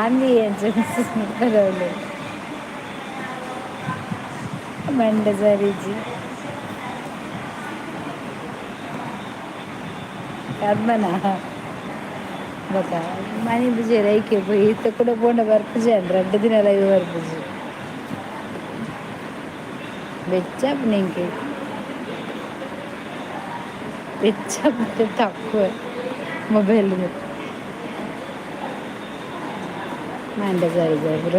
ಆಂದಿ ಅಂಚ ಮಂಡೆ ಸರಿಜಿ ಕರ್ಮನ ಬೊಕ ಮನಿ ಪೂಜೆ ಐಕೆ ಪೋಯಿ ಇತ್ತೆ ಕುಡ ಪೋಂಡ ಬರ್ಪುಜಿ ಅಂದ್ ರಡ್ಡ್ ದಿನ ಲೈವ್ ಬರ್ಪುಜಿ. ಬೆಚ್ಚ ಆಪುಂಡು ಎಂಕ್. ಬೆಚ್ಚ ಆಪುಂಡು ತಕ್ಕುವೆ ಮೊಬೈಲ್. ಮಂಡೆ ಸರಿ ಪೂರ.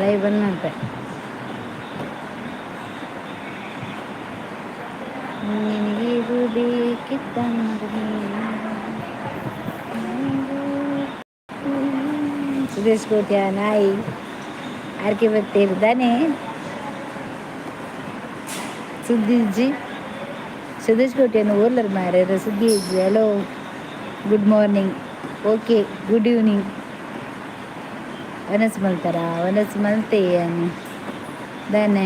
ಲೈವ್ ಬಂದ್ ಮಲ್ಪೆ. ನಿನಗಿದು ಬೇಕಿತ್ತಂದ್ರೆ. ಸುದೇಶ್ ಕೋಟ್ಯಾನ್ ನಾಯಿ ಆರ್ಕೆ ಬತ್ತೇರ್. ಸುದ್ದಿಜ್ಜಿ ಸುದೇಶ್ ಕೋಟ್ಯಾನ್ ಓಲ್ಲರ್ ಮಾರ್ರೆ? ಸುದ್ದಿ ಇಜ್ಜಿ. Hello, good morning. Okay, good evening. ವನಸ್ ಮಲ್ತಾರ? ವನಸ್ ಮಲ್ತೆ ಯಾನ್. ದಾನೆ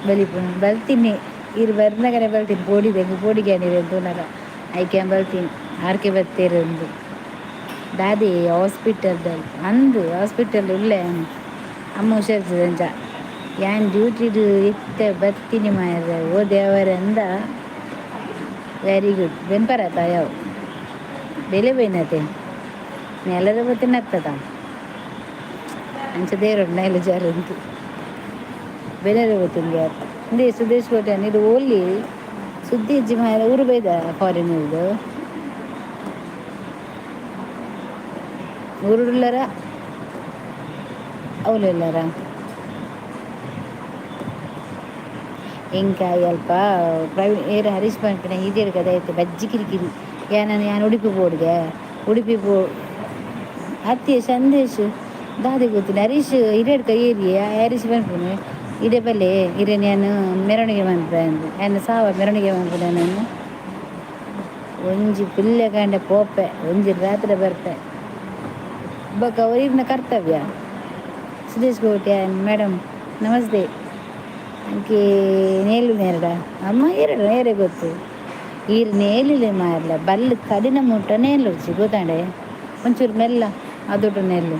ಬಲಿಪುನು? ಬಲ್ತೀನಿ. ಇರು ಬರ್ನಗನೆ ಬಲ್ತೀನಿ. ಪೋಡಿದೆ ಪೋಡಿಗೆ ಆಂಡ್ ತೂನಗ ಐಕೆ ಬಲ್ತೀನಿ. ಆರ್ಕೆ ಬತ್ತೇರ್. ದಾದಿ ಹಾಸ್ಪಿಟಲ್ ಅಂದು ಹಾಸ್ಪಿಟಲ್ ಉಲ್ಲೆ. ಅಮ್ಮ ಹುಷಾರಿತದಂಚ. ಯಾನ್ ಡ್ಯೂಟಿಡ್ ಇತ್ತೆ ಬತ್ತೀನಿ ಮಾರ್ರೆ. ಓ ದೇವರೆ ಅಂದ. Very good. ಬೆನ್ಪರತ ಯಾವ ಬೆಲೆ ಬೈನತೆ ನೆಲದ ಬತ್ತಿನತ್ತದ ಅಂಚ ದೇವರುಂಡು ನೆಲ ಜಾರುಂದು ಬೆಲೆರೆ ಗೊತ್ತುಂಗೆ ಇಂದೇ. ಸುದೇಶ್ ಕೋಟ್ಯಾನ್ ಇದು ಓಲ್ಲಿ? ಸುದ್ದಿ ಇಜ್ಜಿ ಮಾರ್ರೆ. ಊರು ಬೈದ ಫಾರಿನ್ ಉರ್ದು ಊರುಡುಲ್ಲರ ಅವುಲೆಲ್ಲರ. ಎಂಕ ಅಲ್ಪ ಪ್ರವೀಣ್ ಏರ್ ಹರೀಶ್ ಪನ್ಪಿನ ಹಿರಿಯರ್ ಕದ ಐತೆ ಬಜ್ಜಿ ಕಿರಿಕಿರಿ. ಯಾನನ್ ಯಾನ್ ಉಡುಪಿ ಬೋಡ್ಗೆ ಉಡುಪಿ ಪೋ ಅತ್ತಿ ಸಂದೇಶ್ ದಾದೆ ಗೊತ್ತಿಲ್ಲ. ಹರೀಶ್ ಹಿರಿಯಡ್ಕ ಏರಿಯಾ ಹರೀಶ್ ಪನ್ಪುನು ಇಡೆ ಬಲ್ಲೆ ಇರೆನ್ ಯಾನ್ ಮೆರವಣಿಗೆ ಮನ್ಪೆ ಅಂದ್. ಯಾನ್ ಸಾವ ಮೆರವಣಿಗೆ ಮನ್ಪುನೆ ನಾನು. ಒಂಜಿ ಪುಲ್ಯ ಕಾಂಡೆ ಪೋಪೆ, ಒಂಜಿ ರಾತ್ರೆ ಬರ್ಪೆ. ಬೊಕ ಒರಿನ ಕರ್ತವ್ಯ. ಸುದೇಶ್ ಕೋಟ್ಯಾನ್ ಮೇಡಮ್ ನಮಸ್ತೆ. ಅಂಕೆ ನೇಲು ನೇರಡ ಅಮ್ಮ ಏರಡ ನೇರೆ ಗೊತ್ತು. ಈರ್ ನೇಲಿಲೆ ಮಾರ್ಲ ಬಲ್ಲು ಕಡಿನ ಮುಟ್ಟ ನೇಲುರ್ಚಿ ಗೊತ್ತಾಂಡೆ. ಒಂಚೂರು ಮೆಲ್ಲ ಅದೊಟ್ಟು ನೆಲ್ಲು.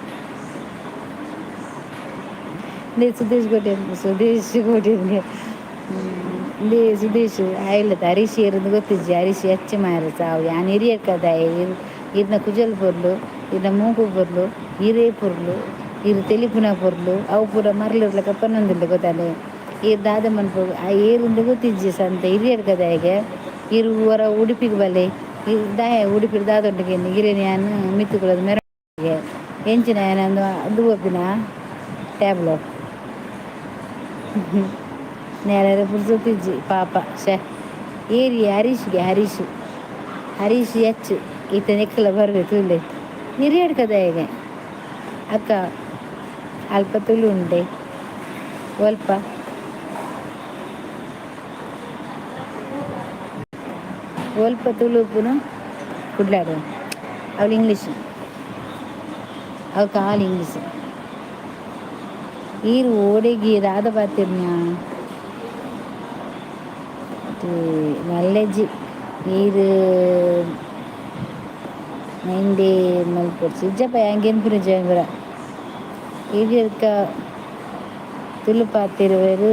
ಇಂದೇ ಸುದೇಶ್ ಕೋಟ್ಯಾನ್, ಸುದೇಶ್ ಕೋಟ್ಯಾನ್ಗೆ ಇಂದೇ ಸುದೇಶ್ ಆಯ್ಲತ್ತ. ಹರೀಶ್ ಏರಂದು ಗೊತ್ತಿಜ್ಜಿ. ಹರೀಶ್ ಎಚ್ಚ ಮಾರ್ರೆ ಸಾವು. ಯಾನ್ ಹಿರಿಯಕ್ಕದಾಯೆ. ಇರ್ನ ಕುಜಲ್ ಪೊರ್ಲು, ಇರ್ನ ಮೂಕು ಪೊರ್ಲು, ಇರೇ ಪೊರ್ಲು, ಇರ್ ತೆಲಿಪುನ ಪೊರ್ಲು. ಅವು ಪೂರ ಮರ್ಲಿರ್ಲಕ ಪನೊಂದುಲ್ಲೆ ಗೊತ್ತಾಂಡೆ. ಈರ್ ದಾದ ಮನ್ಪು ಆ ಏರುಂದು ಗೊತ್ತಿಜ್ಜಿ. ಸಂತೆ ಹಿರಿಯಡ್ಕದಾಯಗೆ ಇರು ಒರ ಉಡುಪಿಗೆ ಬಲೆ. ದಾಯೆ ಉಡುಪಿಡ್ ದಾದ ಉಂಡು? ಇರೆನ್ ಯಾನ್ ಮಿತ್ತ್ ಕುಲ್ಲುದು ಮೆರವಣಿಗೆ ಎಂಚಿನ ಯಾನಂದು ಅದು ಪೋಪಿನ ಟ್ಯಾಬ್ಲೋ ನೇರ ಪುರ್ಸೊತ್ತಿಜ್ಜಿ ಪಾಪ. ಶೇ ಏರಿ ಹರೀಶ್ಗೆ ಹರೀಶ್ ಹರೀಶ್ ಎಚ್ ಈತ ನೆಕ್ಕಲ ಬರ್ವೆ ತೂಲೆ. ಹಿರಿಯಡ್ಕದಾಯಗೆ. ಅಕ್ಕ ಅಲ್ಪ ತುಳು ಉಂಡೆ ಒಲ್ಪ ಒಲ್ಪ ತುಳು ಉಪ್ಪುನು? ಕುಡ್ಲಾಡು ಅವಳು ಇಂಗ್ಲೀಷ್ ಅವು ಕಾಲು ಇಂಗ್ಲೀಷ್. ಈರು ಓಡೆಗಿ ದಾದ ಪಾತಿರ್ನ ಮಲ್ಲೆಜ್ಜಿ. ಈರ್ ಮೈಂಡೆ ಮಲ್ಪೊಡ್ಚಿ. ಇಜ್ಜಪ್ಪ ಯಾನ್ ಗೆನ್ಪುನಿಜ್ಜಿ ಪೂರ. ಹಿರಿಯಡ್ಕ ತುಳು ಪಾತೆರುವೆರ್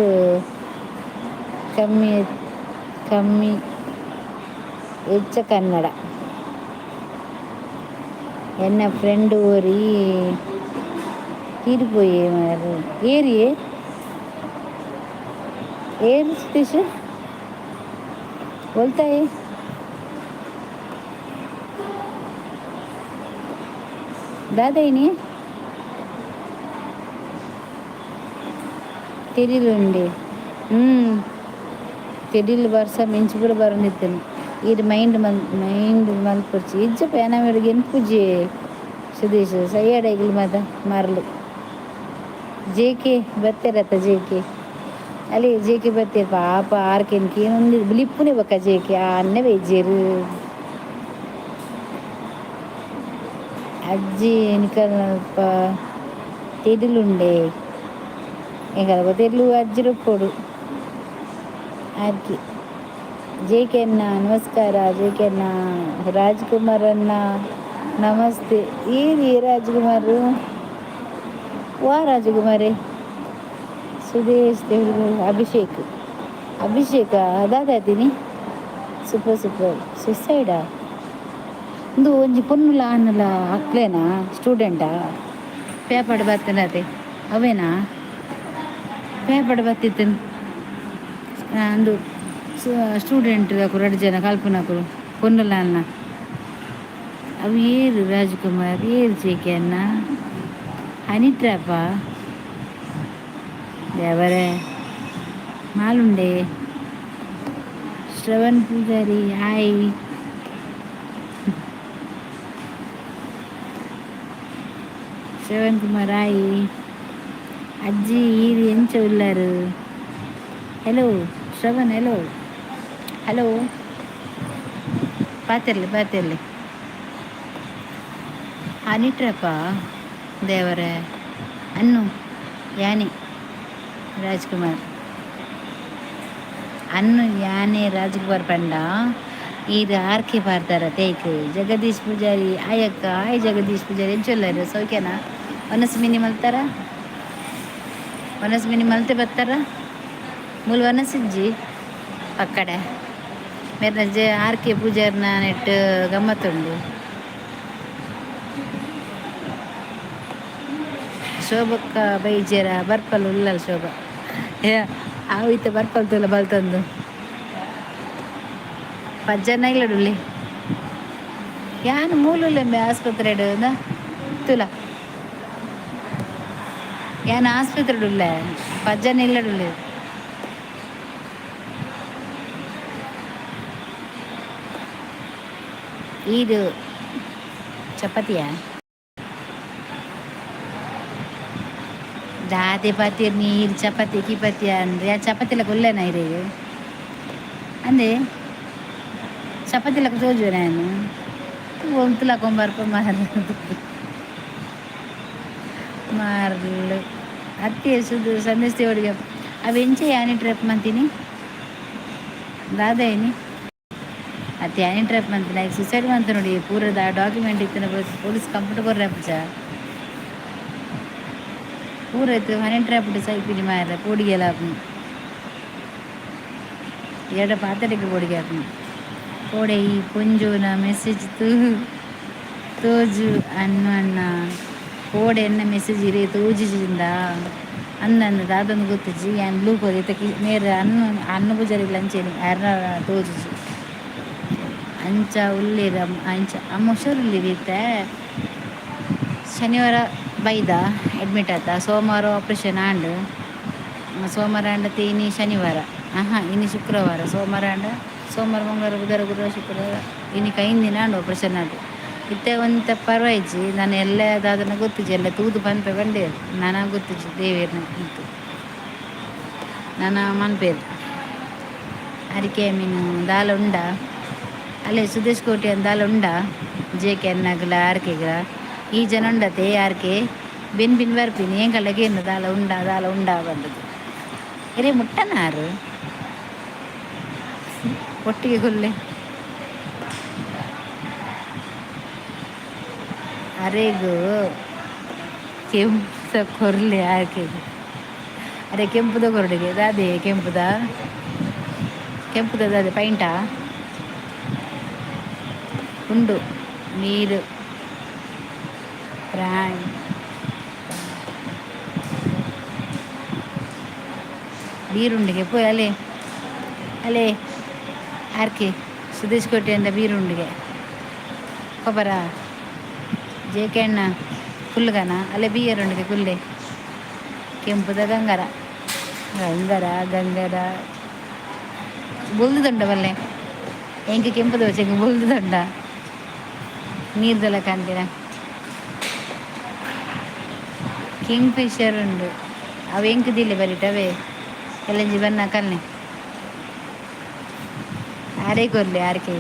ಕಮ್ಮಿ ಕಮ್ಮಿ, ಎಚ್ಚ ಕನ್ನಡ. ಎನ್ನ ಫ್ರೆಂಡ್ ಒರಿ ತೀರ್ ಪೋಯೆ ಮಾರ್ರೆ. ಏರಿಯೆ ಏರ್ ಸತೀಶ್ बोलताय ದಾದ ಇನಿ ತೆಡಿಲ್ ಉಂಡೆ. ಹ್ಞೂ, ತೆಡಿಲ್ ಬರ್ಸ ಮಿಂಚು ಪೂರ ಬರೊಂದಿತ್ತುಂಡು. ಈರ್ ಮೈಂಡ್ ಮಲ್ ಮೈಂಡ್ ಮಲ್ಪೊಡ್ಚಿ ಇಜ್ಜಪ್ಪ ಯಾನ್ ಅವೆಡ್ ಗೆನ್ಪುಜಿ ಸುದೇಶ್ ಸಯ್ಯಡ ಇಗ್ಲ್ ಮಾತ ಮರ್ಲ್. ಜೆ ಕೆ ಬತ್ತೆರತ್ತ ಜೆ ಕೆ ಅಲ್ಲಿ ಜೆ ಕೆ ಬತ್ತೆರ್ ಪಾಪ ಆರ್ಕೆನ್ ಕೇನೊಂದು ಬುಲಿಪುನೆ ಬೊಕ್ಕ ಜೆ ಕೆ ಆನ್ನೆ ಬೈಜೆರ್. ಅಜ್ಜಿ ನಿಕಲ್ನಲ್ಪ ತೆಡಿಲುಂಡೆ ಎಂಕಲ್ಪ ತೆಡ್ಲು ಅಜ್ಜಿರ ಉಪ್ಪೊಡು ಆರ್ಕೆ ಜೆ ಕೆ ಅಣ್ಣ ನಮಸ್ಕಾರ ಜೆ ಕೆ ಅಣ್ಣ ರಾಜ್ಕುಮಾರ್ ಅಣ್ಣ ನಮಸ್ತೆ ಏರಿ ರಾಜ್ಕುಮಾರ್ ವಾ ರಾಜಕುಮಾರೇ. ಸುದೇಶ್ ದೇವ್ರು ಅಭಿಷೇಕ್ ಅಭಿಷೇಕ ದಾದಾತಿನಿ ಸೂಪರ್ ಸೂಪರ್ ಸುಸೈಡಾ ಉಂದು ಒಂಜಿ ಪೊನ್ನುಲ ಆನುಲ ಅಕ್ಲೆನಾ ಸ್ಟೂಡೆಂಟಾ ಪೇಪರ್ಡ್ ಬತ್ತಿನತೆ ಅವೇನಾ ಪೇಪರ್ಡ್ ಬತ್ತಿತ್ತಿನ ಅಂದು ಸ್ಟೂಡೆಂಟ್ ರಡ್ಡ್ ಜನ ಕಲ್ಪುನಕುಲು ಪೊನ್ನುಲ ಆನ್ಲ ಅವು ಏರ್ ರಾಜ್ಕುಮಾರ್ ಏರ್ ಜೆ ಕೆ ಅಣ್ಣ ಹನಿ ಟ್ರ್ಯಾಪಾ ದೇವರೇ ಮಾಲುಂಡೆ. ಶ್ರವಣ್ ಪೂಜಾರಿ ಹಾಯ್. ಶ್ರವಣ್ ಕುಮಾರ್ ಹಾಯ್. ಅಜ್ಜಿ ಈರ್ ಎಂಚ ಉಲ್ಲರು? ಹಲೋ ಶ್ರವಣ್, ಹಲೋ ಹಲೋ, ಪಾತೆರ್ಲೆ ಪಾತೆರ್ಲೆ. ಹನಿ ಟ್ರ್ಯಾಪಾ ದೇವರೇ ಅನ್ನು ಯಾನೆ ರಾಜ್ಕುಮಾರ್ ಅನ್ನು ಯಾನೆ ರಾಜ್ಕುಮಾರ್ ಪಂಡ ಈರ್ ಆರ್ಕೆ ಪಾಡ್ದಾರ ತೇಕ್ ಜಗದೀಶ್ ಪೂಜಾರಿ ಆಯಕ್ಕ ಆಯ್ ಜಗದೀಶ್ ಪೂಜಾರಿ ಎಂಚ ಉಲ್ಲರ್ ಸೌಖ್ಯನಾ ವನಸ್ ಮಿನಿ ಮಲ್ತಾರ ವನಸ್ ಮಿನಿ ಮಲ್ತೆ ಬತ್ತಾರ ಮೂಲು ವನಸ್ ಇಜ್ಜಿ ಪಕ್ಕಡೆ ಮೇರ್ನ ಜೆ ಆರ್ ಕೆ ಪೂಜಾರ್ನ ನೆಟ್ ಗಮ್ಮತ್ತುಂಡು. ಶೋಭಕ್ಕ ಬೈಜೇರ ಬರ್ಪಲ್ ಉಲ್ಲಲ್ ಶೋಭ ಏ ಆವು ಇತ್ತೆ ಬರ್ಪಲ್ ತೂಲ ಬಲ್ತೊಂದು ಪಜ್ಜನ ಇಲ್ಲಡುಲ್ಲೆ ಯಾನ್ ಮೂಲುಲ್ಲೆಂಬೆ ಆಸ್ಪತ್ರೆಡ್ ತೂಲ ಯಾನ್ ಆಸ್ಪತ್ರೆಡ್ ಉಲ್ಲೆ ಪಜ್ಜನ ಇಲ್ಲಡುಲ್ಲೆ. ಈರ್ ಚಪಾತಿಯಾ ದಾದೆ ಪಾತೆರ್ನಿ ನೀರು ಚಪಾತಿ ಕಿಪಾತಿ ಅಂದ್ರೆ ಆ ಚಪಾತಿ ಲೆಕ್ಕ ಉಲ್ಲೆನ ಇರೆಗ್ ಅಂದೆ ಚಪಾತಿ ಲೆಕ್ಕ ತೋಜುವೆ ನಾನು ಒಂತುಲ ಕೊಂಬರ್ಪ ಮಾರ್ಲು ಮಾರ್ಲು ಅತ್ತೆ ಸುದು ಸಂದೇಶ್ ದೇವರಿಗೆ ಅವು ಎಂಚ ಯಾನಿ ಟ್ರಿಪ್ ಮಂತೀನಿ ದಾದ ಏನಿ ಅತ್ತೆ ಯಾನಿ ಟ್ರಿಪ್ ಮಂತಿನ ಸುಸೈಡ್ ಮಂತ ನೋಡಿ ಪೂರದ ಡಾಕ್ಯುಮೆಂಟ್ ಇತ್ತಿನ ಪೊಲೀಸ್ ಕಂಪ್ಲೇಂಟ್ ಕೊರ್ರೆ ಪೂಜ ಪೂರ ಇತ್ತು ಹನಿ ಟ್ರ್ಯಾಪ್ ಸೈಪಿನಿ ಮಾರ್ರೆ ಪೋಡಿಗೆಲ ಆಪುಂಡು ಎಡ ಪಾತೆರೆಗ್ ಪೋಡಿಗೆ ಆಪುಂಡು ಕೋಡೆ ಈ ಪೊಂಜೋನ ಮೆಸೇಜ್ ತೂ ತೋಜು ಅನ್ನು ಅಣ್ಣ ಕೋಡೆ ಎನ್ನ ಮೆಸೇಜ್ ಇರೇ ತೋಜಿಜಿಂದ ಅಂದ ಅಂದ ದಾದೊಂದು ಗೊತ್ತಿಜ್ಜಿ ಯಾನ್ ಬ್ಲೂ ಕೋರಿ ಇತ್ತೆ ಮೇರ್ ಅನ್ನು ಅನ್ನು ಪೂಜಾರಿಗ್ಲ ಅಂಚೆನೆ ಅರ್ನ ತೋಜುಜಿ ಅಂಚ ಉಲ್ಲೆರ್ ಅಂಚ ಅಮ್ಮ ಹುಷಾರುಲ್ಲೆರ್ ಇತ್ತೆ ಶನಿವಾರ ಬೈದ ಅಡ್ಮಿಟ್ ಆತ ಸೋಮವಾರ ಆಪ್ರೇಷನ್ ಆಂಡ್ ಸೋಮವಾರ ಆಂಡ ಇನಿ ಶನಿವಾರ ಆಹಾ ಇನಿ ಶುಕ್ರವಾರ ಸೋಮವಾರ ಆಂಡ ಸೋಮವಾರ ಮಂಗಳವಾರ ಬುಧವಾರ ಗುರುವಾರ ಶುಕ್ರವಾರ ಇನಿ ಐನ್ ದಿನ ಆಂಡ್ ಆಪ್ರೇಷನ್ ಆದ್ ಇತ್ತೆ ಒಂತೆ ಪರ್ವಾಯಿಜಿ ನನ ಎಲ್ಲೆ ದಾದನ ಗೊತ್ತಿಜ್ಜಿ ಎಲ್ಲ ತೂದು ಪನ್ಪೆ ಪಂಡೇರ್ ನನ ಗೊತ್ತಿಜ್ಜಿ ದೇವೆರ್ನ ಇತ್ತು ನನ ಮನ್ಪೇರ್ ಅರಿಕೆ ಮೀನು ದಾಲ ಉಂಡಾ ಅಲ್ಲೇ ಸುದೇಶ್ ಕೋಟಿ ದಾಲ ಉಂಡಾ ಜೆ ಕೆ ಅಣ್ಣಗ್ಲ ಆರ್ಕೆಗ್ಲ ಈ ಜನ ಉಂಡತೆ ಆರ್ಕೆ ಬೆನ್ ಬಿನ್ ಬರ್ಪಿನಿ ಎಂಕಲ್ನ ದಾಲ ಉಂಡಾ ದಾಲ ಉಂಡಾ ಬಂದದ್ದು ಎರೆ ಮುಟ್ಟನಾರು ಒಟ್ಟಿಗೆ ಕೊಲ್ಲೆ ಅರೆಗು ಕೆಂಪುದ ಕೊರ್ಲೆ ಆರ್ಕೆಗ್ ಅರೆ ಕೆಂಪುದ ಕೊರಡಿಗೆ ದಾದೆ ಕೆಂಪುದ ಕೆಂಪುದ ದಾದೆ ಪೈಂಟಾ ಉಂಡು ನೀರು ಪ್ರಾಣಿ ಬೀರುಂಡಿಗೆ ಪೋಯ್ ಅಲೆ ಅಲೆ ಆರ್ಕೆ ಸುದೇಶ್ ಕೋಟೆಯಿಂದ ಬೀರುಂಡಿಗೆ ಕೊಬರ ಜೆ ಕೆ ಅಣ್ಣ ಕುಲ್ಲುಗನ ಅಲ್ಲೇ ಬಿಯರುಂಡಿಗೆ ಕುಲ್ಲೆ ಕೆಂಪುದ ಗಂಗರ ಗಂಗರ ಗಂಗರ ಬೊಲ್ದುಂಡ ಬಲ್ಲೆ. ಎಂಕ್ ಕೆಂಪು ದೋಸೆ ಬೊಲ್ದುಂಡ ನೀರ್ದೆಲ್ಲ ಕಾಣ್ತೀರ. ಕಿಂಗ್ ಫಿಶರ್ ಉಂಡು ಅವು ಎಂಕ್ ದಿಲ್ಲೆ ಬರಿಟ್ ಅವೇ ಎಲ್ಲಂಜಿ ಬನ್ನ ಕಲ್ನೆ ಆರೇ ಕೊರ್ಲಿ ಆರ್ಕೆ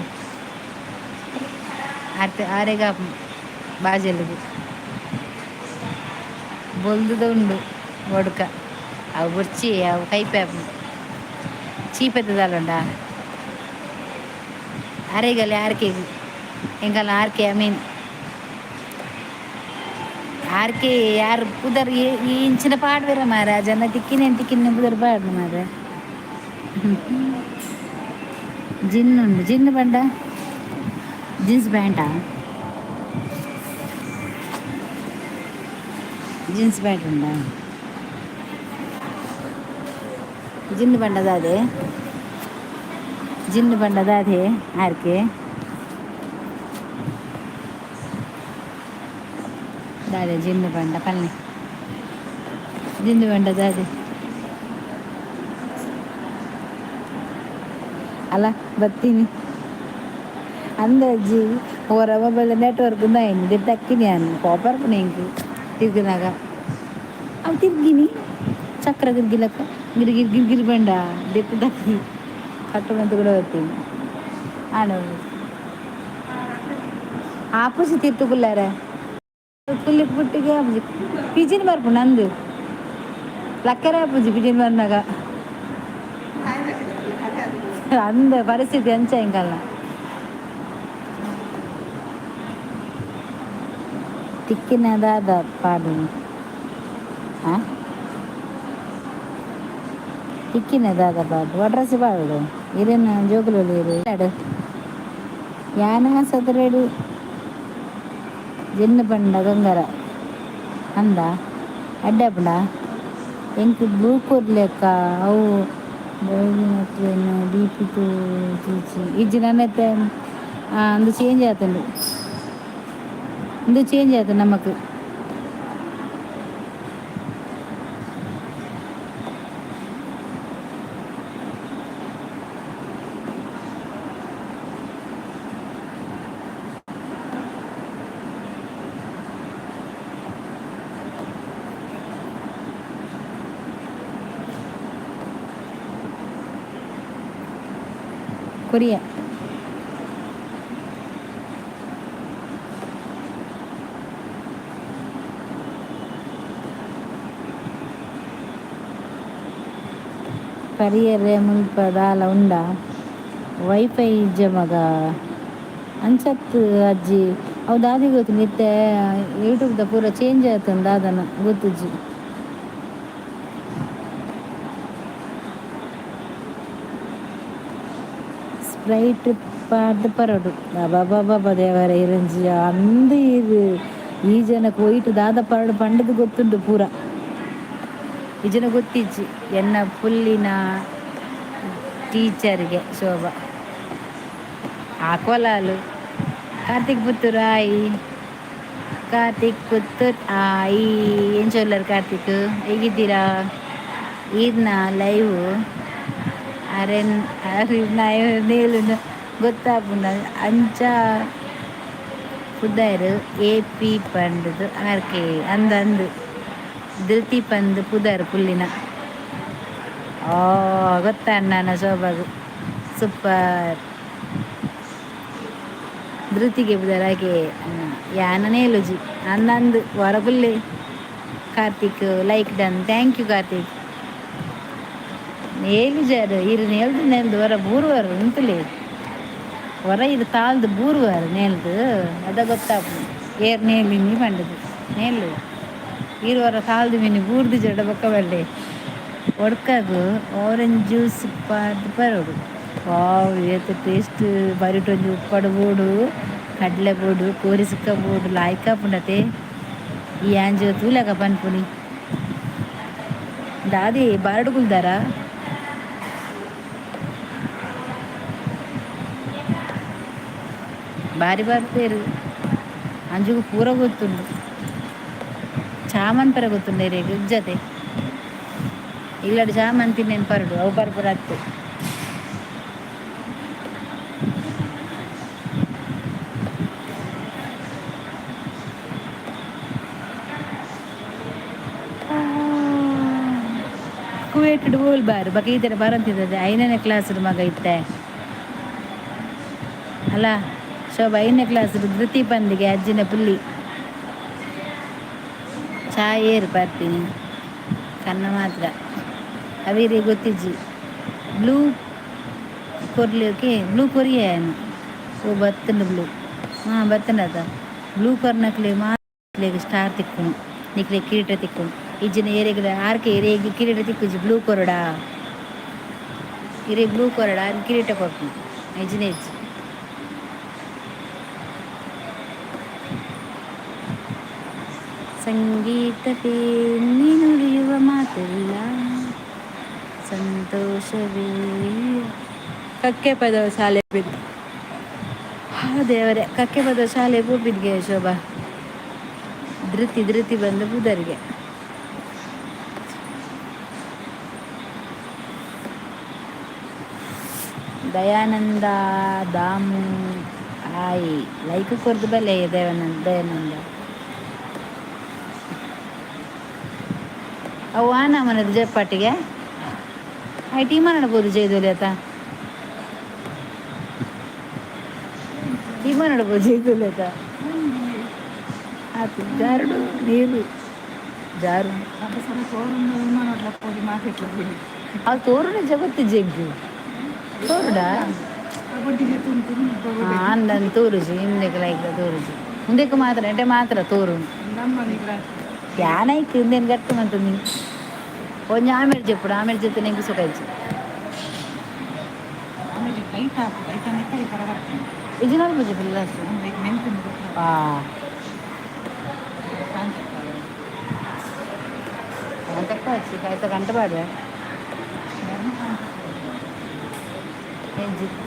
ಆರ್ತೆ ಆರೆಗ ಬಾಜೆಲುಗು ಬೊಲ್ದುದ ಉಂಡು ಒಡ್ಕ ಅವು ಬುರ್ಚಿ ಅವು ಕೈಪೆ ಚೀಪೆತ್ತದಲ್ಲುಂಡ ಅರೆಗಲ್ಲಿ ಆರ್ಕೆಗ್ ಎಂಕಲ್ನ ಆರ್ಕೆ I mean RK ಯಾರು ಪುದರ್ ಈ ಇಂಚಿನ ಪಾಡ್ವೆರ ಮಾರ ಜನ ತಿಕ್ಕಿನೆ ತಿಕ್ಕಿನ ಪುದರ್ ಪಾಡ್ನು ಮಾರ. ಜಿನ್ ಉಂಡು. ಜಿನ್ ಪಂಡ ಜೀನ್ಸ್ ಪ್ಯಾಂಟಾ? ಜೀನ್ಸ್ ಪ್ಯಾಂಟ್ ಉಂಡಾ? ಜಿನ್ ಪಂಡ ದಾದೆ? ಜಿನ್ ಪಂಡ ದಾದೆ ಆರ್ಕೆ? ದಾದೆ ಜಿನ್ ಪಂಡ ಪನ್ನೆ? ಜಿನ್ ಪಂಡ ದಾದೆ? ಅಲ್ಲ ಬತ್ತೀನಿ ಅಂದಜ್ಜಿ ಒರ ಮೊಬೈಲ್ ನೆಟ್ವರ್ಕ್ ಉಂದಾಯಿನಿ ತಕ್ಕಿನಿ ಅನ್ ಕೋಪರ್ಪುನ ಎಂಕ್ ತಿರ್ಗಿನಾಗ. ಅವು ತಿರ್ಗಿನಿ ಚಕ್ರ ತಿರ್ಗಿಲಕ್ಕ ಗಿರ್ ಗಿರ್ ಗಿರ್ ಗಿರ್ ಬಂಡ ದೆತ್ತು ತಕ್ಕಿ ಕಟ್ಟು ಕೂಡ ಬರ್ತೀನಿ ಆಣ ಆಪುಸಿ ತಿರ್ತು ಕುಲ್ಲಾರ ಕುಲ್ಲಿ ಪುಟ್ಟಿಗೆ ಆಪುಜಿ ಪಿಜಿನ್ ಬರ್ಪುಂಡು ಅಂದು ಲಕ್ಕರೆ ಆಪುಜಿ ಪಿಜಿನ್ ಬಂದಾಗ ಅಂದ ಪರಿಸ್ಥಿತಿ ಅಂಚ ಎಂಕಲ್ನ. ತಿಕ್ಕಿನ ದಾದ ಪಾಡು? ಆ ತಿಕ್ಕಿನ ದಾದ ಪಾಡು? ವಡ್ರಸಿ ಪಾಡು ಇರೇನ ಜೋಕುಲು ಇರು ಯಾನ ಸದರಡು ಜಿನ್ನ ಪಂಡ ಗಂಗರ ಅಂದ ಅಡ್ಡಪುಂಡ ಎಂಕ್ ಬ್ಲೂ ಕೊರ್ಲೆಕ್ಕ ಅವು ಡಿ ಪಿ ತೂಚಿ ಇಜ್ಜಿ ನನ್ನತ್ತೆ ಅಂದು ಚೇಂಜ್ ಆತುಂಡು, ಇಂದು ಚೇಂಜ್ ಆತು ನಮಕ್. ಕೊರಿಯ ಪರಿಯೆರೆ ಮುಲ್ಪ ದಾಲ ಉಂಡಾ? ವೈಫೈ ಇಜ್ಜ ಮಗ. ಅಂಚತ್ ಅಜ್ಜಿ ಅವು ದಾದಿ ಗೊತ್ತುಂಡು ಇತ್ತೆ ಯೂಟ್ಯೂಬ್ದ ಪೂರ ಚೇಂಜ್ ಆತುಂಡು ದಾದನ ಗೊತ್ತುಜ್ಜಿ. ಸ್ಪ್ರೈಟ್ ಪಾಡ್ದ್ ಪರೊಡು. ಅಬಾಬಾಬಾ ದೇವರೇ ಇರಂಜಿ ಅಂದ್ ಇರು ಈ ಜನಕ್ ಒಯ್ಟ್ ದಾದ ಪರಡು ಪಂಡುದು ಗೊತ್ತುಂಡು ಪೂರ. ಈ ಜನ ಗೊತ್ತಿಜ್ಜಿ ಎನ್ನ ಪುಲ್ಲಿನ ಟೀಚರ್ಗೆ ಶೋಭಾ ಆ ಕೊಲಾಲು. ಕಾರ್ತಿಕ್ ಪುತ್ತೂರು ಆಯಿ, ಕಾರ್ತಿಕ್ ಪುತ್ತೂರ್ ಆಯಿ. ಏನ್ ಚೊಲ್ಲರ್ ಕಾರ್ತಿಕ್, ಹೇಗಿದ್ದೀರಾ? ಈರ್ನ ಲೈವ್ ಅರೆನ್ ಅರಿನ ನೇಲುನ ಗೊತ್ತಾಪುಂಡು ಅಂಚ ಪುದರ್ ಎ ಪಿ ಪಂಡುದು ಆರ್ಕೆ ಅಂದ್ ಅಂದ್ ಧೃತಿ ಪಂದ್ ಪುದರ್ ಪುಲ್ಲಿನ. ಓ ಗೊತ್ತಣ್ಣ ಶೋಭಾಗು ಸೂಪರ್. ಧೃತಿಗೆ ಪುದರ್ ಆಕೆ ಯಾನ ನೇಲುಜಿ ಅಂದಂದು ವರ ಪುಲ್ಲೆ. Karthik like done, thank you Karthik. ನೇಲುಜಾರು ಇರು ನೇಲ್ದು ನೇಲ್ದು ವರ ಬೂರುವಾರು ಉಂತುಲೆ ವರ ಇದು ತಾಲ್ದು ಬೂರುವಾರು ನೇಲ್ದು ಅದ ಗೊತ್ತಾಪುಂಡು ಏರ್ ನೇಲಿನಿ ಪಂಡುದು ನೇಲು ಈರ್ ವರ ತಾಲ್ದು ಮಿನಿ ಬೂರ್ದು ಜಡ ಬೊಕ್ಕ ಬಲ್ಲೆ. ಒಡ್ಕಗು ಆರೆಂಜ್ ಜ್ಯೂಸ್ ಪಾಡ್ದ್ ಪರೊಡು. ವಾವ್ ಏತ್ ಟೇಸ್ಟ್! ಬರಿಟ್ ಒಂಜಿ ಉಪ್ಪಡ್ ಬೋಡು, ಕಡಲೆ ಬೋಡು, ಕೋರಿ ಸುಕ್ಕ ಬೋಡು, ಲಾಯ್ಕ್ ಆಪುಂಡತೆ. ಈ ಆಂಜೋ ತೂಲಕ ಪನ್ಪುನಿ ದಾದಿ ಬಾರ್ಡ್ ಕುಲ್ದಾರ. ಬಾರಿ ಬರ್ಪೆರ್ ಅಂಜುಗು ಪೂರ ಗೊತ್ತುಂಡು. ಚಾಮನ್ ಪರ ಗೊತ್ತುಂಡು ಇರೆಗ್ ಉಜ್ಜತೆ ಇಲ್ಲಡ್ ಚಾಮನ್ ತಿನ್ನೆನ್ ಪರಡು ಅವು ಪರ್ಪುರ ಅತ್ತ್. ಕಟ್ಟುಡು ಬೋಲ್ ಬಾರು ಬಕ ಈ ತರ ಬರಂತಿದ್ದದೆ ಐದನೇ ಕ್ಲಾಸ್ ಮಗ ಇತ್ತೆ ಅಲ್ಲ ಶೋಭಾ ಐದನೇ ಕ್ಲಾಸ್ ಧೃತಿ ಪಂದಿಗೆ ಅಜ್ಜಿನ ಪುಲ್ಲಿ ಚಾಯ್ ಏರು ಬರ್ತೀನಿ ಕನ್ನ ಮಾತ್ರ ಅವಿರಿ ಗೊತ್ತಿಜ್ಜಿ ಬ್ಲೂ ಕೊರ್ಲಿಕ್ಕೆ ಬ್ಲೂ ಕೊರಿಯ ಏನು. ಓ ಬತ್ತಂಡು ಬ್ಲೂ. ಹಾಂ, ಬತ್ತಂಡದ. ಬ್ಲೂ ಕೊರ್ನಕ್ಲೆ ಮಾತ್ಲೆಗ್ ಸ್ಟಾರ್ ತಿಕ್ಕುನು, ನಿಕ್ಲೆ ಕಿರೀಟ ತಿಕ್ಕುನು. ಇಜ್ಜಿನ ಏರೆಗ್ ಆರ್ಕೆ ಏರೆಗ್ ಕಿರೀಟ ತಿಕ್ಕುಜಿ. ಬ್ಲೂ ಕೊರಡ, ಇರೆ ಬ್ಲೂ ಕೊರಡ ಕಿರೀಟ ಕೊರ್ಪುನು. ಇಜ್ಜಿನ ಇಜ್ಜಿ. ಸಂಗೀತವೇ ನುಡಿಯುವ ಮಾತೆಲ್ಲ ಸಂತೋಷವೇ. ಕಕ್ಕೆ ಪದವ ಶಾಲೆ ಬಿದ್ದು. ಹಾ ದೇವರೇ, ಕಕ್ಕೆ ಪದವ ಶಾಲೆ ಪೋಪಿದ್ಗೆ ಶೋಭಾ. ಧೃತಿ ಧೃತಿ ಬಂದು ಬುಧರಿಗೆ. ದಯಾನಂದ ದಾಮು ಆಯಿ, ಲೈಕ್ ಕೊರ್ದು ಬಲ್ಲೆ ದೇವನಂದ. ದಯಾನಂದ ಅವು ಆನ ಮನದ ಜಪ್ಪಾಟಿಗೆ I team ನಡ್ಬೋದು. ಜೈದೋಲಿ ಆತ ಟೀಮ ನಡ್ಬೋದು ಜೈದೋಲಿ ಆತ. ಆತು ಜಾರುಡು, ನೀರು ಜಾರು. ಅದು ತೋರುಣ ಜಗತ್ತು ಜಗ್ಗು ತೋರುಡ ಅಂದನ್ ತೋರುಜಿ. ಇಂದೆಕ್ ಲೈಕ್ ತೋರುಜಿ. ಮುಂದಕ್ಕೆ ಮಾತ್ರ ಎಟೆ ಮಾತ್ರ ತೋರು. ಯಾನೈಕ್ ಇಂದೇನು ಗಟ್ಟು ಮಂತಂದು ಒಂಜಿ ಆಮೇಲೆ చెప్పుడు ಆಮೇಲೆ ಜೊತೆ ನೆಂಗು ಸುಖ. ಇಜಿನಾಲ್ ಪೂಜೆ ಫುಲ್. ಆ ತಕ್ಕ ಹಚ್ಚಿ ಕಾಯ್ತ ಗಂಟೆ ಪಾಡುವೆ.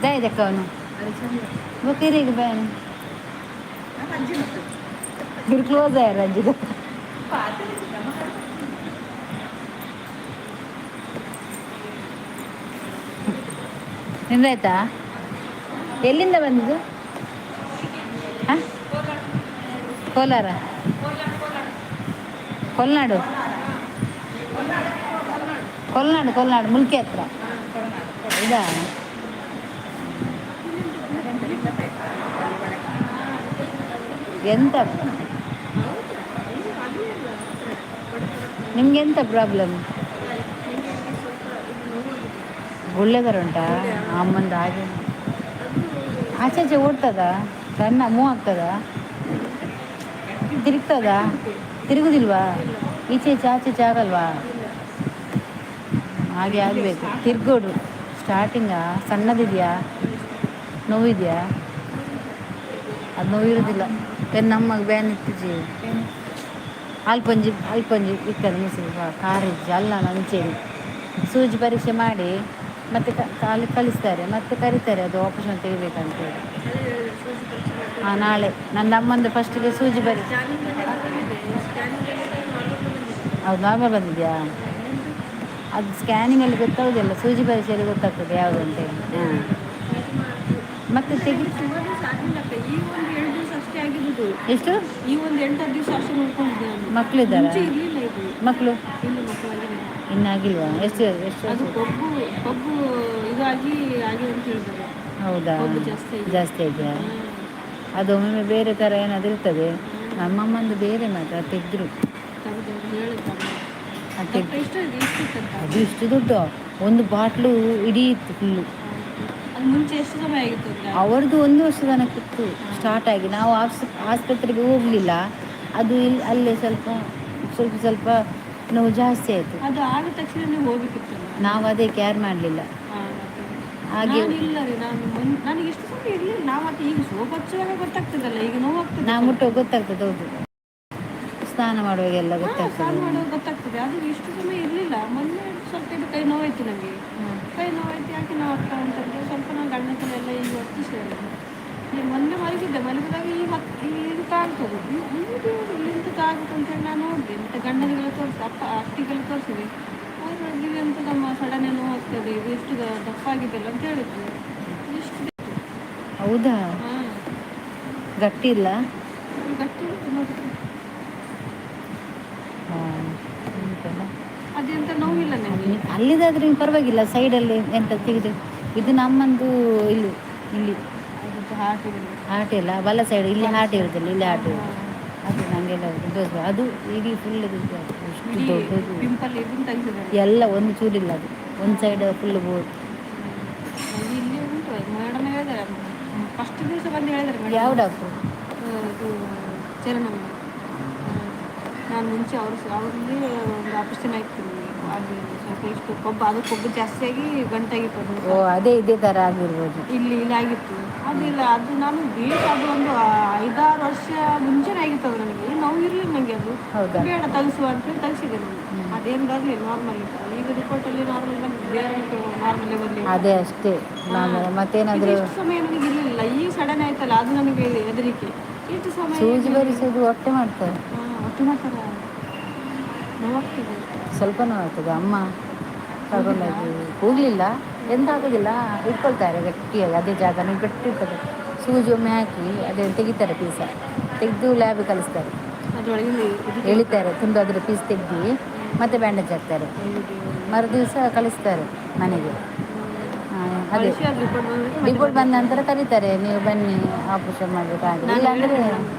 ದಾಯೆ ಅವನು ಬೊಕ್ಕೇರಿಗೆ ಬ್ಯಾನ್ ಇವ್ರು ಕ್ಲೋಸ್ ಆಯ್ರ ರಂಜಿತ. ನಿಂದಾಯ್ತಾ? ಎಲ್ಲಿಂದ ಬಂದಿದ್ದು? ಹಾಂ, ಕೋಲಾರ, ಕೊಲ್ನಾಡು, ಕೊಲ್ನಾಡು, ಕೊಲ್ನಾಡು, ಮುಲ್ಕಿ ಹತ್ರ. ಹೌದಾ? ಎಂತ ನಿಮ್ಗೆ ಎಂತ ಪ್ರಾಬ್ಲಮ್? ಗುಳ್ಳೆ ಬರ ಉಂಟಾ? ಅಮ್ಮಂದು ಹಾಗೆ. ಆಚೆ ಆಚೆ ಓಡ್ತದ? ಸಣ್ಣ ಮೂವ್ ಆಗ್ತದ? ತಿರುಗ್ತದ? ತಿರುಗುದಿಲ್ವಾ? ಈಚೆ ಈಚೆ ಆಚೆ ಈಚೆ ಆಗಲ್ವಾ? ಹಾಗೆ ಆಗಬೇಕು, ತಿರ್ಗೋಡು. ಸ್ಟಾರ್ಟಿಂಗಾ? ಸಣ್ಣದಿದೆಯಾ? ನೋವಿದೆಯಾ? ಅದು ನೋವಿರೋದಿಲ್ಲ. ನಮಗೆ ಬ್ಯಾನ್ ಇತ್ತಿಜಿ. ಅಲ್ಪೊಂಜಿ ಅಲ್ಪೊಂಜಿ ಇಕ್ಕದು ಮುಸುರು ಕಾರಿಜ್ಜಿ ಅಲ್ಲ. ಅಂಚೇರಿ ಸೂಜಿ ಪರೀಕ್ಷೆ ಮಾಡಿ ಮತ್ತೆ ಕಾಲು ಕಳಿಸ್ತಾರೆ, ಮತ್ತೆ ಕರೀತಾರೆ, ಅದು ಆಪರೇಷನ್ ತೆಗಿಬೇಕಂತೇಳಿ. ಹಾಂ, ನಾಳೆ ನನ್ನ ಅಮ್ಮಂದು ಫಸ್ಟಿಗೆ ಸೂಜಿ ಪರೀಕ್ಷೆ. ಹೌದು, ನಾರ್ಮಲ್ ಬಂದಿದೆಯಾ? ಅದು ಸ್ಕ್ಯಾನಿಂಗಲ್ಲಿ ಗೊತ್ತಾಗೋದಿಲ್ಲ, ಸೂಜಿ ಪರೀಕ್ಷೆಯಲ್ಲಿ ಗೊತ್ತಾಗ್ತದೆ ಯಾವುದು ಅಂತೇಳಿ. ಹಾಂ, ಮತ್ತೆ ತೆಗಿ. ಈ ಒಂದು 7 ದಿವಸ ಅಷ್ಟೇ ಆಗಿದ್ದು. ಎಷ್ಟು? ಈ ಒಂದು 8 ದಿವಸ ಅಷ್ಟೇ ನೋಡ್ಕೊಂಡಿದ್ದೆ ನಾನು. ಮಕ್ಕಳಿದ್ದಾರಾ? ಮುಂಚೆ ಇರ್ಲಿಲ್ಲ ಇದು. ಮಕ್ಕಳು? ಇನ್ನು ಮಕ್ಕಳಾಗಿದೆ. ಇನ್ನಾಗಿಲ್ವಾ? ಎಷ್ಟು ಎಷ್ಟು? ಅದು ಕೊಬ್ಬು ಕೊಬ್ಬು ಇದಾಗಿ ಆಗಿದೆ ಅಂತ ಹೇಳಿದ್ದಾರೆ. ಹೌದಾ? ಕೊಬ್ಬು ಜಾಸ್ತಿ ಆಗಿದೆ. ಜಾಸ್ತಿ ಇದೆಯಾ? ಅದು ಒಮ್ಮೊಮ್ಮೆ ಬೇರೆ ಥರ ಏನಾದರೂ ಇರ್ತದೆ. ನಮ್ಮಮ್ಮಂದು ಬೇರೆ ಮಾತ್ರ ತೆಗೆದ್ರು. ತೆಗ್ದು ಹೇಳಿದ್ರು. ಅದು ತೆಗ್ದು. ಎಷ್ಟು ಇದೆ? ಎಷ್ಟು ಇತ್ತಂತ? ಅದು ಇಷ್ಟು ದೊಡ್ಡ ಒಂದು ಬಾಟ್ಲು ಇಡೀ ಇತ್ತು ಫುಲ್ಲು. ಅದು ಮುಂಚೆ ಎಷ್ಟು ಸಮಯ ಆಗಿತ್ತು ಅಂದ್ರೆ? ಅವರದ್ದು ಒಂದು ವರ್ಷ ತನಕ ಇತ್ತು ಸ್ಟಾರ್ಟ್ ಆಗಿ. ನಾವು ಆಸ್ಪತ್ರೆಗೆ ಹೋಗಲಿಲ್ಲ. ಅದು ಇಲ್ಲಿ ಅಲ್ಲೇ ಸ್ವಲ್ಪ ಸ್ವಲ್ಪ ಸ್ವಲ್ಪ ನೋವು ಜಾಸ್ತಿ ಆಯಿತು. ಅದು ಆದ ತಕ್ಷಣ ನೀವು ಹೋಗ್ಬೇಕಿತ್ತಲ್ಲ. ನಾವು ಅದೇ ಕೇರ್ ಮಾಡಲಿಲ್ಲ. ಹಾಗೆ. ನಾನು ಇಲ್ಲ ರೀ, ನಾನು ನನಗೆ ಎಷ್ಟು ಸಮಯ ಇರಲಿಲ್ಲ. ನಾವು ಮತ್ತೆ ಈಗ ಸೋಪ್ ಹಚ್ಚುವಾಗ ಗೊತ್ತಾಗ್ತದಲ್ಲ, ಈಗ ನೋವು ಆಗ್ತದೆ. ನಾವು ಮುಟ್ಟುವಾಗ ಗೊತ್ತಾಗ್ತದೆ, ಹೌದು. ಸ್ನಾನ ಮಾಡುವಾಗೆಲ್ಲ ಸ್ನಾನ ಗೊತ್ತಾಗ್ತದೆ. ಮಾಡುವಾಗ ಗೊತ್ತಾಗ್ತದೆ. ಅದು ಇಷ್ಟು ಸಮಯ ಇರಲಿಲ್ಲ. ಮೊನ್ನೆ ಸ್ವಲ್ಪ ಇದು ಕೈ ನೋವಾಯ್ತು ನನಗೆ. ಕೈ ನೋವಾಯ್ತು, ಯಾಕೆ ನೋವು ಆಗ್ತಾ ಅಂತಂದ್ರೆ ಸ್ವಲ್ಪ ನಾನು ಗಂಡನ ಎಲ್ಲ ಈಗ ಒತ್ತಿಸಿದೆ. ಈ ಮೊನ್ನೆ ಮಲಗಿದ್ದೆ. ಮಲಗಿದಾಗ ಈ ಹತ್ತು ಇದು ತಾಗ್ತದೆ, ಇದು ಇಲ್ಲಿಂದ ತಾಗುತ್ತೆ ಅಂತೇಳಿ ನಾನು ನೋಡಿದೆ. ಮತ್ತು ಗಂಡನಿಗೆಲ್ಲ ತೋರಿಸಿ, ಅಪ್ಪ ಅತ್ತಿಗೆಲ್ಲ ತೋರಿಸಿದೆ. ಅವರು ಇದು ಎಂತ ನಮ್ಮ ಸಡನ್ ನೋವು ಆಗ್ತದೆ, ಇದು ಎಷ್ಟು ದಪ್ಪ ಆಗಿದೆಲ್ಲ ಅಂತ ಹೇಳಿದ್ರು. ಇಷ್ಟು. ಹೌದಾ? ಹಾಂ. ಗಟ್ಟಿ ಇಲ್ಲ? ಗಟ್ಟಿ ಉಂಟು ನೋಡಿ. ಹಾಂ, ಉಂಟಲ್ಲ. ಅದು ಅದೆಂತ ನೋವಿಲ್ಲ ನನಗೆ. ಅಲ್ಲಿದಾದ್ರೆ ನಿಂಗೆ ಪರವಾಗಿಲ್ಲ, ಸೈಡಲ್ಲಿ ಎಂತ ತೆಗೆದು. ಇದು ನಮ್ಮಂದು ಇಲ್ಲಿ ಇಲ್ಲಿ. ಅದು ಹಾರ್ಟ್. ಹಾರ್ಟ್ ಇಲ್ಲ, ಬಲ ಸೈಡ್ ಇಲ್ಲಿ ಹಾರ್ಟ್ ಇರುದಿಲ್ಲ, ಇಲ್ಲಿ ಹಾರ್ಟ್ ಇರುದು. ಅದು ನನಗೆಲ್ಲ ದೋಷ. ಅದು ಇಡೀ ಫುಲ್ ಇಷ್ಟು ಇಡೀ ದೊಡ್ಡದು. ಪಿಂಪಲ್ ಇದನ್ನು ತೆಗೆಸಿದ್ದಾರೆ. ಎಲ್ಲ ಒಂದು ಚೂರಿಲ್ಲ ಅದು, ಒಂದು ಸೈಡ್ ಫುಲ್ ಬೋರ್ಡ್. ಇಲ್ಲಿ ಉಂಟು, ಮೇಡಮ್ ಹೇಳಿದ್ದಾರೆ, ಫಸ್ಟ್ ದಿವಸ ಬಂದು ಹೇಳಿದ್ದಾರೆ ಮೇಡಮ್. ಯಾವ ಡಾಕ್ಟ್ರು? ಇದು ಚರಣಮ್ಮ. ನಾನು ಮುಂಚೆ ಅವರು ಅವರಲ್ಲಿ ಒಂದು ಆಪರೇಷನ್ ಆಗಿತ್ತು ನನಗೆ. ಅಲ್ಲಿ ಸ್ವಲ್ಪ ಇಷ್ಟು ಕೊಬ್ಬು, ಅದು ಕೊಬ್ಬು ಜಾಸ್ತಿಯಾಗಿ ಗಂಟಾಗಿತ್ತು ಅದು. ಓ, ಅದೇ ಇದೇ ಥರ ಆಗಿರ್ಬೋದು. ಇಲ್ಲಿ ಇಲ್ಲಿ ಆಗಿತ್ತು ಅದಿಲ್ಲ. ಅದು ನಾನು ಬೇಕು, ಅದು ಒಂದು 5-6 ವರ್ಷ ಮುಂಚೆನೇ ಆಗಿತ್ತು ಅದು. ನನಗೆ ನೋವು ಇರಲಿಲ್ಲ ನನಗೆ ಅದು. ಹೌದಾ? ಬೇಡ ತೆಗಿಸುವ ಅಂತೇಳಿ ತೆಗಿಸಿದೆ ನಾನು. ಅದೇನು ಬರಲಿಲ್ಲ, ನಾರ್ಮಲ್ ಇತ್ತು. ಈಗ ರಿಪೋರ್ಟಲ್ಲಿ ನಾರ್ಮಲ್ ಬಂದಿದೆ. ಬೇರೆ ನಾರ್ಮಲ್ಲೇ ಬರಲಿಲ್ಲ. ಅದೇ ಅಷ್ಟೇ ನಾನು ಮತ್ತೇನಾದರೂ. ಇಷ್ಟು ಸಮಯ ನನಗೆ ಇರಲಿಲ್ಲ, ಈಗ ಸಡನ್ ಆಯ್ತಲ್ಲ, ಅದು ನನಗೆ ಹೆದರಿಕೆ ಇಷ್ಟು ಸಮಯ. ಸೂಜಿ ಬರಿಸೋದು ಹೊಟ್ಟೆ ಮಾಡ್ತಾರೆ. ಹಾ, ಹೊಟ್ಟೆ ಮಾಡ್ತಾರ, ನೋವಾಗ್ತದೆ. ಸ್ವಲ್ಪ ನೋವಾಗ್ತದೆ. ಅಮ್ಮ ಕರ್ಕೊಂಡೋಗಿ ಹೋಗಲಿಲ್ಲ, ಎಂತ ಆಗೋದಿಲ್ಲ. ಇಟ್ಕೊಳ್ತಾರೆ ಗಟ್ಟಿಯಾಗಿ, ಅದೇ ಜಾಗ ನೀವು ಗಟ್ಟಿ ಇರ್ತದೆ. ಸೂಜಿ ಒಮ್ಮೆ ಹಾಕಿ ಅದೇ ತೆಗಿತಾರೆ, ಪೀಸ ತೆಗೆದು ಲ್ಯಾಬಿಗೆ ಕಳಿಸ್ತಾರೆ. ಅದರೊಳಗಿಂದ ಇದು ಎಳಿತಾರೆ ತುಂಡು, ಅದರ ಪೀಸ್ ತೆಗ್ದು ಮತ್ತೆ ಬ್ಯಾಂಡೇಜ್ ಹಾಕ್ತಾರೆ. ಮರುದಿವಸ ಕಳಿಸ್ತಾರೆ ಮನೆಗೆ. ಹಾ, ಅದೇ. ಕಳಿಸಿ ಅದು ರಿಪೋರ್ಟ್ ಬಂದ್ರೆ. ರಿಪೋರ್ಟ್ ಬಂದ ನಂತರ ಕರೀತಾರೆ, ನೀವು ಬನ್ನಿ ಆಪರೇಷನ್ ಮಾಡಬೇಕಾದ್ರೆ. ಇಲ್ಲ ಅಂದರೆ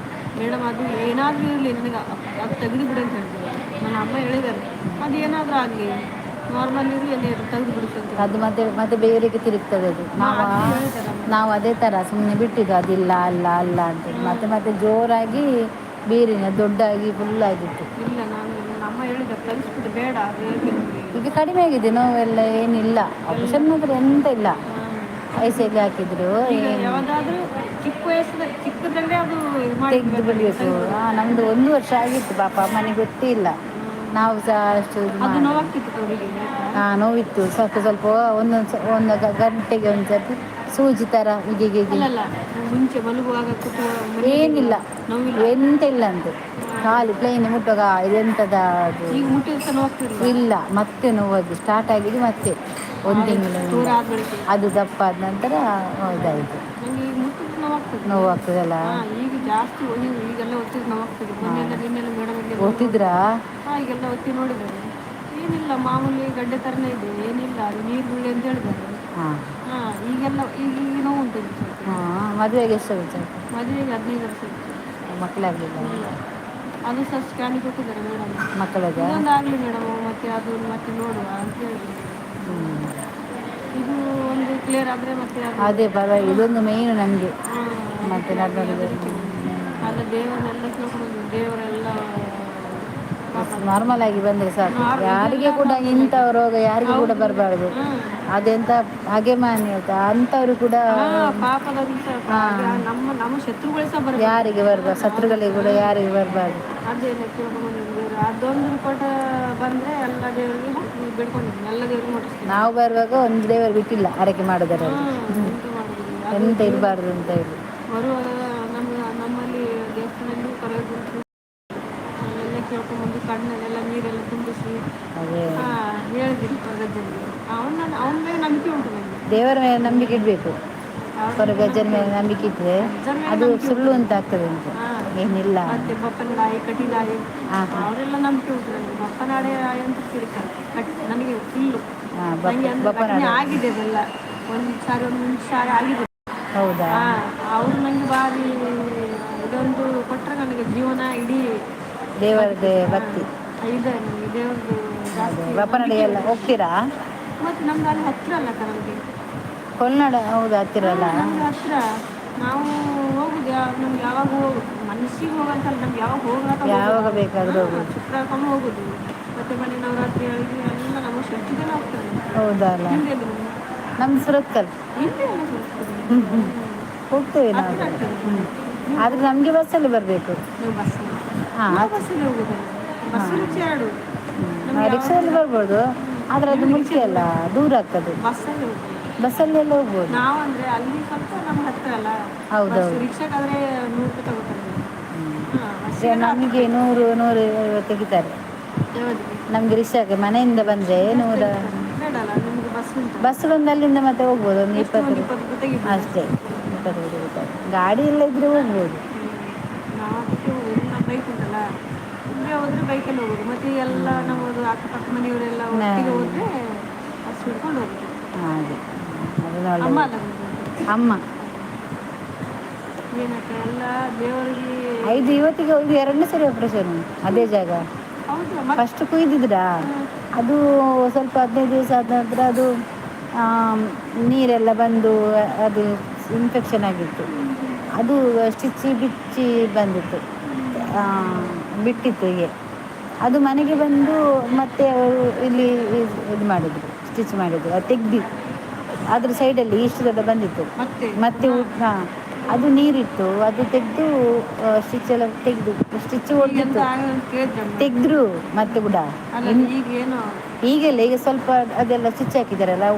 ಮೇಡಮ್, ಅದು ಏನಾದರೂ ಇರಲಿ, ನನಗೆ ಅದು ತೆಗೆದು ಬಿಡು ಅಂತ ಹೇಳ್ತಾರೆ. ನನ್ನ ಅಮ್ಮ ಹೇಳಿದ್ದಾರೆ, ಅದು ಏನಾದರೂ ಆಗಲಿ, ನಾರ್ಮಲ್ ಇರಲಿ, ಎಲ್ಲಿ ತೆಗೆದು ಬಿಡು ಅಂತ. ಅದು ಮತ್ತೆ ಮತ್ತೆ ಬೇರೆಗೆ ತಿರುಗ್ತದೆ ಅದು. ನಾವು ನಾವು ಅದೇ ಥರ ಸುಮ್ಮನೆ ಬಿಟ್ಟಿದ್ದು, ಅದಿಲ್ಲ ಅಲ್ಲ ಅಲ್ಲ ಅಂತ. ಮತ್ತೆ ಮತ್ತೆ ಜೋರಾಗಿ ಬೇರೆನೆ ದೊಡ್ಡಾಗಿ ಫುಲ್ ಆಗಿತ್ತು. ಇಲ್ಲ, ನಾನು ನನ್ನ ಅಮ್ಮ ಹೇಳಿದ್ದಾರೆ, ತೆಗೆಸ್ಬಿಟ್ಟು ಬೇಡ ಅದು ಹೇಳ್ತೀನಿ ನಿಮಗೆ. ಈಗ ಕಡಿಮೆ ಆಗಿದೆ ನೋವೆಲ್ಲ, ಏನಿಲ್ಲ. ಆಪರೇಷನ್ ಮಾತ್ರ ಎಂತ ಇಲ್ಲ, ಐಸಿಯಲ್ಲಿ ಹಾಕಿದ್ರು. ಈಗ ಯಾವ್ದಾದ್ರೂ ಚಿಕ್ಕ ವಯಸ್ಸದ ಚಿಕ್ಕದ್ರಲ್ಲೇ ಅದು ಇದು ಮಾಡಿ ತೆಗೆದು ಬಿಡಬೇಕು. ಹಾಂ, ನಮ್ಮದು ಒಂದು ವರ್ಷ ಆಗಿತ್ತು ಪಾಪ, ಅಮ್ಮನಿಗೆ ಗೊತ್ತೇ ಇಲ್ಲ. ನಾವು ಸಹ ಅಷ್ಟು ಇದು ಅದು ನೋವಾಗ್ತಿತ್ತು ಅವರಿಗೆ. ಹಾಂ, ನೋವಿತ್ತು ಸ್ವಲ್ಪ ಸ್ವಲ್ಪ. ಒಂದೊಂದು ಒಂದು ಗಂಟೆಗೆ ಒಂದು ಸರ್ತಿ ಸೂಜಿ ಥರ ಹೀಗೆ ಹೀಗೆ ಹೀಗೆ. ಅಲ್ಲಲ್ಲ, ಮುಂಚೆ ಮಲಗುವಾಗ ಕೂತ್ಕೊ ಏನಿಲ್ಲ. ನೋವಿಲ್ಲ. ಎಂತ ಇಲ್ಲ ಅಂತೆ, ಖಾಲಿ ಪ್ಲೇನ್ ಮುಟ್ಟುವಾಗ ಇದೆಂತದ ಅದು. ಈಗ ಮುಟ್ಟಿದ ನೋವಾಗ್ತಿಲ್ಲ? ಇಲ್ಲ, ಮತ್ತೆ ನೋವಾಗಿ ಸ್ಟಾರ್ಟ್ ಆಗಿದೆ ಮತ್ತೆ ಒಂದು ತಿಂಗಳು. ದೂರ ಆದ ಬಳಿಕ. ಅದು ದಪ್ಪ ಆದ ನಂತರ ಇದಾಯಿತು. ನಂಗೆ ಈಗ ಮುಟ್ಟಿದ್ರೆ ನೋವಾಗ್ತದೆ. ನೋವಾಗ್ತದಲ್ಲ. ಹಾ, ಈಗ ಜಾಸ್ತಿ ಹೋಗಿ ಈಗೆಲ್ಲ ಒತ್ತಿದ್ರೆ ನೋವಾಗ್ತದೆ. ಮೊನ್ನೆಲ್ಲ ನಿನ್ನೆಲ್ಲ ಮೇಡಮ್ ಇಲ್ಲಿ. ಒತ್ತಿದ್ರಾ? ಹಾ, ಈಗೆಲ್ಲ ಒತ್ತಿ ನೋಡಿದ್ದಾರೆ, ಏನಿಲ್ಲ, ಮಾಮೂಲಿ ಗಡ್ಡೆ ಥರನೇ ಇದೆ, ಏನಿಲ್ಲ, ಅದು ನೀರು ಗುಳ್ಳೆ ಅಂತ ಹೇಳಿದ್ದಾರೆ. ಹಾಂ. ಹಾ, ಈಗೆಲ್ಲ ಈಗ ಈಗ ನೋವು ಉಂಟು ಈಗ ಸ್ವಲ್ಪ. ಹಾಂ, ಮದುವೆಗೆ ಎಷ್ಟು ವರ್ಷ ಆಯ್ತು? ಮದುವೆಗೆ 15 ವರ್ಷ ಆಯ್ತು. ಮಕ್ಕಳಾಗಲಿಲ್ಲ? ಅದು ಸಹ ಸ್ಕ್ಯಾನಿಗೆ ಕೊಟ್ಟಿದ್ದಾರೆ ಮೇಡಮ್. ಮಕ್ಕಳದ ಇದೊಂದು ಆಗಲಿ ಮೇಡಮ್, ಮತ್ತೆ ಅದು ಮತ್ತೆ ನೋಡುವ ಅಂತ ಹೇಳಿದ್ರು. ಇದು ಒಂದು ಕ್ಲಿಯರ್ ಆದರೆ ಮತ್ತೆ ಅದು. ಅದೇ ಪರವಾಗಿ, ಇದೊಂದು ಮೇಯ್ನು ನಮಗೆ. ಹಾ, ಮತ್ತೆ ನಡ್ನೋಡಿದ್ರೆ ಅಲ್ಲ, ದೇವರನ್ನೆಲ್ಲ ಕೇಳ್ಕೊಂಡು ದೇವರೆಲ್ಲ. ನಾರ್ಮಲ್ ಆಗಿ ಬಂದರೆ ಸಾಕು. ಯಾರಿಗೆ ಕೂಡ ಇಂಥ ರೋಗ ಯಾರಿಗೂ ಕೂಡ ಬರಬಾರ್ದು. ಅದೆಂತ ಹಾಗೆ ಮಾನ್ಯತೆ ಅಂಥವ್ರು ಕೂಡ. ಪಾಪದವ್ರಿಗೆ ಸಹ, ನಮ್ಮ ನಮ್ಮ ಶತ್ರುಗಳು ಸಹ ಬರಬೇಕು. ಯಾರಿಗೆ ಬರಬಾರ್ದು, ಶತ್ರುಗಳಿಗೆ ಕೂಡ ಯಾರಿಗೆ ಬರಬಾರ್ದು. ಅದೇನ ಕೇಳ್ಕೊಂಡು ದೇವರು, ಅದೊಂದು ರಿಪೋರ್ಟ್ ಬಂದರೆ ಎಲ್ಲ ದೇವರಿಗೆ ಬೇಡ್ಕೊಂಡಿದ್ದೀನಿ, ಎಲ್ಲ ದೇವರಿಗೆ ಮುಟ್ಟಿಸ್ತೀನಿ. ನಾವು ಬರುವಾಗ ಒಂದು ದೇವರು ಬಿಟ್ಟಿಲ್ಲ ಹರಕೆ ಮಾಡೋದರಲ್ಲಿ. ಎಂತ ಮಾಡೋದಿಲ್ಲ. ಎಂತ ಇರಬಾರ್ದು ಅಂತ ಹೇಳಿ. ಬರುವಾಗ ನಮ್ಮ ನಮ್ಮಲ್ಲಿ ದೇವಸ್ಥಾನದಲ್ಲಿ ಕರೆದು ಅಲ್ಲೆಲ್ಲ ಕೇಳ್ಕೊಂಡ್ಬಂದು ಕಣ್ಣಲ್ಲೆಲ್ಲ ನೀರೆಲ್ಲ ತುಂಬಿಸಿ. ಅದೇ. ಹೇಳಿದ್ದೀನಿ ಕೊರಗಜ್ಜನಿಗೆ. ಅವನ ಅವನ ಮೇಲೆ ನಂಬಿಕೆ ಉಂಟು ನನಗೆ. ದೇವರ ಮೇಲೆ ನಂಬಿಕೆ ಇಡಬೇಕು. ಕೊರಗಜ್ಜನ ಮೇಲೆ ನಂಬಿಕೆ ಇಟ್ಟರೆ ಅದು ಸುಳ್ಳು ಅಂತ ಆಗ್ತದೆ ಅಂತ ಏನಿಲ್ಲ. ಮತ್ತೆ ಬಪ್ಪನಾಯಿ, ಕಟೀಲಾಯಿ, ಅವರೆಲ್ಲ ನಂಬಿಕೆ ಉಂಟು ನನಗೆ. ಬಪ್ಪನಾಡೆ ಅಂತ ತಿಳ್ತಾರೆ ಕಟ್ ನನಗೆ ಫುಲ್ಲು. ನನಗೆ ಅಂದ್ರೆ ಘಟನೆ ಆಗಿದೆ ಅದೆಲ್ಲ, ಒಂದು ಸಾರಿ ಒಂದು ಮುಂಚೆ ಸಾರಿ ಆಗಿದೆ. ಹೌದಾ? ಅವರು ನನಗೆ ಭಾರಿ ಇದೊಂದು ಕೊಟ್ಟರೆ ನನಗೆ ಜೀವನ ಇಡೀ. ದೇವರದೇ ಭಕ್ತಿ. ಇದೆ ನನಗೆ ದೇವ್ರದ್ದು ಜಾಸ್ತಿ. ಬಪ್ಪನಾಡಿ ಎಲ್ಲ ಹೋಗ್ತೀರಾ? ಮತ್ತೆ ನಮ್ದು ಅಲ್ಲಿ ಹತ್ತಿರ ಅಲ್ಲ ಅಕ್ಕ ನಮಗೆ. ಕೊಲ್ನಾಡ, ಹೌದು, ಹತ್ತಿರ ಅಲ್ಲ? ನಮ್ಗೆ ಹತ್ತಿರ, ನಾವು ಹೋಗುದು ನಮ್ಗೆ ಯಾವಾಗ ಹೋಗು ಮನಸ್ಸಿಗೆ ಹೋಗಂತಲ್ಲ, ನಮ್ಗೆ ಯಾವಾಗ ಹೋಗಂತ. ಯಾವಾಗ ಬೇಕಾದರೂ ಹೋಗುದು. ಶುಕ್ರವಾರಕ್ಕೊಮ್ಮೆ ಹೋಗುದು, ಮತ್ತೆ ಮನೆ ನವರಾತ್ರಿ ಒಳಗೆ ಎಲ್ಲ ನಮ್ಮ ಶಕ್ತಿಗೆಲ್ಲ ಹೋಗ್ತದೆ. ಹೌದಲ್ಲ? ನಿಮ್ದು ಎಲ್ಲಿ ಮನೆ? ನಮ್ಮ ಸುರತ್ಕಲ್. ಇಲ್ಲೇ ಅಲ್ಲ ಸುರತ್ಕಲ್? ಹೋಗ್ತೇವೆ ನಾವು. ಹತ್ತಿರ ಆಗ್ತದೆ. ಆದರೆ ನಮಗೆ ಬಸ್ಸಲ್ಲಿ ಬರಬೇಕು. ನೀವು ಬಸ್ ಹಾಂ. ನಾವು ಬಸ್ಸಲ್ಲಿ ಹೋಗುದು, ಬಸ್ ರಿಕ್ಷಾ ಎರಡು. ರಿಕ್ಷಾದಲ್ಲಿ ಬರ್ಬೋದು, ಆದರೆ ಅದು ಮುಖ್ಯ ಅಲ್ಲ, ದೂರ ಆಗ್ತದೆ. ಬಸ್ಸಲ್ಲಿ ಹೋಗುದು. ಬಸ್ಸಲ್ಲಿ ಎಲ್ಲ ಹೋಗ್ಬೋದು. ನಾವಂದ್ರೆ ಅಲ್ಲಿ ಸ್ವಲ್ಪ ನಮ್ಮ ಹತ್ತಿರ ಅಲ್ಲ. ಹೌದೌದು. ಬಸ್ ರಿಕ್ಷಾಕ್ಕಾದ್ರೆ 100 ರೂಪಾಯಿ ತಗೋತಾರೆ. ಹಾಂ, ಬಸ್. ನಮಗೆ 100, 150 ತೆಗಿತಾರೆ. ಯಾವ್ದಕ್ಕೆ? ನಮಗೆ ರಿಕ್ಷಾಕ್ಕೆ ಮನೆಯಿಂದ ಬಂದರೆ 100. ಬೇಡ ಅಲ್ಲ, ನಿಮ್ಗೆ ಬಸ್ ಉಂಟು. ಬಸ್ ಬಂದು ಅಲ್ಲಿಂದ ಮತ್ತೆ ಹೋಗ್ಬೋದು ಒಂದು 20. ಒಂದು 20 ರೂಪಾಯಿ ತೆಗಿಬೋದು. ಅಷ್ಟೇ, 20 ರೂಪಾಯಿ ತೆಗಿತಾರೆ. ಗಾಡಿ ಎಲ್ಲ ಇದ್ರೆ ಹೋಗ್ಬೋದು. ನಾವು ಅದಕ್ಕೆ ಹೋಗುದು. ನಮ್ಮ ಬೈಕ್ ಉಂಟಲ್ಲ, ಒಬ್ಬರೇ ಹೋದ್ರೆ ಬೈಕಲ್ಲಿ ಹೋಗೋದು, ಮತ್ತೆ ಎಲ್ಲ ನಮ್ಮದು ಅಕ್ಕಪಕ್ಕ ಮನೆಯವರೆಲ್ಲ ಒಟ್ಟಿಗೆ ಹೋದ್ರೆ ಬಸ್ ಹಿಡ್ಕೊಂಡು ಹೋಗೋದು. ಹಾಗೆ ಅದನ್ನ ಅಮ್ಮ ಒಳ್ಳೆದು. ಅಲ್ಲ ಬಂದದ್ದು. ಅಮ್ಮ. ಏನಕ್ಕ ಎಲ್ಲ ದೇವರಿಗೆ. ಐದು ಇವತ್ತಿಗೆ ಇದು ಎರಡನೇ ಸರಿ ಆಪ್ರೇಷನ್ ಅದೇ ಜಾಗ. ಹೌದು ಮತ್ತೆ. ಫಸ್ಟ್ ಕುಯ್ದಿದ್ರಾ, ಅದು ಸ್ವಲ್ಪ 15 ದಿವಸ ಆದ ನಂತರ ಅದು ನೀರೆಲ್ಲ ಬಂದು ಅದು ಇನ್ಫೆಕ್ಷನ್ ಆಗಿತ್ತು. ಅದು ಸ್ಟಿಚ್ಚಿ ಬಿಚ್ಚಿ ಬಂದಿತ್ತು, ಬಿಟ್ಟಿತ್ತು ಹೀಗೆ. ಅದು ಮನೆಗೆ ಬಂದು ಮತ್ತೆ ಅವರು ಇಲ್ಲಿ ಇದು ಮಾಡಿದರು, ಸ್ಟಿಚ್ ಮಾಡಿದರು. ಅದು ತೆಗ್ದು ಅದ್ರ ಸೈಡಲ್ಲಿ ಇಷ್ಟು ದೊಡ್ಡ ಬಂದಿತ್ತು. ಮತ್ತೆ ಮತ್ತೆ ಹಾಂ, ಅದು ನೀರಿತ್ತು, ಅದು ತೆಗೆದು ಸ್ಟಿಚ್ ಎಲ್ಲ ತೆಗೆದು ಸ್ಟಿಚ್ ಈಗ ಎಂತ ಹೊಡೆದಿತ್ತು. ಆಗಲ್ಲ ಅಂತ ಕೇಳಿದ್ರಮ್ಮ. ತೆಗೆದ್ರು ಮತ್ತೆ ಕೂಡ. ಅಲ್ಲ, ಈಗ ಏನು? ಈಗೆಲ್ಲ ಈಗ ಸ್ವಲ್ಪ ಅದೆಲ್ಲ ಸ್ಟಿಚ್ ಹಾಕಿದಾರಲ್ಲ.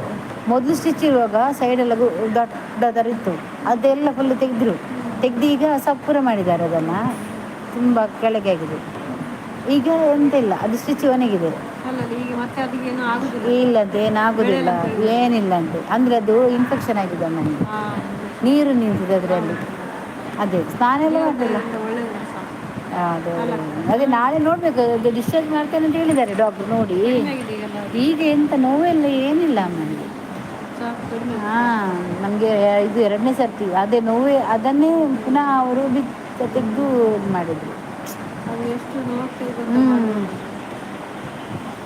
ಮೊದಲು ಸ್ಟಿಚ್ ಇರುವಾಗ ಸೈಡೆಲ್ಲ ದೊಡ್ಡ ಥರ ಇತ್ತು, ಅದೆಲ್ಲ ಫುಲ್ ತೆಗೆದ್ರು. ತೆಗ್ದು ಈಗ ಸಪೂರ ಮಾಡಿದ್ದಾರೆ ಅದನ್ನು, ತುಂಬ ಕೆಳಗೆ ಆಗಿದೆ. ಈಗ ಎಂತ ಇಲ್ಲ, ಅದು ಸ್ಟಿಚ್ ಒಣಗಿದೆ. ಅಲ್ಲ ಅಲ್ಲ, ಈಗ ಮತ್ತೆ ಅದಕ್ಕೆ ಏನು ಆಗುದಿಲ್ಲ? ಇಲ್ಲಂತೆ, ಏನಾಗುದಿಲ್ಲ, ಏನಿಲ್ಲ ಅಂತೆ. ಅಂದರೆ ಅದು ಇನ್ಫೆಕ್ಷನ್ ಆಗಿದೆ ನನಗೆ, ನೀರು ನಿಂತಿದೆ ಅದರಲ್ಲಿ. ಅದೇ ಸ್ನಾನ ಎಲ್ಲ ಮಾಡಲಿಲ್ಲ. ಅಂತ ಒಳ್ಳೇದು ಸಾಕು. ಅದೇ ಅದೇ, ನಾಳೆ ನೋಡಬೇಕು. ಅದು ಡಿಸ್ಚಾರ್ಜ್ ಮಾಡ್ತೇನೆ ಅಂತ ಹೇಳಿದ್ದಾರೆ ಡಾಕ್ಟ್ರು ನೋಡಿ. ಕಡಿಮೆ ಆಗಿದೆ ಈಗೆಲ್ಲ? ಈಗ ಎಂತ ನೋವೆಲ್ಲ ಏನಿಲ್ಲ ಅಮ್ಮನಿಗೆ. ಸಾಕು, ಕಡಿಮೆ. ಹಾಂ, ನಮಗೆ ಇದು ಎರಡನೇ ಸರ್ತಿ ಅದೇ ನೋವೇ, ಅದನ್ನೇ ಪುನಃ ಅವರು ಬಿತ್ತ ತೆಗೆದು ಇದು ಮಾಡಿದರು. ಅದು ಎಷ್ಟು ನೋಡ್ತೇವೆ ಗೊತ್ತಾ ಮಾಡುವಾಗ.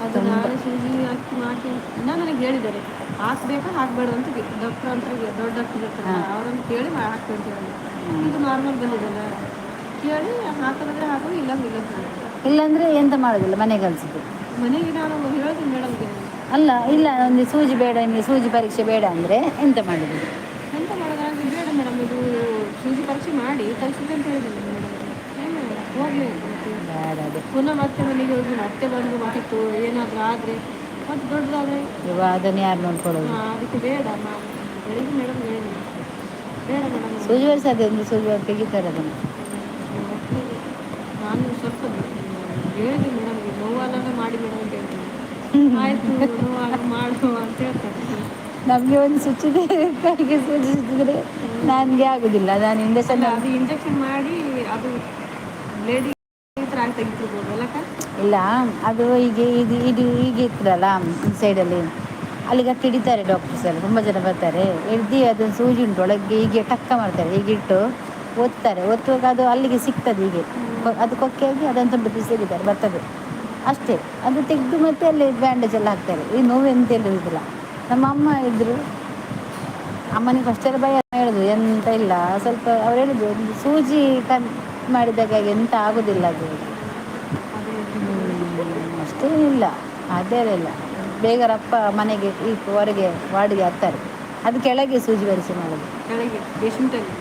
ಅದು ನಾಳೆ ಸೂಜಿ ಹಾಕಿ ಮಾಡಿ ಇನ್ನ ನನಗೆ ಹೇಳಿದ್ದಾರೆ, ಹಾಕ್ಬೇಕಾ ಹಾಕ್ಬೇಡ ಅಂತ. ಡಾಕ್ಟರ್ ಅಂತ ದೊಡ್ಡ ಡಾಕ್ಟರ್ ಇರ್ತಾರಲ್ಲ, ಅವರನ್ನು ಕೇಳಿ ಹಾಕ್ಬೇಕು ಅಂತ ಹೇಳಿದ್ರು. ಇದು ನಾರ್ಮಲ್ ಬಂದಿದೆಲ್ಲ, ಕೇಳಿ ಹಾಕೋದಾದ್ರೆ ಹಾಕೋದು, ಇಲ್ಲ ಇಲ್ಲ ಅಂತ ಹೇಳಿದ್ರು. ಇಲ್ಲಾಂದರೆ ಎಂತ ಮಾಡೋದಿಲ್ಲ, ಮನೆಗೆ ಕಳಿಸಿದ್ದು. ಮನೆಗೆ ನಾನು ಹೇಳ್ತೀನಿ ಮೇಡಮ್ಗೆ. ಅಲ್ಲ, ಇಲ್ಲ, ಒಂದು ಸೂಜಿ ಬೇಡ ನಿಮಗೆ, ಸೂಜಿ ಪರೀಕ್ಷೆ ಬೇಡ ಅಂದರೆ ಎಂತ ಮಾಡೋದು? ಎಂತ ಮಾಡೋದು? ನನಗೆ ಬೇಡ ಮೇಡಮ್, ಇದು ಸೂಜಿ ಪರೀಕ್ಷೆ ಮಾಡಿ ಕಳಿಸಿದ್ದೆ ಅಂತ ಹೇಳಿದ್ದೀನಿ ಮೇಡಮ್. ಏನು ಹೋಗಲಿ ಮತ್ತೆ. ಬೇಡ ಅದೇ. ಪುನಃ ಮತ್ತೆ ಮನೆಗೆ ಹೋಗಿ ಮತ್ತೆ ಬಂದು ಮತ್ತೆ ಏನಾದರೂ ಆದರೆ, ಮತ್ತೆ ದೊಡ್ಡದಾದರೆ. ಇವಾಗ ಅದನ್ನು ಯಾರು ನೋಡ್ಕೊಳ್ಳೋದು? ಅದಕ್ಕೆ ಬೇಡ, ನಾನು ಬೆಳಿಗ್ಗೆ ಮೇಡಮ್ ಹೇಳಿದ್ದೀನಿ, ಬೇಡ ಮೇಡಮ್. ಸೂಜಿ ವರ್ಷ ಅದೇ ಒಂದು ಸೂಜಿ ತೆಗಿತಾರೆ ಅದನ್ನು. ನಾನು ಸ್ವಲ್ಪ ಹೇಳಿದೆ ಮೇಡಮ್ಗೆ, ನೋವಲ್ಲ ಮಾಡಿ ಮೇಡಮ್ ಅಂತ ಹೇಳ್ತೀನಿ. ಆಯಿತು, ನೋವಾಗ ಮಾಡು ಅಂತ ಹೇಳ್ತಾರೆ. ನಮಗೆ ಒಂದು ಚುಚ್ಚಿದೆ, ಕೈಗೆ ಸೂಜಿ ಚುಚ್ಚಿದ್ರೆ ನನಗೆ ಆಗೋದಿಲ್ಲ, ನಾನು ಇಂಜೆಕ್ಷನ್. ಅಲ್ಲ, ಅದು ಇಂಜೆಕ್ಷನ್ ಮಾಡಿ ಅದು ಬ್ಲೇಡ್ ಈ ಥರ ಆಗಿ ತೆಗಿತಿರ್ಬೋದು ಅಲ್ಲಕ್ಕ? ಇಲ್ಲ, ಅದು ಹೀಗೆ ಇದು ಇದು ಹೀಗೆ ಇರ್ತದಲ್ಲ ಈ ಸೈಡಲ್ಲಿ, ಅಲ್ಲಿ ಗಟ್ಟಿ ಹಿಡಿತಾರೆ ಡಾಕ್ಟರ್ಸ್ ಎಲ್ಲ, ತುಂಬ ಜನ ಬರ್ತಾರೆ. ಹಿಡ್ದು ಅದೊಂದು ಸೂಜಿ ಉಂಟು ಒಳಗೆ, ಹೀಗೆ ಟಕ್ಕ ಮಾಡ್ತಾರೆ, ಹೀಗೆ ಇಟ್ಟು ಒತ್ತಾರೆ. ಒತ್ತುವಾಗ ಅದು ಅಲ್ಲಿಗೆ ಸಿಗ್ತದೆ ಹೀಗೆ. ಅದು ಕೊಕ್ಕೆಯಾಗಿ ಅದನ್ನು ತುಂಡು ಪೀಸ್ ತೆಗಿತಾರೆ, ಬರ್ತದೆ ಅಷ್ಟೇ. ಅದು ತೆಗೆದು ಮತ್ತೆ ಅಲ್ಲಿ ಬ್ಯಾಂಡೇಜ್ ಎಲ್ಲ ಹಾಕ್ತಾರೆ. ಈ ನೋವು ಎಂತ ಇರುವುದಿಲ್ಲ. ನಮ್ಮ ಅಮ್ಮ ಇದ್ದರು, ಅಮ್ಮನಿಗೆ ಫಸ್ಟೆಲ್ಲ ಭಯ ಹೇಳುದು, ಎಂತ ಇಲ್ಲ ಸ್ವಲ್ಪ. ಅವ್ರು ಹೇಳಿದ್ರು, ಒಂದು ಸೂಜಿ ಕನ್ ಮಾಡಿದಾಗ ಎಂತ ಆಗೋದಿಲ್ಲ ಅದು. ಅದೇ. ಅಷ್ಟೇನಿಲ್ಲ, ಅದೇ ಇಲ್ಲ. ಬೇಗ ರಪ್ಪ ಮನೆಗೆ ಈ ಹೊರಗೆ ವಾರ್ಡ್ಗೆ ಹಾಕ್ತಾರೆ. ಅದು ಕೆಳಗೆ ಸೂಜಿ ಪರೀಕ್ಷೆ ಮಾಡೋದು. ಕೆಳಗೆ ಬೇಸ್ಮೆಂಟಲ್ಲಿ?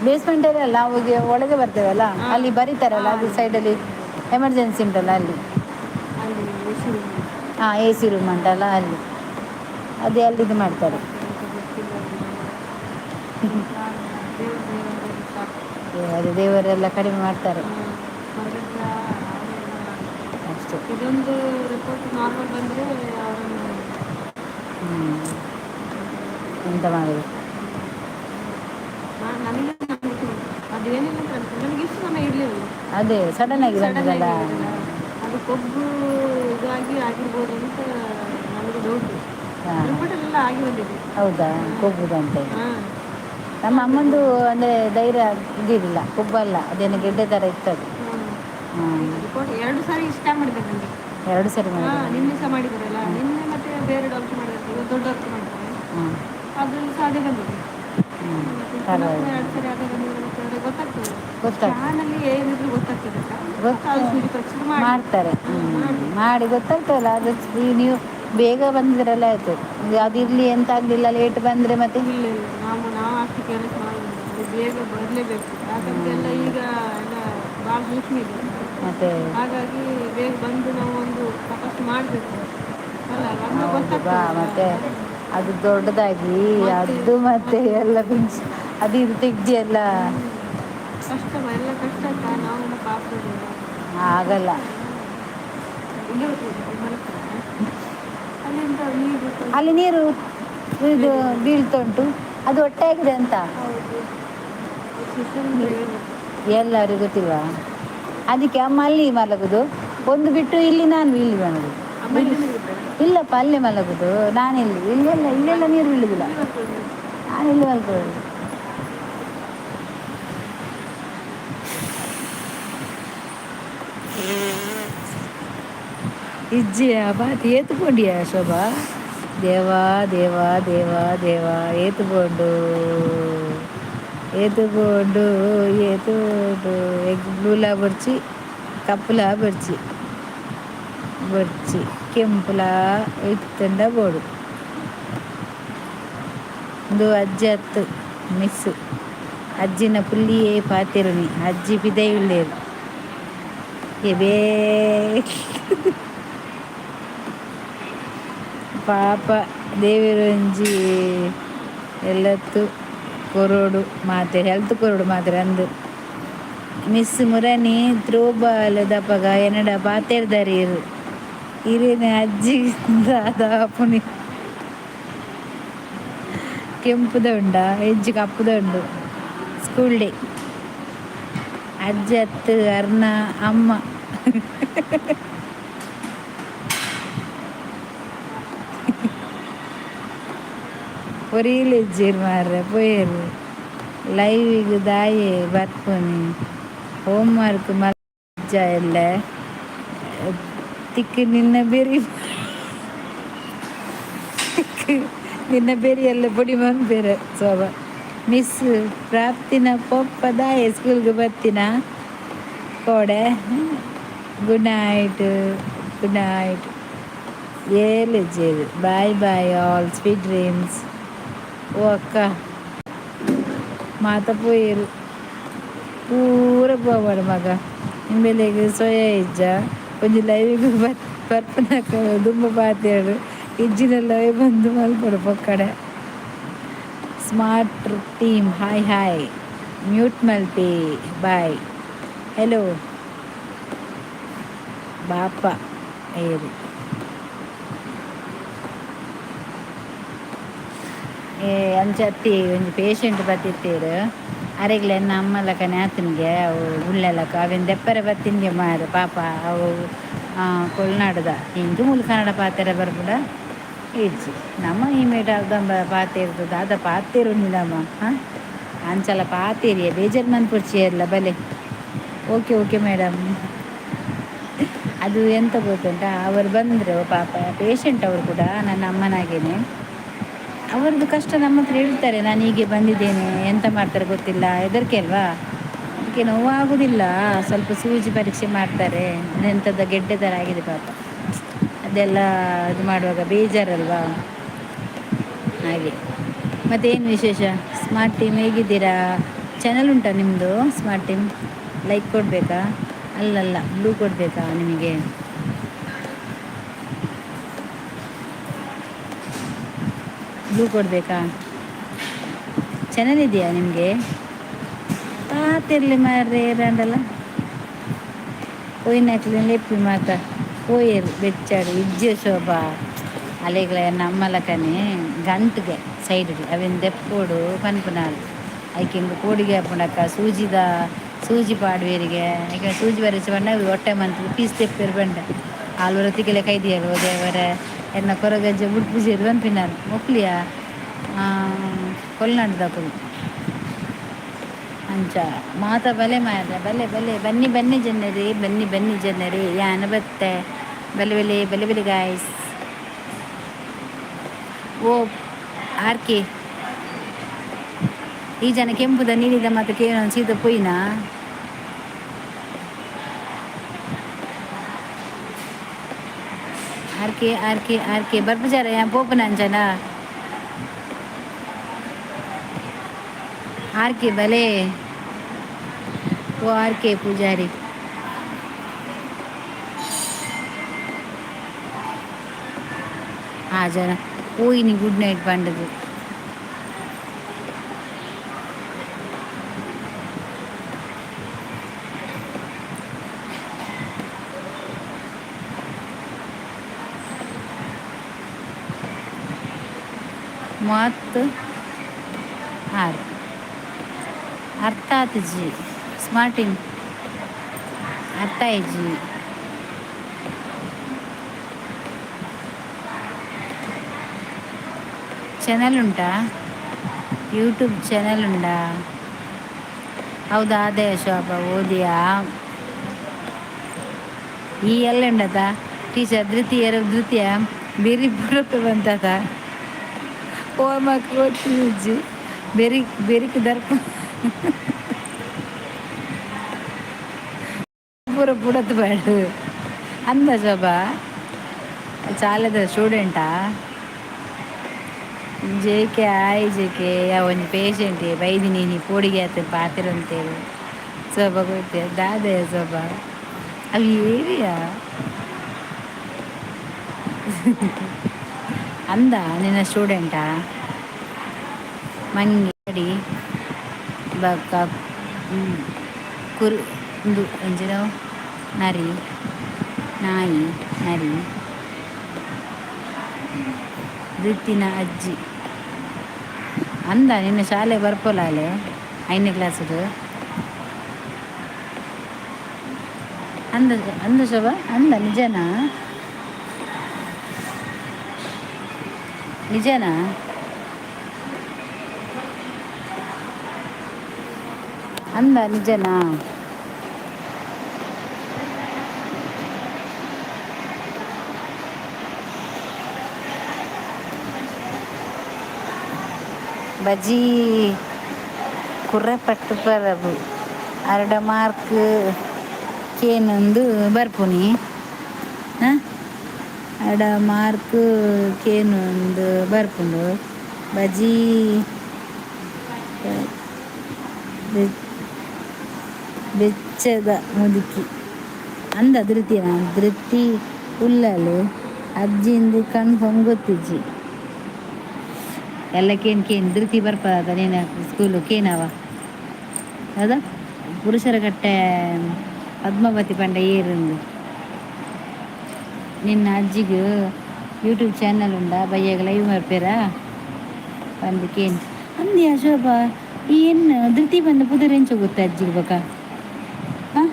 ಬೇಸ್ಮೆಂಟಲ್ಲಿ ಅಲ್ಲ, ನಾವು ಈಗ ಒಳಗೆ ಬರ್ತೇವಲ್ಲ, ಅಲ್ಲಿ ಬರೀತಾರಲ್ಲ, ಅದು ಸೈಡಲ್ಲಿ ಎಮರ್ಜೆನ್ಸಿ ಉಂಟಲ್ಲ ಅಲ್ಲಿ. ಅಲ್ಲಿ A C room. ಹಾಂ, A C room ಉಂಟಲ್ಲ ಅಲ್ಲಿ, ಅದೇ ಅಲ್ಲಿ ಇದು ಮಾಡ್ತಾರೆ. ಅಂತ ಗೊತ್ತಿಲ್ಲ. ದೇವ್ರ ದೇವರ ಸಾಕು. ಅದೇ ದೇವರೆಲ್ಲ ಕಡಿಮೆ ಮಾಡ್ತಾರೆ. ಹೊರಗಡೆ ಅವರೆಲ್ಲ. ಅಷ್ಟೇ. ಇದೊಂದು ರಿಪೋರ್ಟ್ ನಾರ್ಮಲ್ ಬಂದರೆ ಅವರನ್ನು. ಹ್ಞೂ, ಎಂತ ಮಾಡೋದು? ನನಗೆ ನಂಬಿಕೆ ಉಂಟು. ಅದೇನಿಲ್ಲ ಅಂತ ಅನ್ಕೊಂಡು ನನಗೆ ಇಷ್ಟು ಸಮಯ ಇರಲಿಲ್ಲ. ಅದೇ ಸಡನ್ ಆಗಿ ಸಡನ್ ಬಂದದಲ್ಲ. ಆಗಿ ಅದು ಕೊಬ್ಬು ಇದಾಗಿ ಆಗಿರ್ಬೋದು ಅಂತ ನನಗೆ ಡೌಟ್. ರಿಪೋರ್ಟ್ ಎಲ್ಲ ಆಗಿ ಬಂದಿದೆ. ಹೌದಾ, ಕೊಬ್ಬುದಂತೆ? ಹಾಂ. ನಮ್ಮ ಅಮ್ಮಂದು ಅಂದರೆ ಧೈರ್ಯ ಇದಿರಲಿಲ್ಲ, ಕೊಬ್ಬಲ್ಲ, ಅದೇನು ಗೆಡ್ಡೆ ಥರ ಇತ್ತದು. ಹ್ಞೂ. ರಿಪೋರ್ಟ್ ಎರಡು ಸಾರಿ ಸ್ಕ್ಯಾನ್ ಮಾಡಿದ್ದಾರೆ ನನಗೆ. ಎರಡು ಸರಿ ಮಾಡಿದ್ರು? ಹಾಂ, ನಿನ್ನೆ ಸಹ ಮಾಡಿದಾರಲ್ಲ ನಿನ್ನೆ, ಮತ್ತೆ ಬೇರೆ ಡಾಕ್ಟರ್ ಮಾಡಿದ್ದಾರೆ, ಇವತ್ತು ದೊಡ್ಡ ಡಾಕ್ಟರ್ ಮಾಡಿದ್ದಾರೆ. ಅದ್ರಲ್ಲಿ ಸಹ ಅದೇ ಬಂದಿದೆ. ಹ್ಞೂ ಮತ್ತೆ ಪುನಃ ಪುನಃ ಎರಡು ಸರಿ ಅದೇ ಬಂದಿದೆ, ಮತ್ತೆ ಅದೇ ಗೊತ್ತಾಗ್ತದೆ. ಗೊತ್ತಾಗ್ತದೆ. ಸ್ಕ್ಯಾನ್ ಅಲ್ಲಿ ಏನಿದ್ರು ಗೊತ್ತಾಗ್ತದೆ ಅಕ್ಕ. ಗೊತ್ತ- ಅದು ಸೂಜಿ ಪರೀಕ್ಷೆ ಮಾಡಿ ಮಾಡ್ತಾರೆ. ಮಾಡಿ ಗೊತ್ತಾಗ್ತದಲ್ಲ ಅದು. ನೀವು ಬೇಗ ಬಂದಿದ್ರಲ್ಲ ಆಯಿತು. ಅದಿರಲಿ, ಎಂತ ಆಗಲಿಲ್ಲ. ಲೇಟ್ ಬಂದರೆ ಮತ್ತೆ? ಇಲ್ಲ ಇಲ್ಲ, ನಾವು ನಾವು ಅಷ್ಟು ಕೇರ್ಲೆಸ್ ಮಾಡೋದಿಲ್ಲ. ಅದು ಬೇಗ ಬರಲೇಬೇಕು, ಯಾಕಂದ್ರೆ ಎಲ್ಲ ಈಗ ಎಲ್ಲ ಭಾಳ ಸೂಕ್ಷ್ಮ ಇದೆ. ಮತ್ತೆ. ಹಾಗಾಗಿ ಬೇಗ ಬಂದು ನಾವು ಒಂದು ತಪಾಸಣೆ ಮಾಡಬೇಕು ಅಲ್ಲ, ಒಂದು ಹೌದು ಬಾ. ಗೊತ್ತಾಗ್ತದೆ. ಮತ್ತೆ ಅದು ದೊಡ್ಡದಾಗಿ ಅದು ಮತ್ತೆ ಎಲ್ಲ ಪಿಂಚ್ ಅದು ಇದು ತೆಗ್ದು ಎಲ್ಲ. ಕಷ್ಟ, ಎಲ್ಲ ಕಷ್ಟ ಅಕ್ಕ, ನಾವೆಲ್ಲ ಪಾಪದವರು. ಆಗಲ್ಲ. ಇಲ್ಲೇ ಹೋಗ್ತೀವಿ, ಮಲಗ್ತಾರೆ. ಅಲ್ಲಿಂದ ನೀರು ಅಲ್ಲಿ ನೀರು ಇದು ಬೀಳ್ತಾ ಉಂಟು, ಅದು ಒಟ್ಟಾಗಿದೆ ಅಂತ. ಹೌದು, ಸಿಸ್ಟಮ್ ಎಲ್ಲರಿಗೂ ಗೊತ್ತಿಲ್ವಾ? ಅದಕ್ಕೆ ಅಮ್ಮ ಅಲ್ಲಿ ಮಲಗುದು ಒಂದು ಬಿಟ್ಟು ಇಲ್ಲಿ, ನಾನು ಇಲ್ಲಿ ಮಲಗುದು. ಅಮ್ಮ ಇಲ್ಲಿ ಮಲಗಿದ್ದಾರೆ. ಇಲ್ಲಪ್ಪ, ಅಲ್ಲೇ ಮಲಗುದು. ನಾನಿಲ್ಲಿ ಇಲ್ಲೆಲ್ಲ ಇಲ್ಲೆಲ್ಲ ನೀರು ಬೀಳುದಿಲ್ಲ. ಇಲ್ಲಿ ಮಲ್ಕೊಳ್ಳೋದು. ನಾನು ಇಲ್ಲಿ ಮಲ್ಕೊಳ್ಳೋದು. ಇಜ್ಜಿಯ ಬಾತಿ ಏತುಕೊಂಡಿಯ ಶೋಭಾ? ದೇವಾ ದೇವಾ ದೇವಾ ದೇವಾ, ಏತುಕೊಂಡು ಏತುಕೊಂಡು ಏತುಕೊಂಡು. ಎಗ್ ಬ್ಲೂಲ ಬೊರ್ಚಿ, ಕಪ್ಪುಲ ಬೊರ್ಚಿ, ಬೊರ್ಚಿ ಕೆಂಪುಲ ಇತ್ತಂಡ ಬೋಡು. ಇಂದು ಅಜ್ಜಿ ಅತ್ತು ಮಿಸ್ ಅಜ್ಜಿನ ಪುಲ್ಲಿಯೇ ಪಾತೆರುನಿ. ಅಜ್ಜಿ ಪಿದಯುಲ್ಲೇರು ಎಬೇ. ಪಾಪ ದೇವಿರೊಂಜಿ ಎಲ್ಲತ್ತು ಕೊರೊಡು ಮಾತೆ, ಹೆಲ್ತ್ ಕೊರೊಡು ಮಾತ್ರ ಅಂದು. ಮಿಸ್ ಮುರನಿ ತ್ರೋಬಾಲ್ ದಪಗ ಎನ್ನಡ ಪಾತೆರ್ದಾರ್ ಇರು. ಇರೇನ ಅಜ್ಜಿ ದಾದ ಆಪುನಿ? ಕೆಂಪುದ ಉಂಡ ಹೆಜ್ಜೆ ಕಪ್ಪುದ ಉಂಡು. ಸ್ಕೂಲ್ ಡೇ ಅಜ್ಜಿ ಅತ್ತು ಅರ್ನ ಅಮ್ಮ. ಒರಿಲೆಜ್ಜೆರ್ ಮಾರ್ರೆ, ಪೋಯೆರ್. ಲೈವಿಗ್ ದಾಯೆ ಬರ್ಪುನಿ? ಹೋಮ್ವರ್ಕ್ ಮಲ್ಜ ಎಲ್ಲೆ ತಿಕ್ಕು ನಿನ್ನ ಬೆರಿ, ತಿಕ್ಕು ನಿನ್ನ ಬೆರಿ ಎಲ್ಲ ಪೊಡಿ ಮನ್ಪೆರ್. ಶೋಭಾ ಮಿಸ್, ಪ್ರಾಪ್ತಿನ ಪೊಪ್ಪ ದಾಯೆ ಸ್ಕೂಲ್ಗೆ ಬತ್ತಿನ ಕೋಡೆ? Good night, good night. ಏಲಿಜ್ಜೆರ್. Bye bye all, sweet dreams. ಓ ಅಕ್ಕ, ಮಾತ ಪೋಯೆರ್. ಪೂರ ಪೋವಡ್ ಮಗ. ಇಂಬೆಲೆಗ್ ಸೊಯ ಇಜ್ಜ? ಒಂಜಿ ಲೈವಿಗ್ ಬರ್ಪುನಕ ದುಂಬು ಪಾತೆರೊಡು. ಇಜ್ಜಿಂಡಲ ಬಂದು ಮಲ್ಪೊಡು ಪೊಕ್ಕಡೆ. Smart team, hi hi. Mute ಮಲ್ಪಿ. ಬಾಯ್. ಹೆಲೋ ಬಾಪ ಏರು? ಏ ಅಂಚತ್ತಿ ಒಂಜಿ ಪೇಶೆಂಟ್ ಬತ್ತಿತ್ತೇರು. ಅರೆಗ್ಲ ಎನ್ನ ಅಮ್ಮಲಕನೆ ಆತನಿಗೆ ಅವು ಉಳ್ಳೆಲಕ ಅವೆನ್ ದೆಪ್ಪರೆ ಬತ್ತಿನ್ಗೆ ಮಾರೆ. ಪಾಪ ಅವು ಕೊಲ್ನಾಡುದ. ಇಂದು ಮೂಲು ಕನ್ನಡ ಪಾತೆರ ಬರ್ಪುಡ ಇಜ್ಜಿ. ನಮ್ಮ ಈ ಮೇಟ ಅರ್ಧಂಬ ಪಾತೆರ್ದು ದಾದ ಪಾತೆರುನಿ ನಮ್ಮ. ಹಾಂ, ಅಂಚಲ ಪಾತೆರಿಯ, ಬೇಜಾರು ಮನ್ಪೊಡ್ಚಿ ಎಲ್ಲ. ಬಲೆ. Okay okay madam. ಅದು ಎಂತ ಗೊತ್ತುಂಟಾ? ಅವರು ಬಂದರು, ಪಾಪ ಪೇಶೆಂಟ್ ಅವರು ಕೂಡ ನನ್ನ ಅಮ್ಮನಾಗೇನೆ. ಅವರದ್ದು ಕಷ್ಟ ನಮ್ಮ ಹತ್ರ ಹೇಳ್ತಾರೆ. ನಾನು ಹೀಗೆ ಬಂದಿದ್ದೇನೆ, ಎಂತ ಮಾಡ್ತಾರೆ ಗೊತ್ತಿಲ್ಲ, ಹೆದರಿಕೆ ಅಲ್ವಾ? ಅದಕ್ಕೆ ನೋವಾಗುವುದಿಲ್ಲ, ಸ್ವಲ್ಪ ಸೂಜಿ ಪರೀಕ್ಷೆ ಮಾಡ್ತಾರೆ. ಎಂಥದ್ದು ಗೆಡ್ಡೆ ಥರ ಆಗಿದೆ ಪಾಪ. ಅದೆಲ್ಲ ಇದು ಮಾಡುವಾಗ ಬೇಜಾರಲ್ವಾ? ಹಾಗೆ. ಮತ್ತೇನು ವಿಶೇಷ? ಸ್ಮಾರ್ಟ್ ಟೀಮ್, ಹೇಗಿದ್ದೀರಾ? ಚಾನಲ್ ಉಂಟಾ ನಿಮ್ಮದು? ಸ್ಮಾರ್ಟ್ ಟೀಮ್, ಲೈಕ್ ಕೊಡಬೇಕಾ? ಅಲ್ಲಲ್ಲ, ಬ್ಲೂ ಕೊಡಬೇಕಾ ನಿಮಗೆ? ಬ್ಲೂ ಕೊಡಬೇಕಾ? ಚಾನಲ್ ಇದೆಯಾ ನಿಮಗೆ? ಪಾತಿರ್ಲಿ ಮಾರ್ರೆ. ಏರಂಡಲ್ಲ ಪೋಯಿನಕ್ಲೆ ಲೆಪ್ಪಿ ಮಾತ ಪೋಯೆರ್ ಬೆಚ್ಚಾಡು. ಇಜ್ಜೆ ಶೋಭಾ, ಅಲೆಗ್ಲ ನಮ್ಮಲಕನೆ ಗಂಟ್ಗೆ ಸೈಡ್ ಅವೆನ್ ದೆಪ್ಪೋಡು ಪನ್ಪುನಾಲ್. ಐಕ್ ಎಂಕ್ ಪೋಡಿಗೆ ಆಪುಂಡಕ್ಕ. ಸೂಜಿದ ಸೂಜಿ ಪಾಡುವೆರಿಗೆ ಐಕೆ ಸೂಜಿ ಬರೆಸಿ ಪಂಡ ಒಟ್ಟೆ ಮಂತ್ ಪೀಸ್ ತೆಪ್ಪೆರ್ ಪಂಡ. ಆಲ್ ಒರತಿಗೆಲೆ ಕೈದಿಯಲ್. ದೇವರೆ, ಎನ್ನ ಕೊರಗಜ್ಜ ಬುಡ್ಪುಜೆರ್ ಪನ್ಪಿನಾಲ್. ಮೊಕ್ಲಿಯ ಕೊಲ್ನಾಡ್ದಕುಲು ಅಂಚ ಮಾತ. ಬಲೆ ಮಾರ್ರೆ, ಬಲೆ ಬಲೆ. ಬನ್ನಿ ಬನ್ನಿ ಜನರೇ, ಬನ್ನಿ ಬನ್ನಿ ಜನರೇ. ಯಾನ ಬತ್ತೆ. ಬಲೆ ಬಲೆ ಬಲೆ ಬಲೆ ಗಾಯ್ಸ್. ಓ ಆರ್ ಕೆ, ಈ ಜನ ಕೆಂಪುದ ನೀಲಿದ ಮಾತ ಕೇಳೋಣ. ಸೀದಾ ಪೊಯ್ನಾ? R K, R K, R K ಬರ್ಪುಜಾರ? ಯಾನ್ ಪೋಪುನ ಅಂಚನ? ಆರ್ ಕೆ ಬಲೆ. ಓ ಆರ್ ಕೆ ಪೂಜಾರಿ. ಆ ಜನ ಪೋಯಿನಿ ಗುಡ್ ನೈಟ್ ಪಂಡದು. 36 ಅರ್ಥ ಆತಿಜಿ. ಸ್ಮಾರ್ಟಿನ್ ಅರ್ಥ ಆಯ್ಜಿ. ಚಾನಲ್ ಉಂಟಾ? ಯೂಟ್ಯೂಬ್ ಚಾನಲ್ ಉಂಡಾ? ಹೌದಾ? ಅದೇ ಶೋಭಾ ಓದಿಯಾ? ಈ ಎಲ್ಲ ಉಂಡತ ಟೀಚರ್ ಧೃತಿಯರು ಧೃತಿಯ ಬೆರಿ ಬುಡಕ್ಕೆ ಬಂತದ. ಹೋಮ್ವರ್ಕ್ ಓದ್ತಿಜ್ಜಿ, ಬೆರಿ ಬೆರಿಕ್ ದರ್ಪ ಪೂರ ಬುಡತ್ ಬೇಡ ಅಂದ. ಶೋಭಾ ಚಾಲದ ಸ್ಟೂಡೆಂಟಾ? ಜೆ ಕೆ ಆಯ್ ಜೆ ಕೆ, ಒಂಜಿ ಪೇಷಂಟ್ ಬೈದಿನಿ ನೀ ಪೋಡಿಗೆ ಆತ ಪಾತೆರಂತೇಳಿ. ಶೋಭಾ ಗೊತ್ತೆ ದಾದೆಯ ಶೋಭಾ? ಅವು ಏರಿಯಾ ಅಂದ ನಿನ್ನ ಸ್ಟೂಡೆಂಟಾ? ಮಂಗಿ ಬಕ್ಕ ಕುರು ಇಂದು ಎಂಚಿನ ನರಿ ನಾಯಿ ನರಿ. ಧೃತಿನ ಅಜ್ಜಿ ಅಂದ. ನಿನ್ನ ಶಾಲೆ ಬರ್ಪೋಲ ಅಲೆ 5ನೇ ಕ್ಲಾಸ್ದು ಅಂದ ಅಂದ ಶೋಭಾ ಅಂದ. ನಿಜನಾ? ನಿಜನಾ? ಅಂದ ನಿಜನಾ? ಬಜಿ ಕುರ್ರಪಟ್ಟು ಪರಬು ಅರಡ ಮಾರ್ಕ್ ಕೇನೊಂದು ಬರ್ಪುನಿ. ಹಾಂ, ಅಡ ಮಾರ್ಕ್ ಕೇನೊಂದು ಬರ್ಪುಂಡು. ಬಜಿ ಬೆಚ್ಚದ ಮುದುಕಿ ಅಂದ. ಧೃತಿನ ಧೃತಿ ಉಲ್ಲಲು ಅಜ್ಜಿಂದು ಕನ್ಫರ್ಮ್ ಗೊತ್ತಿಜ್ಜಿ. ಎಲ್ಲ ಕೇನ್ ಕೇನ್ ಧೃತಿ ಬರ್ಪದ ನೀನು ಸ್ಕೂಲು ಕೇನವ ಹೌದಾ? ಪುರುಷರ ಕಟ್ಟೆ ಪದ್ಮಾವತಿ ಪಂಡ ಏರುಂದು. ನಿನ್ನ ಅಜ್ಜಿಗೆ ಯೂಟ್ಯೂಬ್ ಚಾನಲ್ ಉಂಡಾ? ಬಯ್ಯಾಗ ಲೈವ್ ಬರ್ಪೇರಾ ಬಂದು ಕೇನ್ ಅಂದ್ಯಾ ಶೋಭಾ? ಏನು ಧೃತಿ ಬಂದ ಪುದರ್ ಎಂಚ ಗೊತ್ತ ಅಜ್ಜಿಗೆ ಬಕ? ಹಾಂ,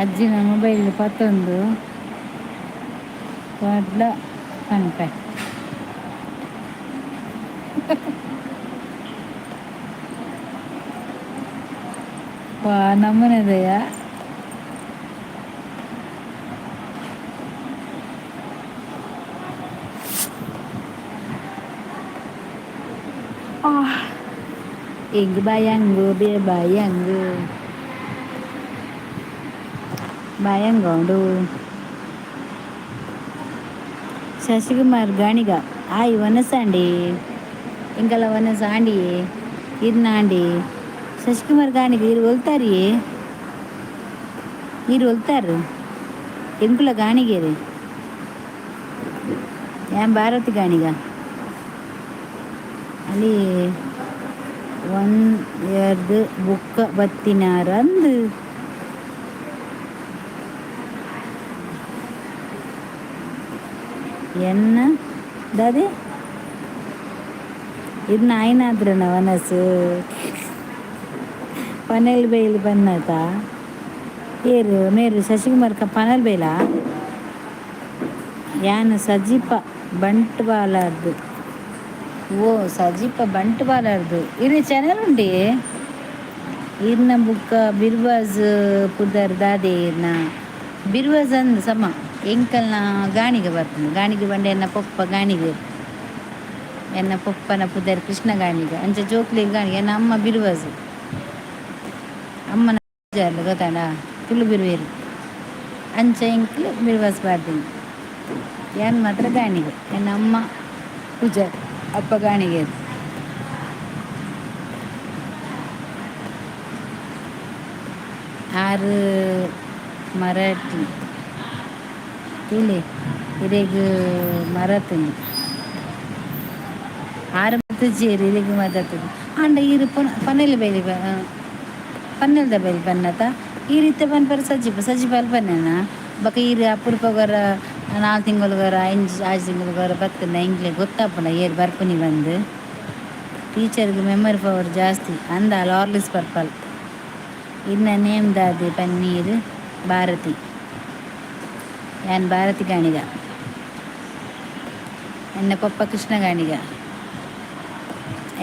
ಅಜ್ಜಿನ ಮೊಬೈಲ್ ಪತ್ತೊಂದು ಪಾಡ್ಲ ಪನ್ಪೆ. ವಾ ನಮ್ಮನೆದಯ. ಎಂಗ್ ಬಾಯಂಗು ಬೇ ಬಾಯಂಗು ಬಾಯಂಗೌಂಡು. ಶಶಿಕುಮಾರ್ ಗಾಣಿಗ ಆಯ್ ವನಸಾಂಡಿ ಎಂಕಲ ವನಸಾಂಡಿ ಇರ್ನಾಂಡಿ. ಶಶಿಕುಮಾರ್ ಗಾಣಿಗ ಇರು ಒಲ್ತಾರಿಯೇ? ಇರು ಒಲ್ತಾರು? ಎಂಕುಲ ಗಾಣಿಗೇರಿ. ಯಾನ್ ಭಾರತಿ ಗಾಣಿಗ. ಅಲ್ಲಿ ಒನ್ ಇಯರ್ದು ಬುಕ್ಕ ಬತ್ತಿನಾರ ಅಂದು. ಎನ್ನ ದಾದೆ ಇದನ್ನ ಆಯ್ನಾದ್ರನ ವನಸು ಪನೆಲ್ ಬೈಲ್ ಬನ್ನತ ಏರು ಮೇರು ಶಶಿಕುಮಾರ್ ಕ ಪನಲ್ ಬೈಲ. ಯಾನ್ ಸಜೀಪ ಬಂಟ್ವಾಳರ್ದು. ಓ ಸಜೀಪ ಬಂಟ್ವಾಳರ್ದು ಇರು ಚಾನಲ್ ಉಂಡೆ. ಇರ್ನ ಬುಕ್ಕ ಬಿರ್ವಾಜ್ ಪುದರ್ ದಾದೆ ಇರ್ನ? ಬಿರ್ವಾಜ್ ಅಂದ್ ಸಮ ಎಂಕಲ್ನ ಗಾಣಿಗೆ ಬರ್ಪುಂಡು. ಗಾಣಿಗೆ ಬಂಡೆ ಎನ್ನ ಪೊಪ್ಪ ಗಾಣಿಗೆ. ಎನ್ನ ಪೊಪ್ಪನ ಪುದರ್ ಕೃಷ್ಣ ಗಾಣಿಗ. ಅಂಚ ಜೋಕ್ಲೆಗ್ ಗಾಣಿಗೆ. ಎನ್ನ ಅಮ್ಮ ಬಿರ್ವಾಜ್. ಅಮ್ಮನ ಗೊತ್ತಾಂಡ? ತುಳು ಬಿರುವೆರು. ಅಂಚ ಎಂಕ್ಲು ಬಿರ್ವಾಸ್ ಪಾಡ್ದಿನಿ. ಯಾನ್ ಮಾತ್ರ ಗಾಣಿಗೆ. ಎನ್ನ ಅಮ್ಮ ಪೂಜಾರಿ, ಅಪ್ಪ ಗಾಣಿಗೆ. ಆರು ಮರಾಠಿ ತೂಲೆ ಇರೆಗ್ ಮರತುಂಡು. ಆರು ಮತ್ತುಜ್ಜೆರ್ ಇರೆಗ್ ಮದತುಂಡು. ಆಂಡ ಈರ್ ಪನ ಪನೆಲ್ ಬೈಲಿ ಪನ್ನೆಲ್ದ ಬೈಲ್ ಪನ್ನತ ಈ ರೀತಿ ಪನ್ಪರ ಸಜ್ಜಿಪ ಸಜ್ಜಿಪ ಅಲ್ಪನೇನ ಬೊಕ ಈರ್ ಅಪರೂಪಗೊರ 4 ತಿಂಗಳುಗೊರ 5 6 ತಿಂಗಳುಗೊರ ಬತ್ತುಂಡ ಎಂಕ್ಲೆ ಗೊತ್ತಾಪುಂಡ ಏರ್ ಬರ್ಪುನಿ ಬಂದು. ಟೀಚರ್ಗೆ ಮೆಮೊರಿ ಪವರ್ ಜಾಸ್ತಿ ಅಂದ ಲಾರ್ಲಿಸ್ ಪರ್ಪಲ್. ಇನ್ನ ನೇಮ್ ದಾದೆ ಪನ್ನೀರ್ ಭಾರತಿ ಯಾನ್ ಭಾರತಿ ಗಾಣಿಗ ಎನ್ನ ಪಪ್ಪ ಕೃಷ್ಣ ಗಾಣಿಗ.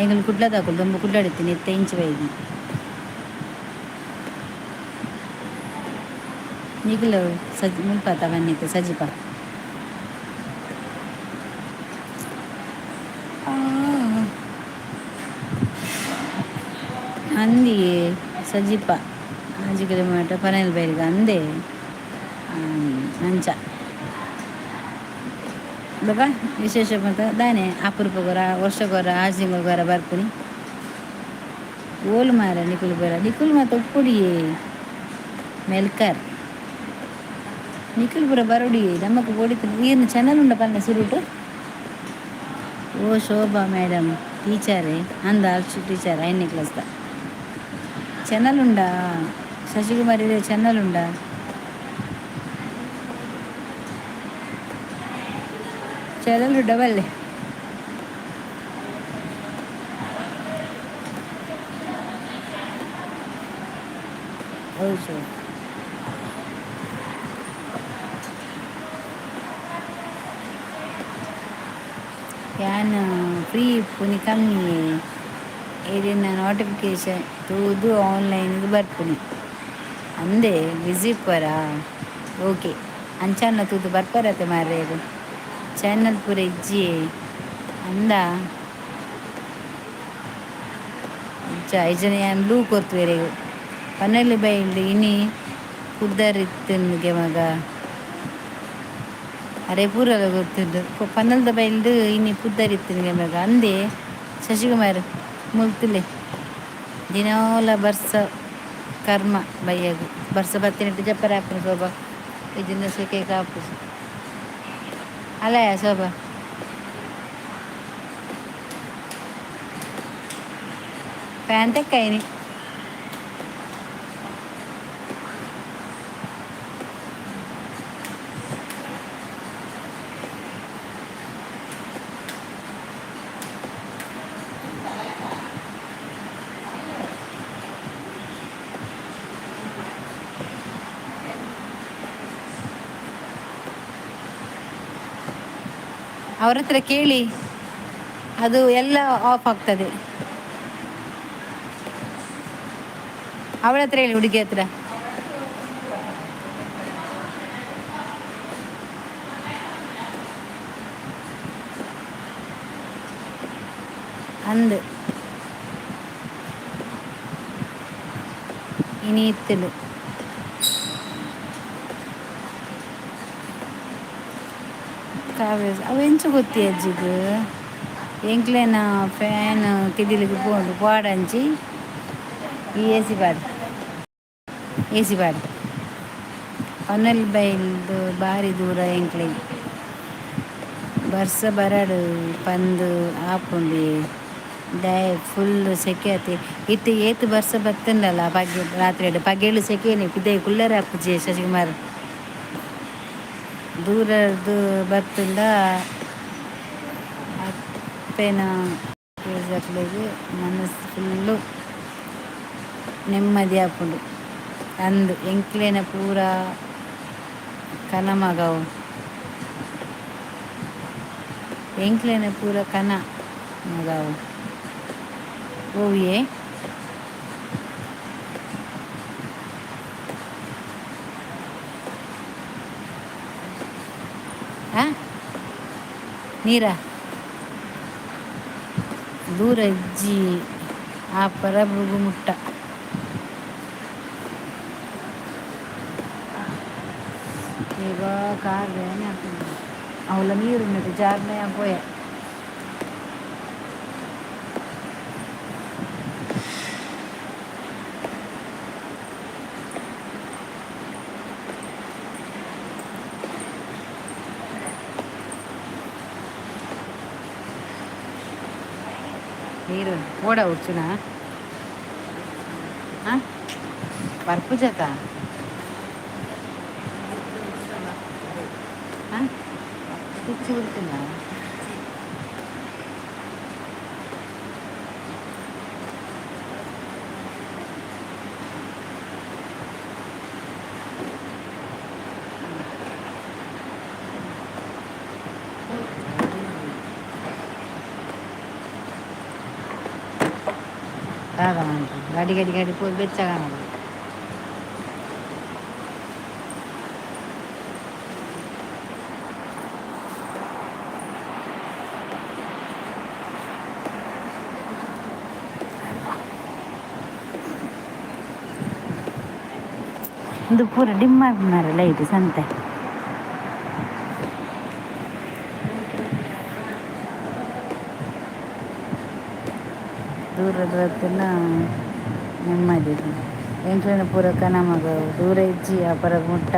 ಎಂಕುಲು ಕುಡ್ಲದಾಕುಲು ದುಂಬು ಕುಡ್ಲಡಿತ್ತಿನಿ ಇತ್ತೆ ಇಂಚಿ ಬೈದಿ. ನಿಕುಲು ಸಜ್ ಮುಲ್ಪತ ಬನ್ನಿತ್ತೆ ಸಜಿಪ. ಅಂದಿಯೇ ಸಜಿಪ 6 ಕಿಲೋಮೀಟರ್ ಪನೆಲ್ ಬೈಲ್ಗೆ ಅಂದೆ ಅಂಚ. ಬೊಕ ವಿಶೇಷ ಪಂತ ದಾನೆ ಅಪರೂಪಗೊರ ವರ್ಷಗೊರ 6 ತಿಂಗಳುಗೊರ ಬರ್ಪುನಿ. ಓಲು ಮಾರ ನಿಕುಲು ಪೂರ ನಿಕುಲು ಮಾತ ಉಪ್ಪುಡಿಯೇ ಮೆಲ್ಕರ್ ನಿಕುಲು ಪೂರ ಬರೊಡಿಯೇ ನಮಕ್ ಬೋಡಿತ್ತ್ಂಡ್ ಈರ್ನ ಚಾನಲ್ ಉಂಡ ಪನ್ನೆ ಸುರುಟು. ಓ ಶೋಭಾ ಮೇಡಮ್ ಟೀಚರೇ ಅಂದ ಟೀಚರ್ 5ನೇ ಕ್ಲಾಸ್ದ ಚಾನಲ್ ಉಂಡಾ ಶಶಿಕುಮಾರ್ ಚಾನಲ್ ಉಂಡಾ? ಚಾನಲ್ ಉಂಡಾ ಬಲ್ಲೆ. ಹೌದು. ಯಾನ್ ಫ್ರೀ ಇಪ್ಪುನಿ ಕಮ್ಮಿ ಇರಿನ ನೋಟಿಫಿಕೇಶನ್ ತೂದು ಆನ್ಲೈನ್ಗೆ ಬರ್ಪುನಿ ಅಂದೆ ಬ್ಯುಸಿ ಇಪ್ಪರಾ. ಓಕೆ ಅಂಚಾನ ತೂದು ಬರ್ಪರತೆ ಮಾರ್ರೆ ಚಾನಲ್ ಪೂರ ಇಜ್ಜಿ ಅಂದ ಇಜ್ಜ ಇಜ್ಜನ ಯಾನ್ ಬ್ಲೂ ಕೊರ್ತುವೆರೆಗ್ ಪನಲಿ ಬೈಲ್ಡ್ ಇನಿ ಪುದರ್ ಇತ್ತುಂಡುಗೆ ಮಗ ಅರೆ ಪೂರಲ ಗೊತ್ತುಂಡು ಪನಲ್ದ ಬೈಲ್ಡ್ ಇನಿ ಪುದರ್ ಇತ್ತುಂಡುಗೆ ಮಗ ಅಂದೆ ಶಶಿಕುಮಾರ್ ಮುಲ್ತುಲೆ ದಿನೋಲ ಬರ್ಸ ಕರ್ಮ ಬಯ್ಯಗು ಬರ್ಸ ಬತ್ತಿನಟ್ಟು ಜಪ್ಪರೆ ಆಪುಂಡು ಶೋಭಾ ಇಜ್ಜಿಂಡ ಸೆಕೆ ಕಾಪುಜಿ ಅಲಯ ಶೋಭಾ. ಫ್ಯಾನ್ ತೆಕ್ಕೈನಿ. ಅವ್ರ ಹತ್ರ ಕೇಳಿ ಅದು ಎಲ್ಲ ಆಫ್ ಆಗ್ತದೆ. ಅವಳ ಹತ್ರ ಹೇಳಿ, ಹುಡುಗಿ ಹತ್ರ. ಅಂದ್ ಇನಿ ಇತ್ತುಂಡು. ಕಾವ್ಯ ಅವು ಎಂಚ ಗೊತ್ತಿ ಅಜ್ಜಿಗ್ ಎಂಕ್ಲೆನ ಫ್ಯಾನ್ ಕಿದಿಲಿಗೆ ಪೋಂಡು ಪಾಡಂಚಿ ಈ ಎ ಸಿ ಪಾಡ್ ಎ ಸಿ ಪಾಡ್ ಪನಲ್ ಬೈಲ್ದು ಬಾರಿ ದೂರ ಎಂಕ್ಲೆಗ್ ಬರ್ಸ ಬರಡು ಪಂದು ಆಪುಂಡು ದಾಯೆ ಫುಲ್ ಸೆಕೆ ಆತಿ ಇತ್ತೆ ಏತ್ ಬರ್ಸ ಬತ್ತುಂಡಲ ಪಗೆ ರಾತ್ರಿ ಪಗೆಲು ಸೆಕೆನೆ ಪಿದಯಿ ಕುಲ್ಲರೆ ಆಪುಜಿ ಶಶಿಕುಮಾರ್ ದೂರದ್ದು ಬತ್ತುಂಡ ಅಪ್ಪೆನ ಅಕ್ಲೆಗ್ ಮನಸ್ಸು ಫುಲ್ಲು ನೆಮ್ಮದಿ ಆಪುಂಡು ಅಂದ್ ಎಂಕ್ಲೆನ ಪೂರ ಕನ ಮಗವು ಎಂಕ್ಲೆನ ಪೂರ ಕನ ಮಗವು ಓವಿಯೇ. ಆ ನೀರಾ ದೂರ ಇಜ್ಜಿ ಆ ಪರಬುಗು ಮುಟ್ಟ. ಈಗ ಕಾರ್ ಅವಳ ನೀರು ಉಂಟು ಜಾರ್ನೆ ಪೋಯೆ. ನೀರು ಓಡ ಹುಚ್ಚುನಾ? ಬರ್ಪುಜತ. ಹಾಂ, ತುಚ್ಚಿ ಬಿಡ್ತೀನ. ದಾದ ಮನ್ಪು, ಗಾಡಿ ಗಾಡಿ ಗಾಡಿ ಪೂರ ಬೆಚ್ಚಗಾನದು. ಒಂದು ಪೂರ ಡಿಮ್ ಆಪುಂಡು ಲೈಟ್ ಸಂತೆ. ದೂರದ ಬತ್ತಿನ ನೆಮ್ಮದಿ. ಎಂಕ್ಲೆನ ಪೂರ ಕನ ಮಗ, ದೂರ ಇಜ್ಜಿ ಅಪರ ಮುಟ್ಟ.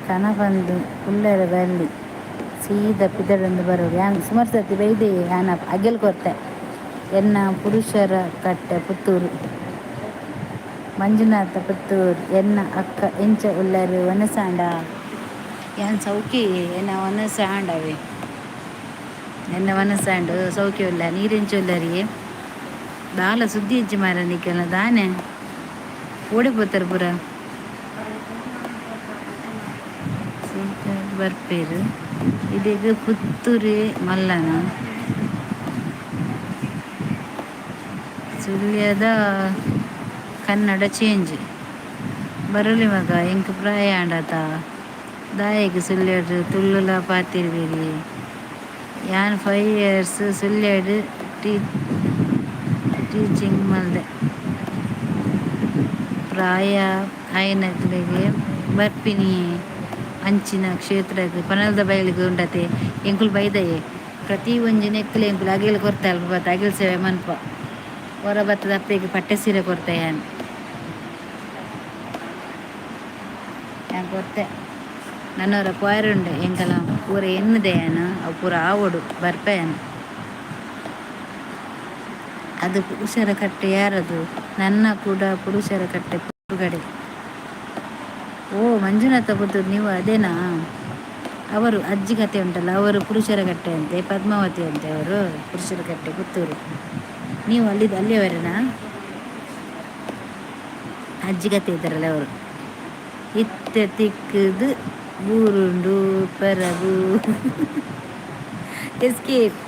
ಕನ ಪಂದ್ ಕುಲ್ಲೆರೆ ಬಲ್ಲಿ, ಸೀದ ಪಿದಡೊಂದು ಬರೊಡು. ಯಾನ್ ಸುಮಾರ್ ಸರ್ತಿ ಬೈದೆ, ಯಾನ್ ಅಗೆಲ್ ಕೊರ್ತೆ. ಎನ್ನ ಪುರುಷರ ಕಟ್ಟೆ ಪುತ್ತೂರು. ಮಂಜುನಾಥ ಪುತ್ತೂರು. ಎನ್ನ ಅಕ್ಕ ಎಂಚ ಉಲ್ಲರ್, ವನಸಾಂಡ? ಯಾನ್ ಸೌಕಿ. ಎನ್ನ ವನಸಾಂಡವೆ, ಎನ್ನ ವನಸಾಂಡ್. ಸೌಖ್ಯ ಉಲ್ಲ, ನೀರೆಂಚ ಉಲ್ಲರಿ? ದಾಲ ಸುದ್ದಿ ಇಜ್ಜಿ ಮಾರ ನಿಕ್ಕೆಲ್ಲ. ದಾನೆ ಓಡಿ ಪೋತರ್ ಪೂರ. ಬರ್ಪೇರು ಇದೀಗ ಪುತ್ತೂರು ಮಲ್ಲನ. ಸುಳ್ಯದ ಕನ್ನಡ ಚೇಂಜ್ ಬರಲಿ ಮಗ, ಎಂಕ್ ಪ್ರಾಯ ಆಂಡತ. ದಾಯೆಗ್ ಸುಳ್ಯಡ್ ತುಳುಲ ಪಾತೆರ್ವೆರ್? ಯಾನ್ 5 ಇಯರ್ಸ್ ಸುಳ್ಯಡ್ ಟೀಚಿಂಗ್ ಮಲ್ದೆ. ಪ್ರಾಯ ಆಯಿನಕ್ಲೆಗ್ ಬರ್ಪಿನಿ ಅಂಚಿನ ಕ್ಷೇತ್ರಗ್. ಪನಲ್ದ ಬೈಲ್ಗ್ ಉಂಡತೆ. ಎಂಕುಲು ಬೈದಯೆ. ಪ್ರತಿ ಒಂಜಿ ನೆಕ್ಕುಲು ಎಂಕುಲು ಅಗೆಲ್ ಕೊರ್ತೆ. ಅಲ್ಪ ಬತ್ತ ಅಗೆಲ್ ಸೇವೆ ಮನ್ಪ. ಒರ ಬತ್ತದ ಅಪ್ಪೆಗ್ ಪಟ್ಟೆ ಸೀರೆ ಕೊರ್ತೆ ಯಾನ್. ಯಾನ್ ಕೊರ್ತೆ. ನನ್ನೊರ ಪೋಯರುಂಡೆ. ಎಂಕಲ ಪೂರ ಎನ್ನುದೆ ಯಾನ್. ಅವು ಪೂರ ಆವೊಡು, ಬರ್ಪೆ ಯಾನ್. ಅದು ಪುರುಷರ ಕಟ್ಟೆ. ಯಾರದು? ನನ್ನ ಕೂಡ ಪುರುಷರ ಕಟ್ಟೆ ಕಡೆ. ಓ ಮಂಜುನಾಥ ಪುತ್ತೂರು, ನೀವು ಅದೇನಾ? ಅವರು ಅಜ್ಜಿ ಕತೆ ಉಂಟಲ್ಲ, ಅವರು ಪುರುಷರ ಕಟ್ಟೆ ಅಂತೆ. ಪದ್ಮಾವತಿ ಅಂತೆ ಅವರು. ಪುರುಷರ ಕಟ್ಟೆ ಪುತ್ತೂರು. ನೀವು ಅಲ್ಲಿದ್ದು, ಅಲ್ಲಿಯವರೇನಾ? ಅಜ್ಜಿ ಕತೆ ಇದ್ದಾರಲ್ಲ ಅವರು. ಇತ್ತೆ ತಿಕ್ಕದು ಬೂರುಂಡು ಪರಬು. ಎಸ್ಕೇಪ್.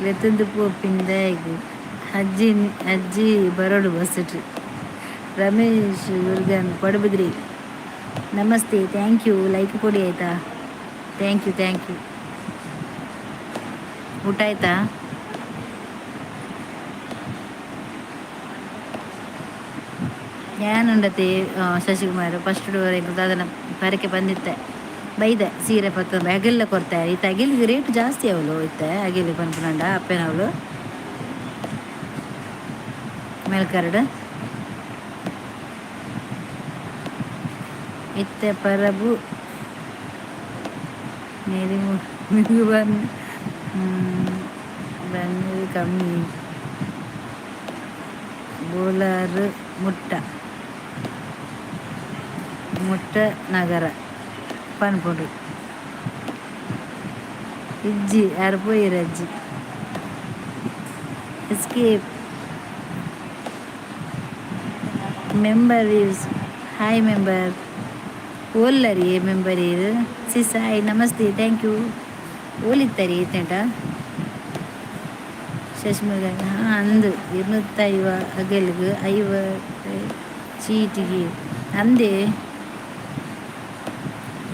ಲೆತ್ತೊಂದು ಪೋಪಿಂದ. ಅಜ್ಜಿ ಅಜ್ಜಿ ಬರೋಡು ಬಸ್ಸು. ರಮೇಶ್ ದುರ್ಗನ್ ಪಡುಬಿದ್ರಿ, ನಮಸ್ತೆ. Thank you. Like ಕೊಡಿ, ಆಯಿತಾ? Thank you, thank you. ಊಟ ಆಯ್ತಾ? ಯಾನುಂಡತಿ ಶಶಿಕುಮಾರ್ ಫಸ್ಟ್ ದಾದನ ಪರಕೆ ಬಂದಿತ್ತೆ. ಬೈದೆ, ಸೀರೆ ಪತ್ತ ಅಗೆಲ್ಲ ಕೊರ್ತೆ. ಇತ್ತ ಅಗೆಲಿಗೆ ರೇಟ್ ಜಾಸ್ತಿ ಅವಳು. ಇತ್ತೆ ಅಗೆಲಿ ಪನ್ಪುನಂಡ ಅಪ್ಪೆನವಳು ಮೇಲ್ಕರಡು. ಇತ್ತೆ ಪರಬು ಮೇರಿ ಬಂದು ಬಂದು ಕಮ್ಮಿ. ಬೋಲಾರು ಮುಟ್ಟ ಮುಟ್ಟ ನಗರ ಪನ್ಪುಂಡು. ಇಜ್ಜಿ, ಯಾರು ಪೋಯಿರ್ ಅಜ್ಜಿ. Escape. Member is hi member. ಓಲ್ಲರಿ ಮೆಂಬರ್ ಇರು? ಸಿಸ್ ಹಾಯ್, ನಮಸ್ತೆ, thank you. ಓಲಿತ್ತರಿ ಈತೇಟ ಶಶಿಮಗ? ಹಾಂ, ಅಂದು 250 ಅಗಲ್ಗ್, 50 ಚೀಟಿಗೆ ಅಂದೆ.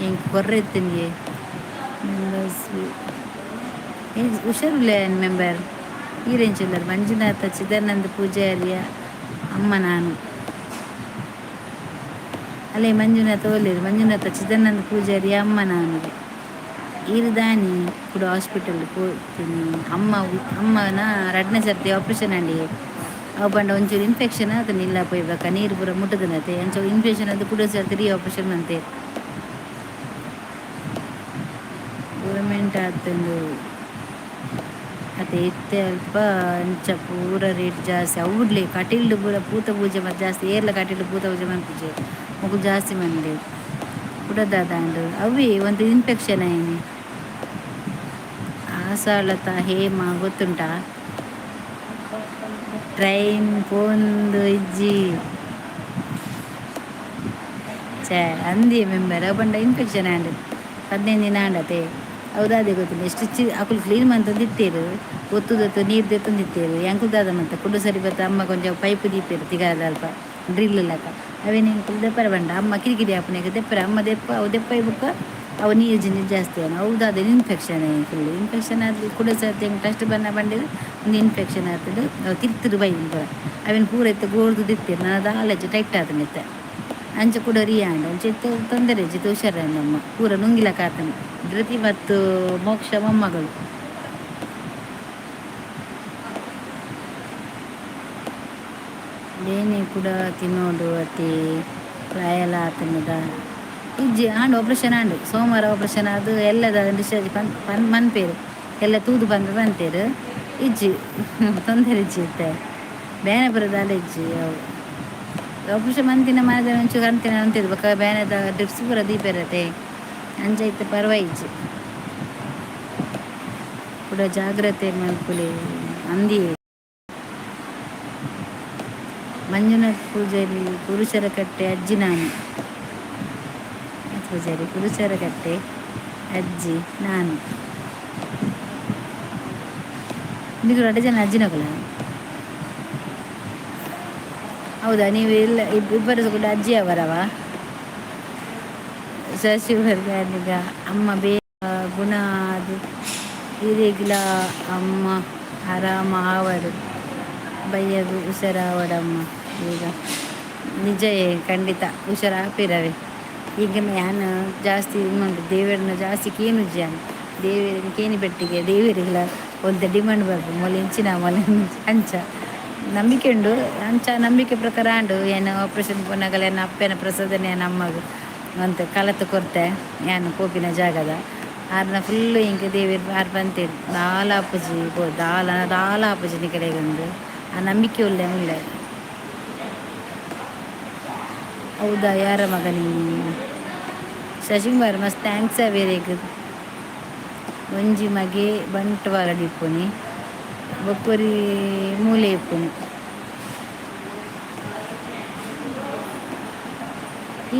ಎಂಕ್ ಕೊರ್ರೆತ್ತನಿಗೆ ಮೆಂಬರ್ಸ್. ಹುಷಾರಿಲ್ಲ ಮೆಂಬರ್? ಈರೆಂಚುಲ್ಲರ್? ಮಂಜುನಾಥ ಚಿದಾನಂದ ಪೂಜಾರಿಯ ಅಮ್ಮ ನಾನು. ಅಲ್ಲೇ ಮಂಜುನಾಥ ಒಲ್ಲೆರ್? ಮಂಜುನಾಥ ಚಿದಾನಂದ ಪೂಜಾರಿ ಅಮ್ಮ ನಾನು. ಈರ್ ದಾನಿ ಕೂಡ ಹಾಸ್ಪಿಟಲ್ ಪೋತೀನಿ. ಅಮ್ಮ ಅಮ್ಮನ ರಡ್ಡನೇ ಸರ್ತಿ ಆಪ್ರೇಷನ್ ಅಂಡಿ. ಅವು ಪಂಡ ಒಂಚೂರು ಇನ್ಫೆಕ್ಷನ್ ಆತನ ಇಲ್ಲ ಪೋಯ್ಬೇಕ. ನೀರು ಪೂರ ಮುಟ್ಟುದನತೆ. ಅಂಚ ಇನ್ಫೆಕ್ಷನ್ ಅದು ಕೂಡ ಸರ್ತಿ ರೀ ಆಪ್ರೇಷನ್ ಅಂತೆ. ಗೋರ್ಮೆಂಟ್ ಆತಂದು. ಅತ್ತೆ ಇತ್ತೆ ಅಲ್ಪ ಅಂಚ ಪೂರ ರೇಟ್ ಜಾಸ್ತಿ ಅವುಡ್ಲೆ ಕಟೀಲ್ಡ್ ಪೂರ ಪೂತ ಪೂಜೆ ಮತ್ತು ಜಾಸ್ತಿ ಏರ್ಲ ಕಟೀಲ್ಡ್ ಪೂತ ಪೂಜೆ ಮನ್ಪುಜೆ ಮೊಕುಲು ಜಾಸ್ತಿ ಮನ್ಲೆ ಕುಡ ದಾದಾಂಡ್ ಅವೇ ಒಂದು ಇನ್ಫೆಕ್ಷನ್ ಆಯ್ನಿ. ಆಸಾಳತ ಹೇಮ ಗೊತ್ತುಂಟಾ? ಟ್ರೈನ್ ಪೋಂದು ಇಜ್ಜಿ. ಛೇ ಅಂದಿ ಮೆಂಬರ್ ಪಂಡ ಇನ್ಫೆಕ್ಷನ್ ಆಂಡ್ 15 ದಿನ ಆಂಡತೆ. ಅವು ಗೊತ್ತಿಲ್ಲ ಎಷ್ಟು ಚಿ ಅಕುಲು ಕ್ಲೀನ್ ಮಂತೊಂದಿತ್ತೇರು, ಒತ್ತು ದೊತ್ತು ನೀರು ದೆತ್ತೊಂದಿತ್ತೇರು. ಎಂಕುಲು ದಾದ ಮಂತ ಕುಡು ಸರಿ ಬತ್ತ ಅಮ್ಮ ಕೊಂಚ ಪೈಪ್ ದೀಪೇರು ತಿಗಾದ ಅಲ್ಪ ಡ್ರಿಲ್ ಲೆಕ್ಕ. ಅವೇನು ಎಂಕುಲು ದೆಪ್ಪರೆ ಬಂಡ ಅಮ್ಮ ಕಿರಿಕಿರಿ ಆಪುನೆಗ್ ದೆಪ್ಪರೆ ಅಮ್ಮ ದೆಪ್ಪ ಅವು ದೆಪ್ಪೈ ಬುಕ್ಕ ಅವು ನೀರು ಜಿಂಜ ಜಾಸ್ತಿ ಆನ ಅವು ದಾದ ಇನ್ಫೆಕ್ಷನ್ ಫುಲ್ ಇನ್ಫೆಕ್ಷನ್ ಆದ್ ಕುಡ ಸರ್ತಿ ಎಂಕ್ ಟೆಸ್ಟ್ ಬನ್ನ ಬಂಡಿದ್ ಒಂದು ಇನ್ಫೆಕ್ಷನ್ ಆತುಂಡು. ಅವು ತಿರ್ತುಡು ಬೈದಿನ ಪೂರ ಅವೆನ್ ಪೂರ ಇತ್ತೆ ಗೋರ್ದು ದಿತ್ತೇರು. ನನ ದಾಲ ಇಜ್ಜಿ, ಟೈಟ್ ಆತುಂಡು ಇತ್ತೆ. ಅಂಚ ಕುಡ ಆಂಡ್ ಅಂಚ ಇತ್ತೆ ತೊಂದರೆ ಇಜ್ಜಿ, ಹುಷಾರಾಂಡ್ ಅಮ್ಮ ಪೂರ ನುಂಗಿಲಕ ಆತುಂಡು. ಧೃತಿ ಮತ್ತು ಮೋಕ್ಷ ಮೊಮ್ಮಗಳು. ಬೇನೆ ಕೂಡ ತಿನ್ನೋಡು ಅತಿ ಪ್ರಾಯಲ ಆತುಂಡದ ಇಜ್ಜಿ. ಆಂಡ್ ಆಪರೇಷನ್ ಆಂಡ್, ಸೋಮವಾರ ಆಪರೇಷನ್ ಅದು ಎಲ್ಲದ ಡಿಸ್ಚಾರ್ಜ್ ಪನ್ ಪನ್ ಮನ್ಪೇರು ಎಲ್ಲ ತೂದು ಬಂದು ಬಂತೇರು. ಇಜ್ಜಿ, ತೊಂದರೆ ಇಜ್ಜಿ ಇತ್ತೆ. ಬೇನೆ ಬರೋದಲ್ಲ ಇಜ್ಜಿ. ಅವು ಆಪರೇಷನ್ ಮಂತಿನ ಮನದ ಒಂಚೂರು ಅಂತಿನ ಅಂತಿದ್ದು ಬೊಕ್ಕ ಬೇನೆದ ಡ್ರಿಪ್ಸ್ ಪೂರ ದೀಪೆರತೆ. ಅಂಚ ಇತ್ತೆ ಪರ್ವ ಇಜ್ಜಿ. ಕೂಡ ಜಾಗ್ರತೆ ಮಲ್ಪುಲೆ ಅಂದಿ. ಮಂಜುನಾಥ್ ಪೂಜಾರಿ ಪುರುಷರ ಕಟ್ಟೆ ಅಜ್ಜಿ ನಾನು. ಪೂಜಾರಿ ಪುರುಷರ ಕಟ್ಟೆ ಅಜ್ಜಿ ನಾನು. ನೀವು ಎರಡು ಜನ ಅಜ್ಜಿನಕುಲ? ಹೌದಾ? ನೀವು ಎಲ್ಲ ಇಬ್ಬರು ಕೂಡ ಅಜ್ಜಿ ಅವರವ? ಶಶಿವರ್ಧನಿಗ ಅಮ್ಮ ಬೇಗ ಗುಣ ಅದು ಇರೆಗ್ಲ ಅಮ್ಮ ಆರಾಮ ಆವಡು ಬಯ್ಯಗು ಹುಷಾರಾವಡಮ್ಮ ಈಗ. ನಿಜಯೇ, ಖಂಡಿತ ಹುಷಾರಾಪಿರವೆ. ಈಗ ಯಾನ್ ಜಾಸ್ತಿ ಉಂಟು ದೇವರನ್ನ ಜಾಸ್ತಿ ಕೇನುಜ್ಜಿ ಯಾನ್. ದೇವೆರೆನ್ ಕೇನಿ ಪೆಟ್ಟಿಗೆ ದೇವೆರೆಗ್ಲ ಒಂತೆ ಡಿಮಾಂಡ್ ಬರ್ಪು ಮೊಲೆ ಇಂಚಿನ ಮೊಲೆ ಅಂಚ ನಂಬಿಕೆ ಉಂಡು. ಅಂಚ ನಂಬಿಕೆ ಪ್ರಕಾರ ಆಂಡು. ಏನು ಆಪ್ರೇಷನ್ ಪೋನಾಗಲ ಎನ್ನ ಅಪ್ಪೆನ ಪ್ರಸಾದನೆ ಅಮ್ಮಗ್ ಒಂತೆ ಕಲತ್ ಕೊರ್ತೆ ಯಾನ್ ಪೋಪಿನ ಜಾಗದ. ಆರ್ನ ಫುಲ್ಲು ಇಂಕ್ ದೇವೆರ್ ಆರ್ ಪಂತೇರ್ ದಾಲ ಆಪುಜಿ ಪೋ, ದಾಲ ದಾಲ ಆಪುಜಿ ನಿಕಲೆಗೊಂದು ಆ ನಂಬಿಕೆ ಉಲ್ಲೆ ಉಲ್ಲೆ. ಹೌದಾ? ಯಾರ ಮಗ ನೀನು? ಶಶಿಕುಮಾರ್ ಮಸ್ತ್ thanks ಅವೇರೆಗ್. ಒಂಜಿ ಮಗೆ ಬಂಟ್ವಾಳ ಇಪ್ಪುನಿ, ಬೊಕ್ಕೊರಿ ಮೂಲೆ ಇಪ್ಪುನಿ.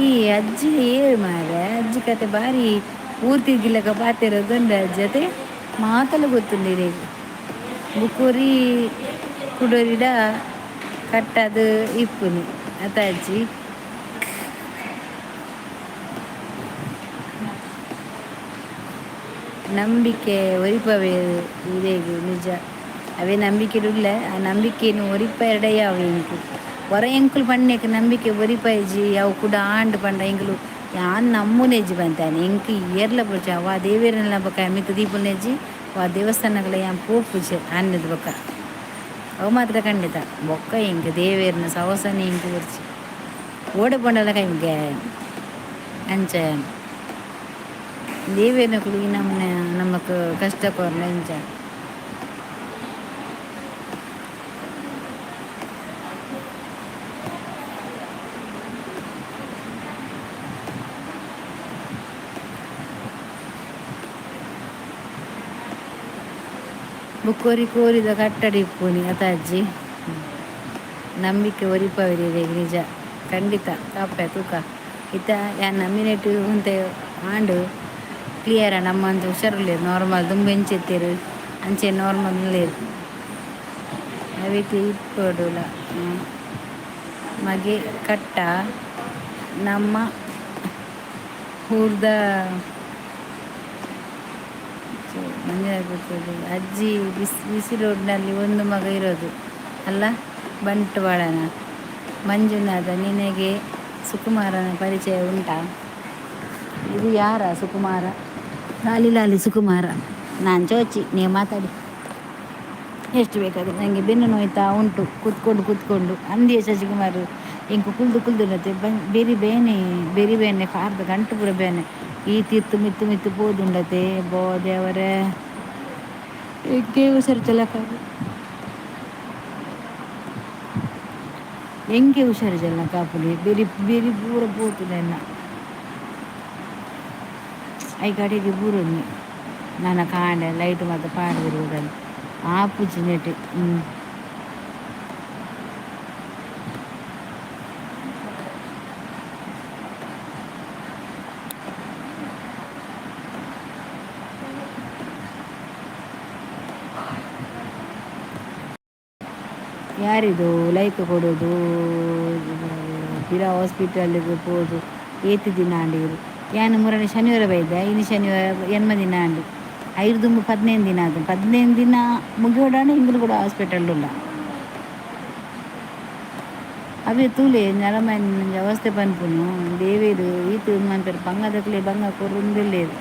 ಈ ಅಜ್ಜಿ ಏಳು ಮಾರ್ರೆ, ಅಜ್ಜಿ ಕತೆ ಬಾರಿ ಊರ್ತಿರ್ಗಿಲ್ಲಕ ಪಾತೆರೋದುಂಡು ಅಜ್ಜಿ ಅತೆ ಮಾತಲ ಗೊತ್ತುಂಡು ಇರೆಗ್. ಬೊಕ್ಕೊರಿ ಕುಡೊರಿಡ ಕಟ್ಟದು ಇಪ್ಪುನಿ ಅತ ಅಜ್ಜಿ? ನಂಬಿಕೆ ಒರಿಪವೇ ಇರೆಗ್ ನಿಜ. ಅವೇ ನಂಬಿಕೆ ಉಲ್ಲ. ಆ ನಂಬಿಕೆನು ಒರಿಪ ಎರಡಯ್ಯ ಅವು ಎಂಕು ಹೊರ ಎಂಕುಲು ಪಣ್ಣೆಕ್ ನಂಬಿಕೆ ಒರಿಪೈಜಿ. ಅವು ಕೂಡ ಆಂಡ್ ಪಂಡ ಎಂಕುಲು ಯಾನ್ ನಮ್ಮುನೆಜ್ಜಿ ಬಂತಾನೆ. ಎಂಕ್ ಏರ್ಲ ಪೂಜೆ ವಾ ದೇವೆರೆನ ಬೊಕ ಮಿತ್ತ್ ದೀಪುನೆಜ್ಜಿ, ವಾ ದೇವಸ್ಥಾನಗಳ ಯಾನ್ ಪೋಪುಜೆ ಆನ್ನೆದ ಬೊಕ. ಅವು ಮಾತ್ರ ಖಂಡಿತ. ಬೊಕ್ಕ ಎಂಕ್ ದೇವೆರ್ನ ಸವಸನೆ ಎಂಕ್ ಬೊರ್ಚಿ. ಓಡೆ ಪಂಡಲ ಕೈಗೆ ಅಂಚ ದೇವೆರ್ನಕುಲು ನಮ್ಮನೆ ನಮಕ್ ಕಷ್ಟ ಕೊರ್ನ ಇಂಚ. ಬೊಕ್ಕೊರಿ ಕೋರಿದ ಕಟ್ಟಡ ಇಪ್ಪುನಿ ಅತ ಅಜ್ಜಿ? ನಂಬಿಕೆ ಒರಿಪವೆರ್ ನಿಜ ಖಂಡಿತ ಕಾಪೆ ತೂಕ. ಇತ್ತ ಯಾನ್ ನಂಬಿನೆಟ್ ಉಂತೆ ಆಂಡ್ ಕ್ಲಿಯರ್ ಆಂಡ್. ಅಮ್ಮ ಒಂತೆ ಹುಷಾರುಲ್ಲೆರ್ ನಾರ್ಮಲ್, ದುಂಬು ಎಂಚ ಇತ್ತೆರ್ ಅಂಚೆ ನಾರ್ಮಲ್ ಉಲ್ಲೆರ್. ಅವೆಕ್ ಇಪ್ಪೊಡುಲ ಮಗೆ ಕಟ್ಟ ನಮ್ಮ ಊರ್ದ ಮಂಜುನಾಥ್. ಅಜ್ಜಿ ಬಿಸಿ ಬಿಸಿ ರೋಡ್ನಲ್ಲಿ ಒಂದು ಮಗ ಇರೋದು ಅಲ್ಲ ಬಂಟ್ವಾಳನ? ಮಂಜುನಾಥ, ನಿನಗೆ ಸುಕುಮಾರನ ಪರಿಚಯ ಉಂಟಾ? ಇದು ಯಾರ ಸುಕುಮಾರ? ಲಾಲಿ ಲಾಲಿ ಸುಕುಮಾರ. ನಾನು ಚೋಚಿ, ನೀವು ಮಾತಾಡಿ ಎಷ್ಟು ಬೇಕಾದ್ರೆ. ನನಗೆ ಬೆನ್ನು ನೋಯ್ತಾ ಉಂಟು ಕೂತ್ಕೊಂಡು ಕೂತ್ಕೊಂಡು. ಅಂದಿಯ ಶಶಿಕುಮಾರ್ ಇಂಕು ಕುಲ್ದು ಕುಲ್ದು ಬೆರಿ ಬೇನೆ ಬೆರಿ ಬೇನೆ ಕಾರ್ದ ಗಂಟು ಪೂರ ಬೇನೆ. ಈ ತೀರ್ತು ಮಿತ್ತು ಮಿತ್ತು ಪೋದುಂಡತೆ ಬೋ ದೇವರೇ. ಎಂಕೇ ಹುಷಾರಿಜಲಕ್ಕ. ಎಂಕೆ ಹುಷಾರಿಜಲ್ಲ ಕಾಪುಲಿ ಬೆರಿ ಬೆರಿ ಪೂರ ಪೋತುಂಡು ಎನ್ನ. ಐಕ್ ಅಡೆಗ್ ಬೂರೊನ್ನಿ ನನ ಕಾಂಡೆ ಲೈಟ್ ಮಾತ ಪಾಡ್ದೆರ್ ಉಡಲ್ ಆಪುಜಿ ನೆಟ್. ಯಾರಿದು ಲೈಕ್ ಕೊಡೋದು? ಪಿರ ಹಾಸ್ಪಿಟಲ್ಗೆ ಪೋದು ಏತ್ ದಿನ ಆಂಡ್. ಯಾನ್ ಮುರನಿ ಶನಿವಾರ ಬೈದೆ, ಇನಿ ಶನಿವಾರ, ಎಣ್ಮ ದಿನ ಆಂಡ್. ಐದು ದುಂಬು 15 ದಿನ ಆತು. 15 ದಿನ ಮುಗಿಯೋಡಾಂಡ ಇಂಗುಲು ಕೂಡ ಹಾಸ್ಪಿಟಲ್ ಉಲ್ಲ. ಅವೇ ತೂಲೆ ನರಮನಿ ಒಂಜಿ ಅವಸ್ಥೆ ಪನ್ಪುನು. ದೇವೆರ್ ಈತ್ ಮನ್ಪೆರ್. ಬಂಗದಕ್ಲೆ ಬಂಗ ಕೊರೊಂದುಲ್ಲೆರ್,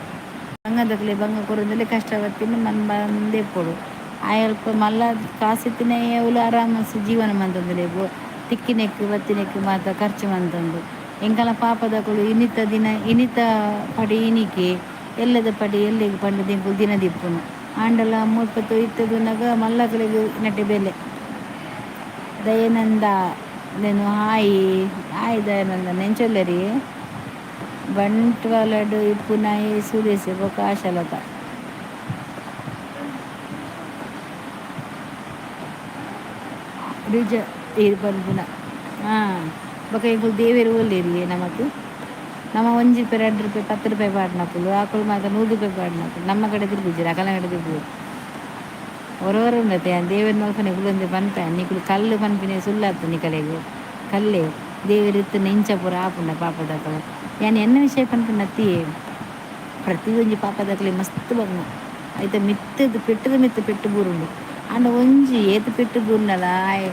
ಬಂಗದಕ್ಲೆ ಬಂಗ ಕೊರೊಂದುಲ್ಲೆ. ಕಷ್ಟ ಬತ್ತಿನ ಮನ್ ಬಂದೇ ಇಪ್ಪೊಡು. ಆಯಲ್ಪ ಮಲ್ಲ ಕಾಸ್ ಇತ್ತಿನ ಅವ್ಲು ಆರಾಮ ಜೀವನ ಮಂತೊಂದುಲ್ಲೆರ್. ತಿಕ್ಕಿನೆಕ್ ಬತ್ತಿನೆಕ್ ಮಾತ ಖರ್ಚು ಮಂತೊಂದು. ಎಂಕಲ್ನ ಪಾಪದಕುಲು ಇನಿತ ದಿನ ಇನಿತ ಪಡಿ ಇನಿಕೆ, ಎಲ್ಲದ ಪಡಿ ಎಲ್ಲೆಗ್ ಪಂಡುದು ಎಂಕುಲು ದಿನ ದಿಪ್ಪುನು. ಆಂಡಲ ಮುಲ್ಪ ಇತ್ತುನಗ ಮಲ್ಲಕುಲೆಗ್ ನೆಟೆ ಬೆಲೆ. ದಯಾನಂದ ನೇನು ಹಾಯ್ ಹಾಯ್ ದಯಾನಂದ, ಎಂಚೊಲ್ಲೆರಿ? ಬಂಟ್ವಾಳಡ್ ಇಪ್ಪುನಾಯೆ ಸುರೇಶ್ ಬೊಕ ಆಶಾಲತಾ. ನಿಜ ಈರ್ ಪನ್ಪುನ. ಹಾಂ, ಬೊಕ ಎಂಕುಲು ದೇವೆರ್ ಓಲ್ಲೆರಿಯೆ ನಮಕ್? ನಮ 1 ರೂಪಾಯಿ, 2 ರೂಪಾಯಿ, 10 ರೂಪಾಯಿ ಪಾಡ್ನಕುಲು. ಅಕುಲು ಮಾತ 100 ರೂಪಾಯಿ ಪಾಡ್ನಕುಲು. ನಮ್ಮ ಕಡೆ ತಿರುಗುಜೆರ್, ಅಕಲ್ನ ಕಡೆ ತಿರುಗುವೆರ್. ಒರ ಒರ ಉಂಡತೆ ಯಾನ್ ದೇವೆರ್ನ ಅಲ್ಪನೆ ಕುಲ್ಲೊಂದು ಪನ್ಪೆ, ನಿಕುಲು ಕಲ್ಲು ಪನ್ಪಿನ ಸುಳ್ಳಾತು. ನಿಕಲೆಗ್ ಕಲ್ಲೇ ದೇವೆರ್ ಇತ್ತಿನ ಇಂಚ ಪೂರ ಆಪುಂಡ ಪಾಪದಕುಲು? ಯಾನ್ ಎನ್ನ ವಿಷಯ ಪನ್ಪುನತ್ತಿಯೇ, ಪ್ರತಿಯೊಂಜಿ ಪಾಪದಕಲೆ ಮಸ್ತ್ ಬಂಗ. ಐತ ಮಿತ್ತದ ಪೆಟ್ಟದ ಮಿತ್ತ ಪೆಟ್ಟು ಬೂರುಂಡು. ಆಂಡ ಒಂಜಿ ಏತ್ ಪೆಟ್ಟು ಬೂರ್ಂಡಲ ಆಯೆ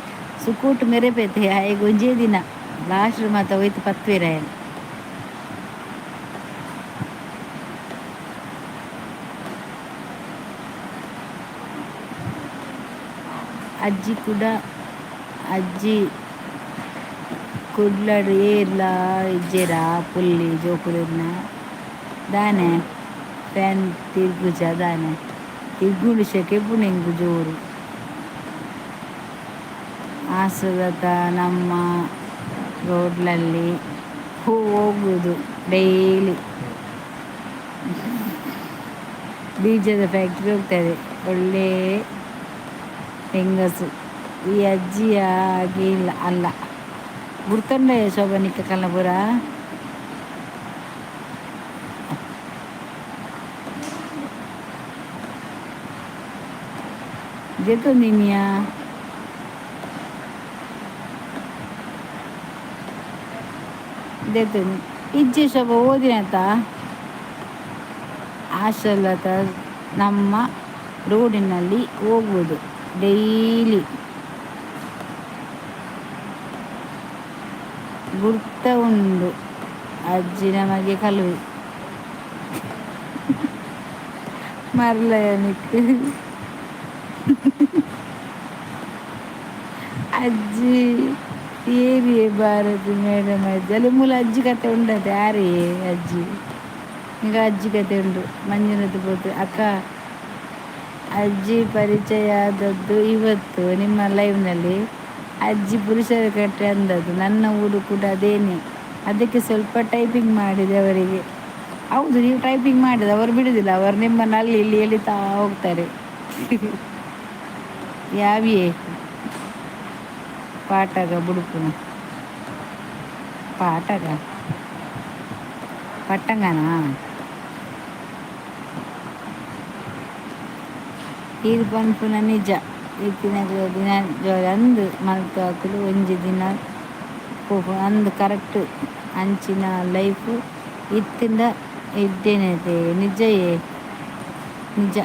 ಸುಖೋಟು ಮೆರೆಪೇತೆ. ಆಯೆಗ್ ಒಂಜೇ ದಿನ ಲಾಸ್ಟ್ ಮಾತ ಒಯ್ತು ಪತ್ತುವೆರ್ ಆಯನ್. ಅಜ್ಜಿ ಕುಡ ಅಜ್ಜಿ ಕುಡ್ಲಡ್ ಏರ್ಲಾ ಇಜ್ಜೆರಾ ಪುಲ್ಲಿ ಜೋಕುಲೆರ್ನ? ದಾನೆ ಫ್ಯಾನ್ ತಿರ್ಗುಜ ದಾನೆ? ತಿರ್ಗುಂಡು, ಶೆಕೆ ಇಪ್ಪುಂಡು ಎಂಕ್ ಜೋರು. ಆಸದತ ನಮ್ಮ ರೋಡ್ನಲ್ಲಿ ಹೋಗುದು ಡೈಲಿ. ಬೀಜದ ಫ್ಯಾಕ್ಟ್ರಿ ಹೋಗ್ತದೆ. ಒಳ್ಳೆ ಹೆಂಗಸು ಈ ಅಜ್ಜಿಯ ಹಾಗೆ ಇಲ್ಲ ಅಲ್ಲ. ಗುರ್ತುಂಡೆ ಶೋಭನಿಕ್ಕ ಕಲ್ಲಪುರ? ದೆತೊಂದಿನಿಯಾ? ದೆತೊಂದು ಇಜ್ಜಿ ಶೋಭ, ಓದಿನತ. ಆಶಲತ ನಮ್ಮ ರೋಡಿನಲ್ಲಿ ಹೋಗುವುದು ಡೈಲಿ. ಗುರ್ತ ಉಂಡು ಅಜ್ಜಿ ನಮಗೆ ಕಲುವೆ ಮರ್ಲಯನಿಕ್ ಅಜ್ಜಿ ಏರಿಯೇ ಭಾರತಿ ಮೇಡಮ್. ಅಜ್ಜಿ ಅಲ್ಲಿ ಮೂಲ ಅಜ್ಜಿ ಕತೆ ಉಂಡತೆ. ಯಾರಿಯೇ ಅಜ್ಜಿ? ಈಗ ಅಜ್ಜಿ ಕತೆ ಉಂಡು. ಮಂಜುನಾಥ್ ಪೋತು. ಅಕ್ಕ, ಅಜ್ಜಿ ಪರಿಚಯ ಆದದ್ದು ಇವತ್ತು ನಿಮ್ಮ ಲೈವ್ನಲ್ಲಿ. ಅಜ್ಜಿ ಪುರುಷರ ಕಟ್ಟೆ ಅಂದದ್ದು. ನನ್ನ ಊರು ಕೂಡ ಅದೇನೆ. ಅದಕ್ಕೆ ಸ್ವಲ್ಪ ಟೈಪಿಂಗ್ ಮಾಡಿದೆ ಅವರಿಗೆ. ಹೌದು, ನೀವು ಟೈಪಿಂಗ್ ಮಾಡಿದ ಅವರು ಬಿಡುದಿಲ್ಲ. ಅವರು ನಿಮ್ಮನ್ನು ಅಲ್ಲಿ ಇಲ್ಲಿ ಎಳಿತಾ ಹೋಗ್ತಾರೆ. ಯಾವಿಯೇ ಪಾಠಗ ಬುಡುಪುನ ಪಾಠಗ ಪಟ್ಟಂಗನಾ? ಈರ್ ಪನ್ಪುನ ನಿಜ. ಇತ್ತಿನಕ್ಲು ದಿನ ಅಂದ್ ಮಲ್ತು ಒಂಜಿ ದಿನ ಪೋಪು ಅಂದ್ ಕರೆಕ್ಟ್. ಅಂಚಿನ ಲೈಫ್ ಇತ್ತಿಂಡ ಎಡ್ಡೆನೆ. ನಿಜಯೇ, ನಿಜ.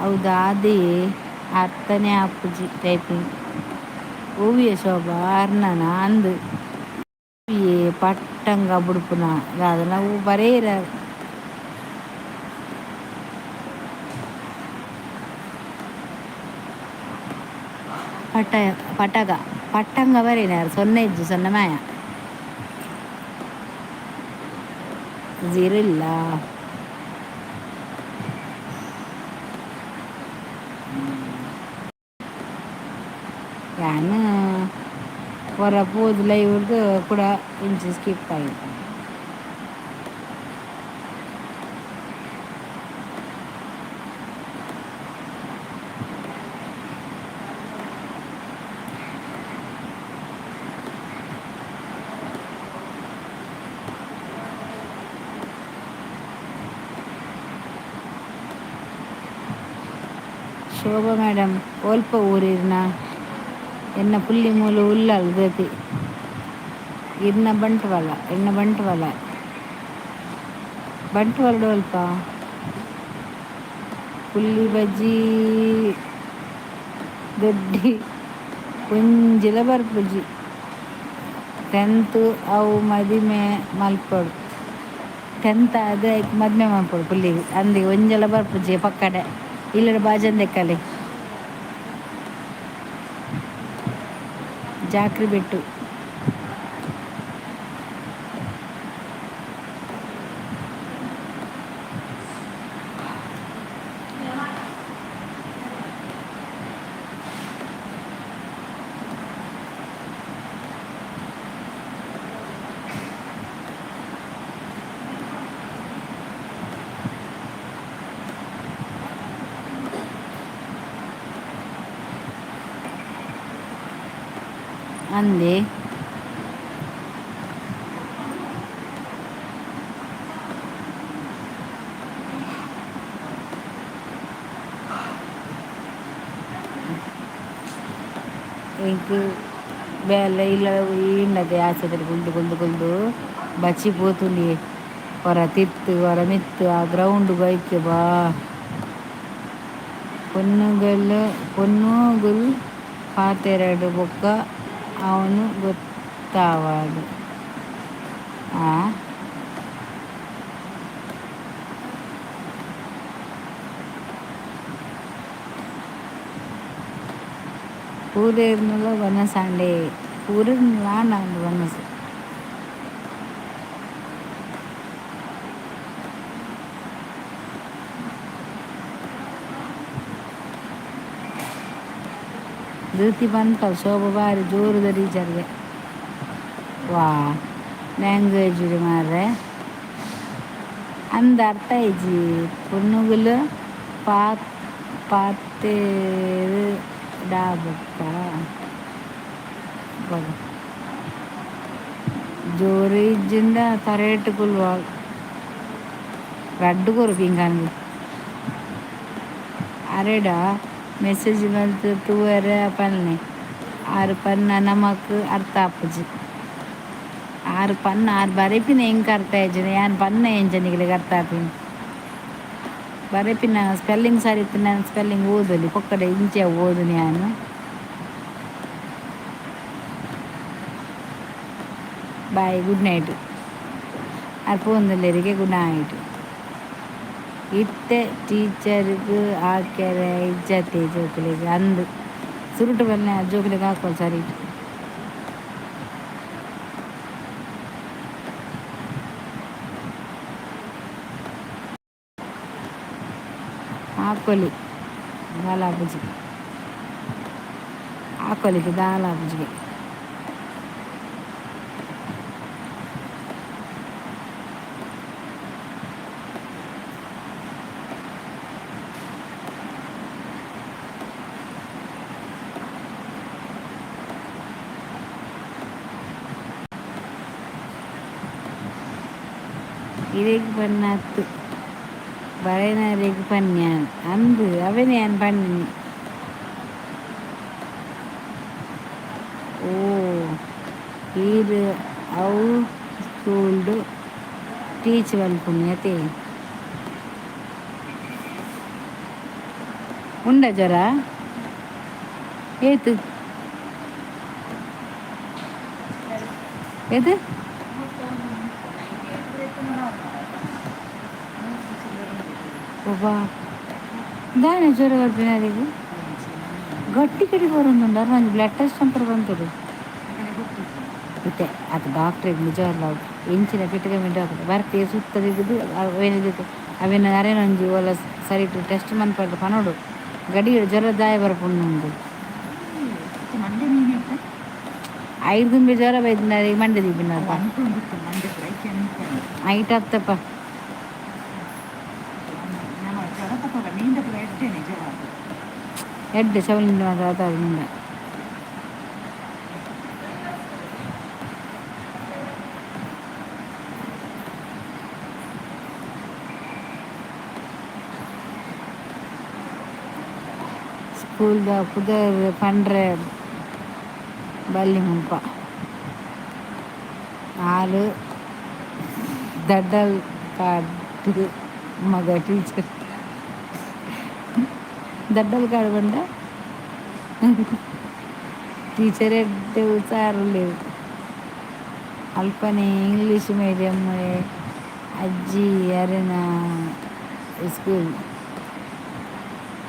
ಹೌದಾ? ಅದೇ ಅರ್ಥನೇ ಆಪುಜಿ ಟೈಪಿಂಗ್. ಓವಿಯ ಶೋಭಾ ಅರ್ನನ ಅಂದ್ ಪಟ್ಟಂಗ ಬುಡುಪುನ ದಾದ ನಾವು ಬರೇರ. ಪಟ ಪಟಗ ಪಟ್ಟಂಗ ಬರೇನ ಸೊನ್ನೆ ಇಜ್ಜಿ, ಸೊನ್ನೆ ಮಾಯ, ಝೀರೋ ಇಲ್ಲ. ಯಾನ್ ಒರ ಪೋದು ಲೈವ್‌ಡ್ದು ಕುಡ ಇಂಚ ಸ್ಕಿಪ್ ಆಯಿ. ಶೋಭಾ ಮೇಡಮ್, ಒಲ್ಪ ಊರು ಇರ್ನ? ಎನ್ನ ಪುಲ್ಲಿ ಮೂಲು ಉಲ್ಲಲ್ ಗತಿ. ಇರ್ನ ಬಂಟ್ವಾಳ, ಎನ್ನ ಬಂಟ್ವಾಳ. ಬಂಟ್ವಾಳಡ್ ಒಲ್ಪ? ಪುಲ್ಲಿ ಬಜ್ಜಿ ದೊಡ್ಡಿ ಒಂಜಿಲ ಬರ್ಪುಜಿ. ಟೆಂತ್ ಅವು ಮದಿಮೆ ಮಲ್ಪೊಡು. ಟೆಂತ್ ಆದ್ ಐಕ್ ಮದಿಮೆ ಮಲ್ಪೊಡು ಪುಲ್ಲಿಗ್. ಅಂದ್ ಒಂಜಲ ಬರ್ಪುಜಿ ಪಕ್ಕಡೆ. ಇಲ್ಲಡ್ ಬಾಜೊಂದು ದೆಕ್ಕಲೆ. ಜಾಕ್ರಿ ಬೆಟ್ಟು. ಅಂದೆ. ಎಂಕ್ ಬೇಲೆ ಇಲ್ಲ ಈಂಡದೆ ಆಸ್ಪತ್ರೆ ಕುಲ್ದು ಕುಲ್ದು ಕುಲ್ದು ಬಚ್ಚಿ ಪೋತುಂಡಿಯೇ. ಒರ ತಿರ್ತ್ ಒರ ಮಿತ್ತ್ ಆ ಗ್ರೌಂಡ್ ಬೈಕ್ ಬಾ. ಪೊನ್ನುಗಲ್ ಪೊನ್ನುಗುಲ್ ಪಾತೆರಡ್ ಬೊಕ್ಕ ಅವನು ಗೊತ್ತಾವಡ್. ಆ ಪೂರೆರ್ನಲ ವನಸಾಂಡೆ ಪೂರೆರ್ನಲ ಆಂಡ ವನಸ್. ಧೃತಿ ಪನ್ಪಲ್ ಶೋಭಾ ಬಾರಿ ಜೋರುದ ಟೀಚರ್ಗೆ. ವಾ ಲ್ಯಾಂಗ್ವೇಜ್ ಮಾರ್ರೆ. ಅಂದ್ ಅರ್ಥ ಇಜ್ಜಿ. ಪೊನ್ನುಗುಲು ಪಾತೆರ್ಡ ಬೊಕ್ಕ. ಜೋರು ಇಜ್ಜಿಂಡ ತರೇಟ್ ಕುಲ್ವ. ರಡ್ಡ್ ಕೊರು ಪಿಂಗಾನ್ಗ್. ಅರೆಡ ಮೆಸೇಜ್ ಮಲ್ತ್ ತೂವರೆ ಪನ್ಲೆ. ಆರ್ ಪನ್ನ ನಮಕ್ ಅರ್ಥ ಆಪುಜಿ. ಆರ್ ಪನ್ನ ಆರ್ ಬರೆಪಿನ ಎಂಕ್ ಅರ್ಥ ಆಯಿಜಿ. ಯಾನ್ ಪನ್ನ ಎಂಚ ನಿಕ್ಲೆಗ್ ಅರ್ಥ ಆಪಿನಿ? ಬರೆಪಿನ ಸ್ಪೆಲ್ಲಿಂಗ್ ಸರಿ ಇತ್ತ್ಂಡ ಸ್ಪೆಲ್ಲಿಂಗ್ ಓದೊಲಿ. ಪೊಕ್ಕಡೆ ಇಂಚ ಓದುನಿ ಯಾನ್. Bye, good night. ಆರ್ ಪೋವೊಂದುಲ್ಲೆರಿಗೆ ಗುಡ್ ನೈಟ್. ಇತ್ತೆ ಟೀಚರ್ಗ್ ಆಕೆರೆ ಇಜ್ಜತೆ ಜೋಕುಲೆಗ್ ಅಂದ್. ಸುರುಟು ಬಲ್ಲೆ ಜೋಕುಲೆಗ್ ಆಕೊಲ್ ಸರಿಟ್. ಆಕೊಲಿ ದಾಲ ಆಪುಜಿ. ಆಕೊಲಿಕ್ಕೆ ದಾಲ ಆಪುಜಿಗೆ. ಇರೆಗ್ ಪನ್ನತ್ ಬರೆನರೆಗ್ ಪನ್ಯಾನ್. ಅಂದ್ ಅವೆನೆ ಯಾನ್ ಪನ್ನಿನಿ. ಓ ಈರ್ ಅವು ಸ್ಕೂಲ್ಡ್ ಟೀಚ್ ಮನ್ಪುನಿ ಅತೆ. ಉಂಡ ಜ್ವರ? ಏತ್? ಏತ್? ಒಬ್ಬಾ ದಾನೆ ಜ್ವರ ಬರ್ಪಿನರೆಗ್? ಗಟ್ಟಿ ಕಡಿ ಬರೊಂದುಂಡು. ಅರ್ನ ಒಂಜಿ ಬ್ಲಡ್ ಟೆಸ್ಟ್ ಅಂಪರ ಬಂತುಡು. ಇತ್ತೆ ಅತ್ ಡಾಕ್ಟ್ರೆಗ್ ನಿಜವಾದ್ಲ ಎಂಚಿನ ಪಿಟುಗಮಿ ಡಾಕ್ಟ್ರ್ ಬರ್ಪೆ ಸುತ್ತ ದಿಗದು ಅವೇನು ಅವೆನ್ ಅರೆನ ಒಂಜಿ ಓಲ ಸರಿಟ್ ಟೆಸ್ಟ್ ಮನ್ಪರೆ ಪನೊಡು. ಗಡಿ ಜ್ವರ ದಾಯ ಬರ್ಪುಂಡು. ಮಂಡೆ ಮೀನು. ಐದು ದುಂಬೆ ಜ್ವರ ಬೈದಿನ ಮಂಡೆ ದೀಪಿನಪ್ಪ. ಅನ್ಕೊಂಡಿತ್ತು ಮಂಡೆ ಐಕೆ ಅನ್ಕೊಂಡು. ಐಟ್ ಅತ್ತಪ್ಪ. ನಾನು ಜ್ವರ ತಕೊಂಡ ಮೀಂದ ಪೂರ ಎಡ್ಡೇನೆ ಜ್ವರ. ಎಡ್ಡೆ ಸವಲಿಂದ ಮಾತ್ರ ನಿಂದ. ಸ್ಕೂಲ್ದ ಪುದರ್ ಪಂಡ್ರೆ ಬಲ್ಲಿ ಮುಲ್ಪ ಆರು ದಡ್ಡಲ್ ಕಾಡು ಮಗ ಟೀಚರ್. ದಡ್ಡಲ್ ಕಾಡು ಬಂಡ ಟೀಚರ್ ಎಡ್ಡೆ ಹುಷಾರುಲ್ಲೆರ್. ಅಲ್ಪನೆ ಇಂಗ್ಲೀಷ್ ಮೀಡಿಯಂ ಅಜ್ಜಿ ಅರೆನ ಸ್ಕೂಲ್.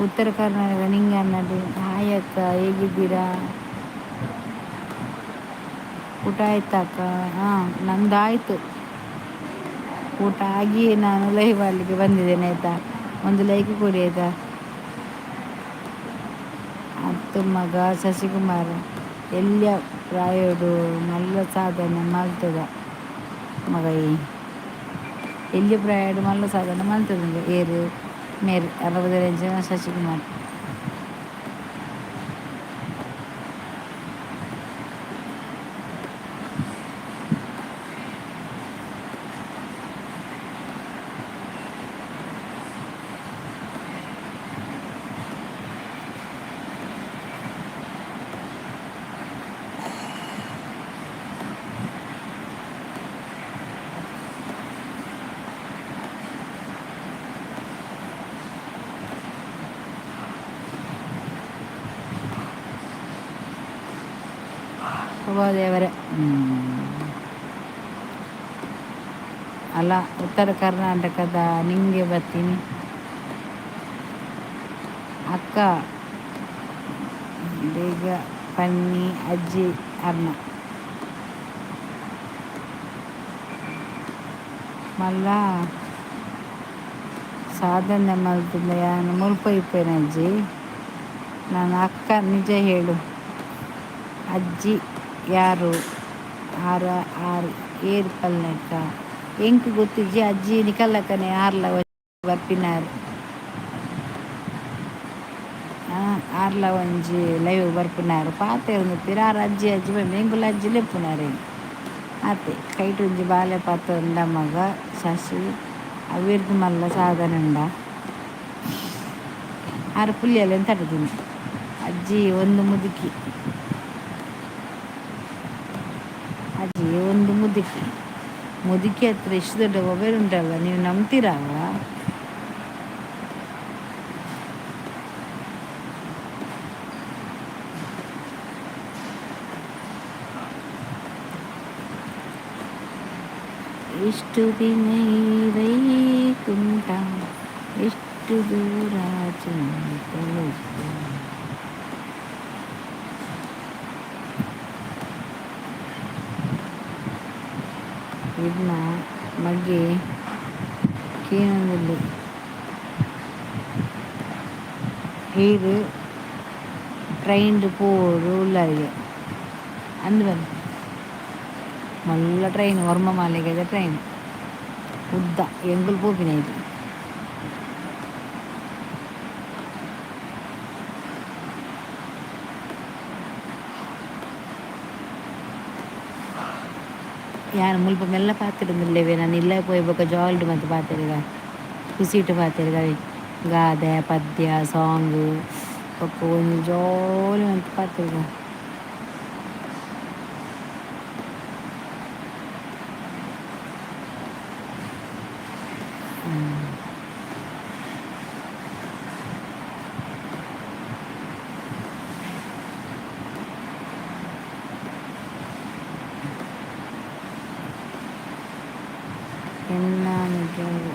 ಉತ್ತರ ಕರ್ನಾಟಕ ನಿಂಗನ್ನಡಿ. ಹಾಯ್ ಅಕ್ಕ, ಹೇಗಿದ್ದೀರಾ? ಊಟ ಆಯ್ತಾ ಅಕ್ಕ? ಹಾಂ, ನಂದಾಯಿತು. ಊಟ ಆಗಿಯೇ ನಾನು ಲೈವ್ ಮಾಡಲಿಕ್ಕೆ ಬಂದಿದ್ದೇನೆ, ಆಯಿತಾ? ಒಂದು ಲೈಕ್ ಕೊಡಿ, ಆಯಿತಾ? ಅತ್ತು ಮಗ ಶಶಿಕುಮಾರ್, ಎಲ್ಯ ಪ್ರಾಯೋಡು ಮಲ್ಲ ಸಾಧನೆ ಮಲ್ತದ ಮಗ. ಈ ಎಲ್ಯ ಪ್ರಾಯೋಡು ಮಲ್ಲ ಸಾಧನೆ ಮಲ್ತದ ಏರು ಮೇರ್ 60 ಜನ ಶಶಿಕುಮಾರ್. ದೇವರೇ. ಅಲ್ಲ, ಉತ್ತರ ಕರ್ನಾಟಕದ ನಿಂಗೆ ಬರ್ತೀನಿ. ಅಕ್ಕ ಬೇಗ ಪನ್ನಿ ಅಜ್ಜಿ ಅರ್ನ ಮಲ್ಲ ಸಾಧನೆ ಮಲ್ತುಂಡ. ಯಾನ್ ಮುಲ್ಪ ಇಪ್ಪೆನ ಅಜ್ಜಿ ನಾನು. ಅಕ್ಕ, ನಿಜ ಹೇಳು, ಅಜ್ಜಿ ಯಾರು? ಆರ ಆರ್ ಏರ್ ಪಲ್ಲೆಕ್ಕ ಎಂಕ್ ಗೊತ್ತಿಜ್ಜಿ. ಅಜ್ಜಿ ನಿಕಲ್ಲಕ್ಕನೆ ಆರ್ಲ ಬರ್ಪಿನಾರ್. ಆರ್ಲ ಒಂಜಿ ಲೈವ್ ಬರ್ಪಿನಾರ್ ಪಾತೆರೊಂದಿತ್ತೆರ್. ಆರ್ ಅಜ್ಜಿ ಅಜ್ಜಿ ಪನ್ಪೆರ್, ಎಂಕುಲು ಅಜ್ಜಿ ಲೆಪ್ಪುನಾರ್ ಆತೆ. ಕೈಟ್ ಒಂಜಿ ಬಾಲೆ ಪತೊಂಡ ಮಗ ಶಶಿ ಅವಿರ್ದ್ ಮಲ್ಲ ಸಾಧನೆ ಉಂಡ? ಆರ್ ಪುಲ್ಯಲೆನ್ ತಟುದಿನಿ. ಅಜ್ಜಿ ಒಂದು ಮುದುಕಿ, ಅಜ್ಜಿ ಒಂದು ಮುದುಕಿ. ಮುದುಕಿ ಹತ್ರ ಇಷ್ಟು ದೊಡ್ಡ ಮೊಬೈಲ್ ಉಂಟಲ್ಲ, ನೀವು ನಂಬ್ತೀರಾ? ಎಷ್ಟು ದಿನ ಈ ವೈಕುಂಠ, ಎಷ್ಟು ದೂರ ಚಿಂತಲಿಕ್ಕೆ. ಇರ್ನ ಮಗೆ ಕೇನೊಂದುಲ್ಲೆ. ಈರ್ ಟ್ರೈನ್ಡ್ ಪೋವೊಡು ಉಲ್ಲರಿಗೆ ಅಂದ್ ಬನ್ನಿ. ಮಲ್ಲ ಟ್ರೈನ್, ಒರ್ಂಬ ಮಾಲಿಗೆದ ಟ್ರೈನ್, ಉದ್ದ. ಎಂಕುಲು ಪೋಪಿನ ಐಟ್. ಯಾನ್ ಮುಲ್ಪ ಮೆಲ್ಲ ಪಾತೆರೊಂದುಲ್ಲೆವೆ. ನನ ಇಲ್ಲ ಪೋಯಿ ಬೊಕ ಜಾಲ್ಡ್ ಮಂತ್ ಪಾತೆರ್ಗ, ಕುಸಿಟ್ ಪಾತೆರ್ಗ. ಗಾದೆ, ಪದ್ಯ, ಸಾಂಗ್ ಬೊಕ ಒಂಜಿ ಜಾಲಿ ಮಂತ್ ಪಾತೆರ್ಗ. ಎನ್ನ ನಿಜವು.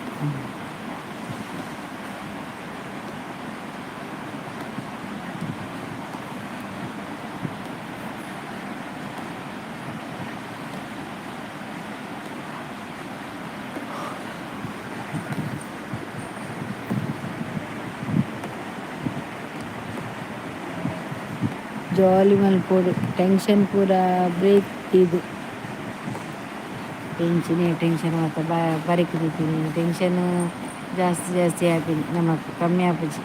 ಜಾಲಿ ಮಲ್ಪೊಡು ಟೆನ್ಷನ್ ಪೂರ ಬ್ರೇಕ್ ಇದು. ಟೆನ್ಷನ್ ಟೆನ್ಷನ್ ಮಾತ ಬರಿಕ್ ದೀಪಿನಿ ಟೆನ್ಷನ್ ಜಾಸ್ತಿ ಜಾಸ್ತಿ ಆಪಿನಿ ನಮಕ್ ಕಮ್ಮಿ ಆಪುಜಿ.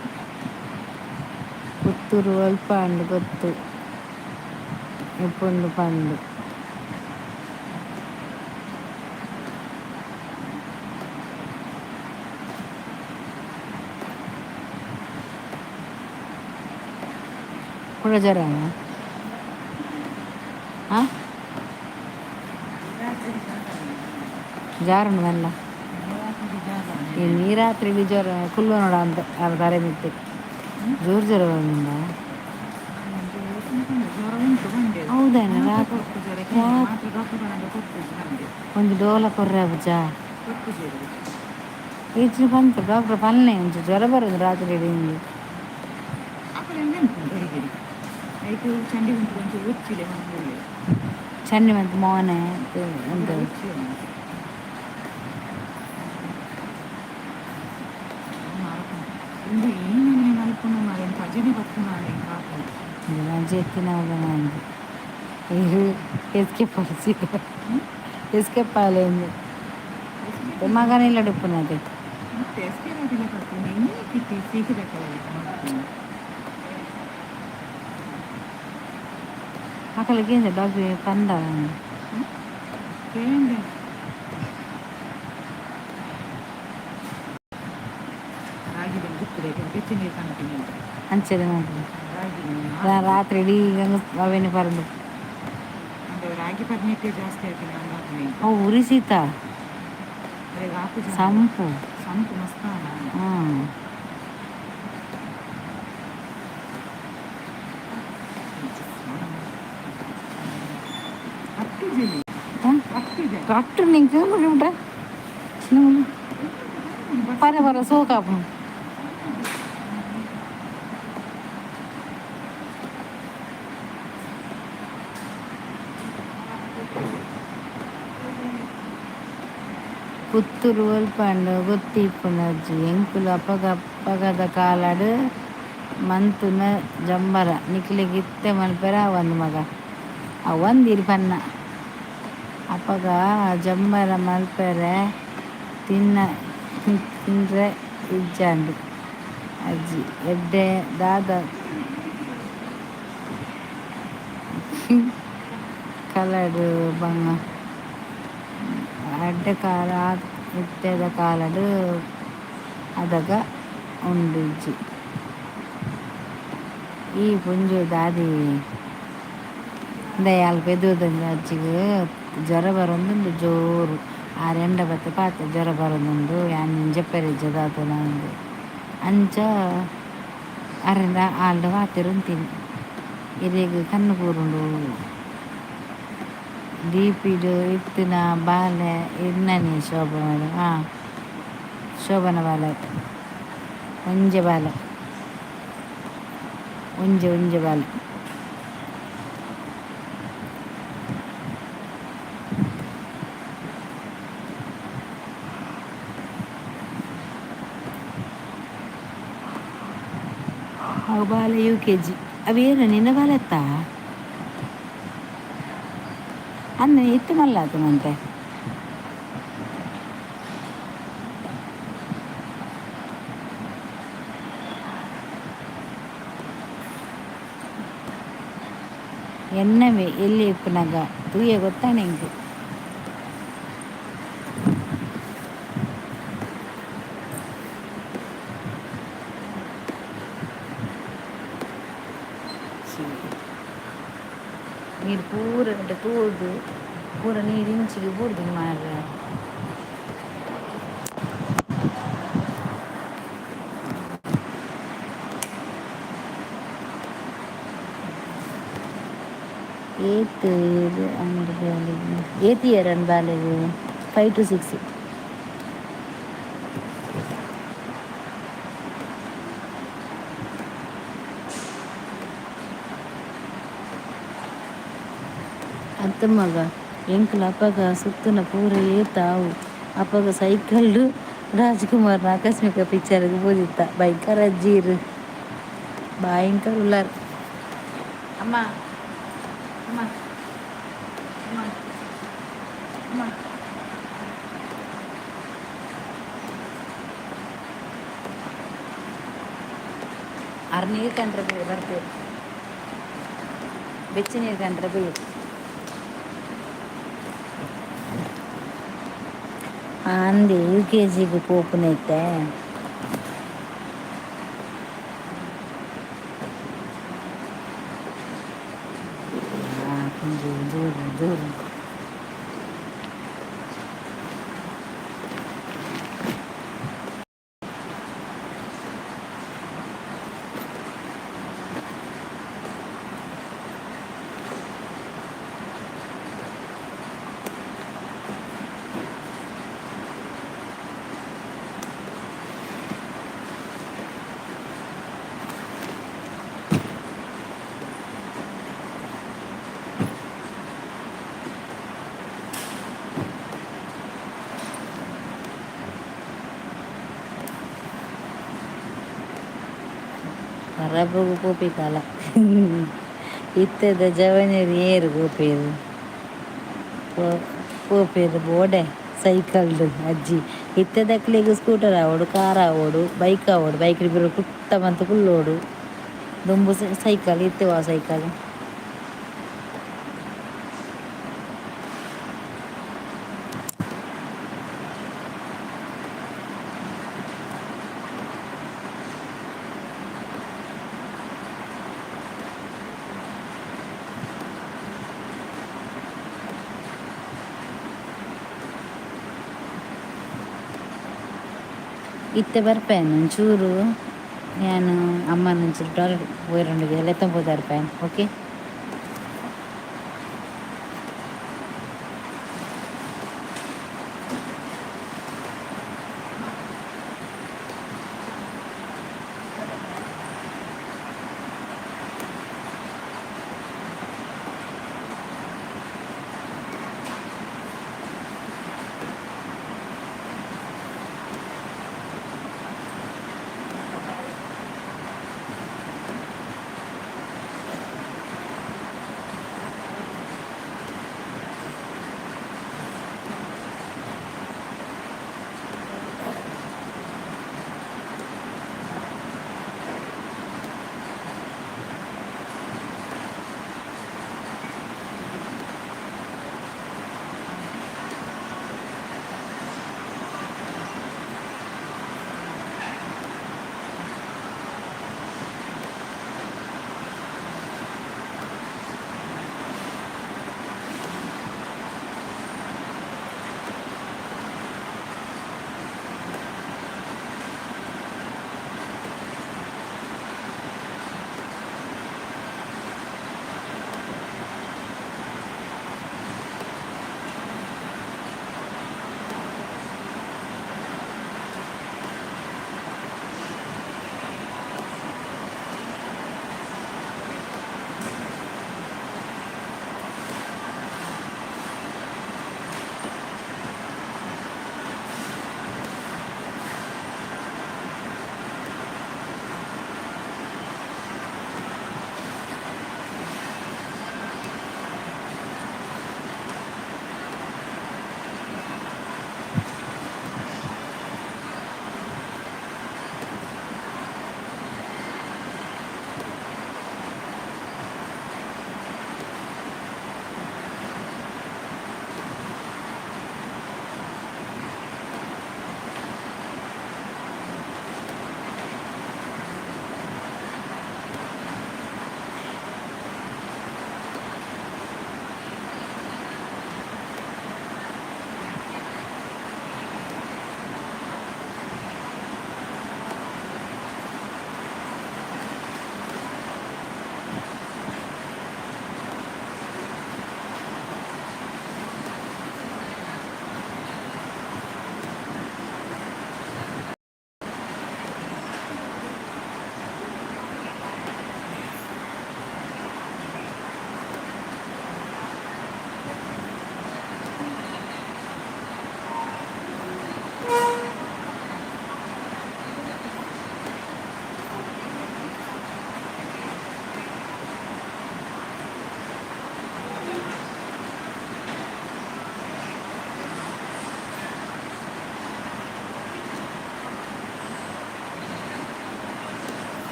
ಪುತ್ತೂರು ಒಲ್ಪ ಆಂಡ್ ಗೊತ್ತು ಇಪ್ಪುಂಡು ಪಂದ್. ಕುಡ ಜ್ವರನಾ? ಆ? ಜಾರುಂಡು ಮೆಲ್ಲ. ಈ ರಾತ್ರಿ ಜ್ವರ ಕುಲ್ಲು ನೋಡ ಅಂತ ಅರ್ ತರೆ ಮಿತ್ತು ಜೋರು ಜ್ವರ ಬಂದ. ಹೌದೇನ? ರಾತ್ರಿ ಒಂಜಿ ಡೋಲ ಕೊರ್ರೆ ಅಬುಜ ಈಚೆ ಬಂತು ಡಾಕ್ಟ್ರ್ ಪನ್ನೆ ಒಂಚೂರು ಜ್ವರ ಬರೋದು ರಾತ್ರಿ ಇಡೀ. ಚಂಡಿ ಮತ್ತು ಮೋನೆ ಅಂತ. ಎತ್ತಿನ ಎಸ್ಕೇಪ್ ಎಸ್ಕೇಪ್ ಆಲೇಂದು ಮಗನ ಇಲ್ಲ ಡಿಪ್ಪುನದೆ. ಅಕಲಿಗೆ ಡಾಕ್ಟ್ರ್ ಪಂದ. ಅಂಚನೆ ಮಾಡ್ರಿ ರಾತ್ರಿ ಇಡೀ ಅವೇನು ಪರಂದು. ರಾಗಿ ಪರ್ನಿಟ್ಟೆ ಜಾಸ್ತಿ ಆಯ್ತು. ಅವು ಉರಿಸೀತ ಸಂಪು. ಸಂಪು ಮಸ್ತ್. ಹಾಂ. ಡಾಕ್ಟರ್ ನಿಂಗೆ ಉಂಟ ಪರ ಪರ ಸೋಕಾಪು. ಪುತ್ತೂರು ಒಲ್ಪಂಡು ಗೊತ್ತಿ ಇಪ್ಪುಂಡು ಅಜ್ಜಿ. ಎಂಕುಲು ಅಪಗ ಅಪಗದ ಕಾಲಡ್ ಮಂತುನ ಜಂಬರ ನಿಕ್ಲೆಗ್ ಇತ್ತೆ ಮನ್ಪೆರೆ ಆವಂದ್ ಮಗ ಅವಂದ್ ಇರ್ ಪನ್ನ. ಅಪಗ ಜಂಬರ ಮಲ್ಪೆರೆ ತಿನ್ನ ತಿನ್ರೆ ಇಜ್ಜಾಂಡ್ ಅಜ್ಜಿ ಎಡ್ಡೆ ದಾದ ಕಲಡ್ ಬಂಗ ಎಡ್ಡೆ ಕಾಲ ಇತ್ತೆದ ಕಾಲಡ್ ಅದಗ ಉಂಡಿಜ್ಜಿ. ಈ ಪೊಂಜೋವು ದಾದಿ ಇಂದೈ ಅಲ್ಪ ಎದುರುದ ಅಜ್ಜಿಗ್ ಜ್ವರ ಬರೊಂದುಂಡು ಜೋರು. ಆರ್ ಎಂಡ ಬತ್ತ್ ಪಾತೆ ಜ್ವರ ಬರೊಂದುಂಡು ಯಾನ್ ಜೆಪ್ಪೆರೆ ಇಜ್ಜ ದಾದನ ಅಂದ್ ಅಂಚ ಅರೆನ ಆಲ್ಡ ಪಾತೆರೊಂತಿನಿ ಇರೆಗ್ ಕಣ್ಣು ಬೂರುಂಡು. ಡಿಪಿಡ್ ಇತ್ತಿನ ಬಾಲೆ ಇನ್ನನೆ ಶೋಭನ. ಹಾಂ, ಶೋಭನ ಬಾಲೆ ಒಂಜೆ ಬಾಲೆ ಒಂಜೆ ಒಂಜೆ ಬಾಲೆ. ಅವು ಬಾಲೆ ಯುಕೆಜಿ. ಅವೇನು ನಿನ್ನ ಬಾಲೆತ್ತಾ ಅಂದ ಇತ್ತು ಮಲ್ಲಾತನಂತೆ. ಎನ್ನವೇ ಎಲ್ಲಿ ಇಪ್ಪುನಗ ತೂಯೆ ಗೊತ್ತಾನೆ ಎಂಕ್. ನೀರು ಪೂರ ಗಂಟೆ ತೂದು ಪೂರ ನೀರು ಇಂಚಿಗೆ ಬೂರ್ದು ಮಾರ್ರೆ. ಏತ್ ಇಯರ್ ಅಂಡ್ ಬಾಲೆಗ್? ಏತ್ ಇಯರ್ ಅಂಡ್ ಬಾಲೆಗ್? 5 to 6. ಅತ್ತ ಮಗ, ಎಂಕ್ಲ ಅಪಗ ಸುತ್ತುನ ಪೂರ ಏತ್ ಆವು. ಅಪಗ ಸೈಕಲ್ಡ್ ರಾಜ್ಕುಮಾರ್ನ ಆಕಸ್ಮಿಕ ಪಿಕ್ಚರ್ಗ್ ಪೋದಿತ್ತ. ಭಯಂಕರ ಅಜ್ಜಿರ್ ಭಯಂಕರ ಉಲ್ಲಾರ್. ಅಮ್ಮ ಅಮ್ಮ ಅಮ್ಮ ಅಮ್ಮ. ಆರು ನೀರು ಕಂಡ್ರೆ ಬರ್ತೇವೆ, ಬೆಚ್ಚ ನೀರು ಕಂಡ್ರೆ ಬೈಯೋದು. ಅಂದೆ ಯುಕೆಜಿಗೆ ಪೋಪುನೈತೆ. ಜೋರು ಜೋರು. ಪರಬುಗು ಪೋಪಿ ಕಾಲ. ಇತ್ತದ ಜವನೆರ್ ಏರ್ ಪೋಪೆರ್? ಪೋಪೆರ್ ಬೋಡೆ ಸೈಕಲ್ಡ್ ಅಜ್ಜಿ. ಇತ್ತೆದಕ್ಲೆಗ್ ಸ್ಕೂಟರ್ ಆವೊಡು, ಕಾರ್ ಆವೊಡು, ಬೈಕ್ ಆವೊಡು. ಬೈಕ್ ಪೂರ ಕುತ್ತ ಮಂತ್ ಕುಲ್ಲೋಡು. ದುಂಬು ಸೈಕಲ್ ಇತ್ತೆ ವಾ ಸೈಕಲ್? ಇತ್ತೆ ಬರ್ಪೇನು ಒಂಚೂರು. ಯಾನ್ ಅಮ್ಮನ ಒಂಚೂರು ಟಾಯ್ಲೆಟ್ ಪೋಯೆರುಂಡು, ಲೆತ್ತೊಂದು ಪೋದಾರ್ಪೇನು. ಓಕೆ.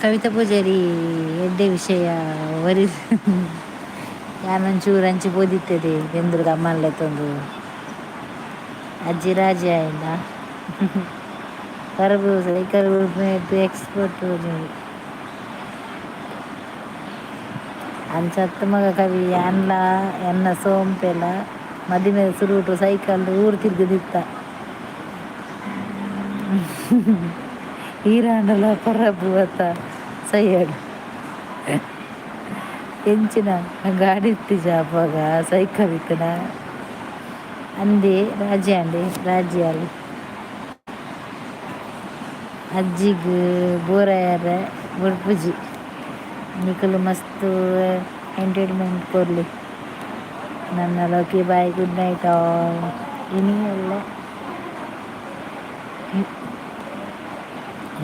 ಕವಿತಾ ಪೂಜಾರಿ ಎಡ್ಡೆ ವಿಷಯ ಒರಿ ಯಾನೊಂಚೂರು ಅಂಚಿ ಬೋದಿತ್ತದೆ ಬೆಂದ್ರದ ಅಮ್ಮನ್ಲೆತ್ತೊಂದು ಅಜ್ಜಿ ರಾಜಿ ಆಯಿಂದ ಕರಬು ಸೈಕಲ್ ಎಕ್ಸ್ಪರ್ಟ್. ಅಂಚತ್ತು ಮಗ ಕವಿ, ಯಾನ್ಲ ಎನ್ನ ಸೋಂಪೆಲ ಮದಿಮೆ ಸುರುಟು ಸೈಕಲ್ ಊರು ತಿರ್ಗುದಿತ್ತ. ಈರಾಂಡಲ ಪರಬು ಅತ್ತ ಸೈಯಡ್ ಎಂಚಿನ ಗಾಡಿ ಇತ್ತಿಜ ಅಪಗ, ಸೈಕಲ್ ಇತ್ತನ ಅಂದೆ ರಾಜಿ ಅಂಡೆ ರಾಜ್ಯಾಲಿ ಅಜ್ಜಿಗ್ ಬೋರಾಯರ ಬುಡ್ಪುಜಿ. ನಿಕುಲು ಮಸ್ತ್ ಎಂಟರ್ಟೈನ್ಮೆಂಟ್ ಕೊರ್ಲಿ ನನ್ನ. Okay, bye, good night all. ಇನಿ ಎಲ್ಲ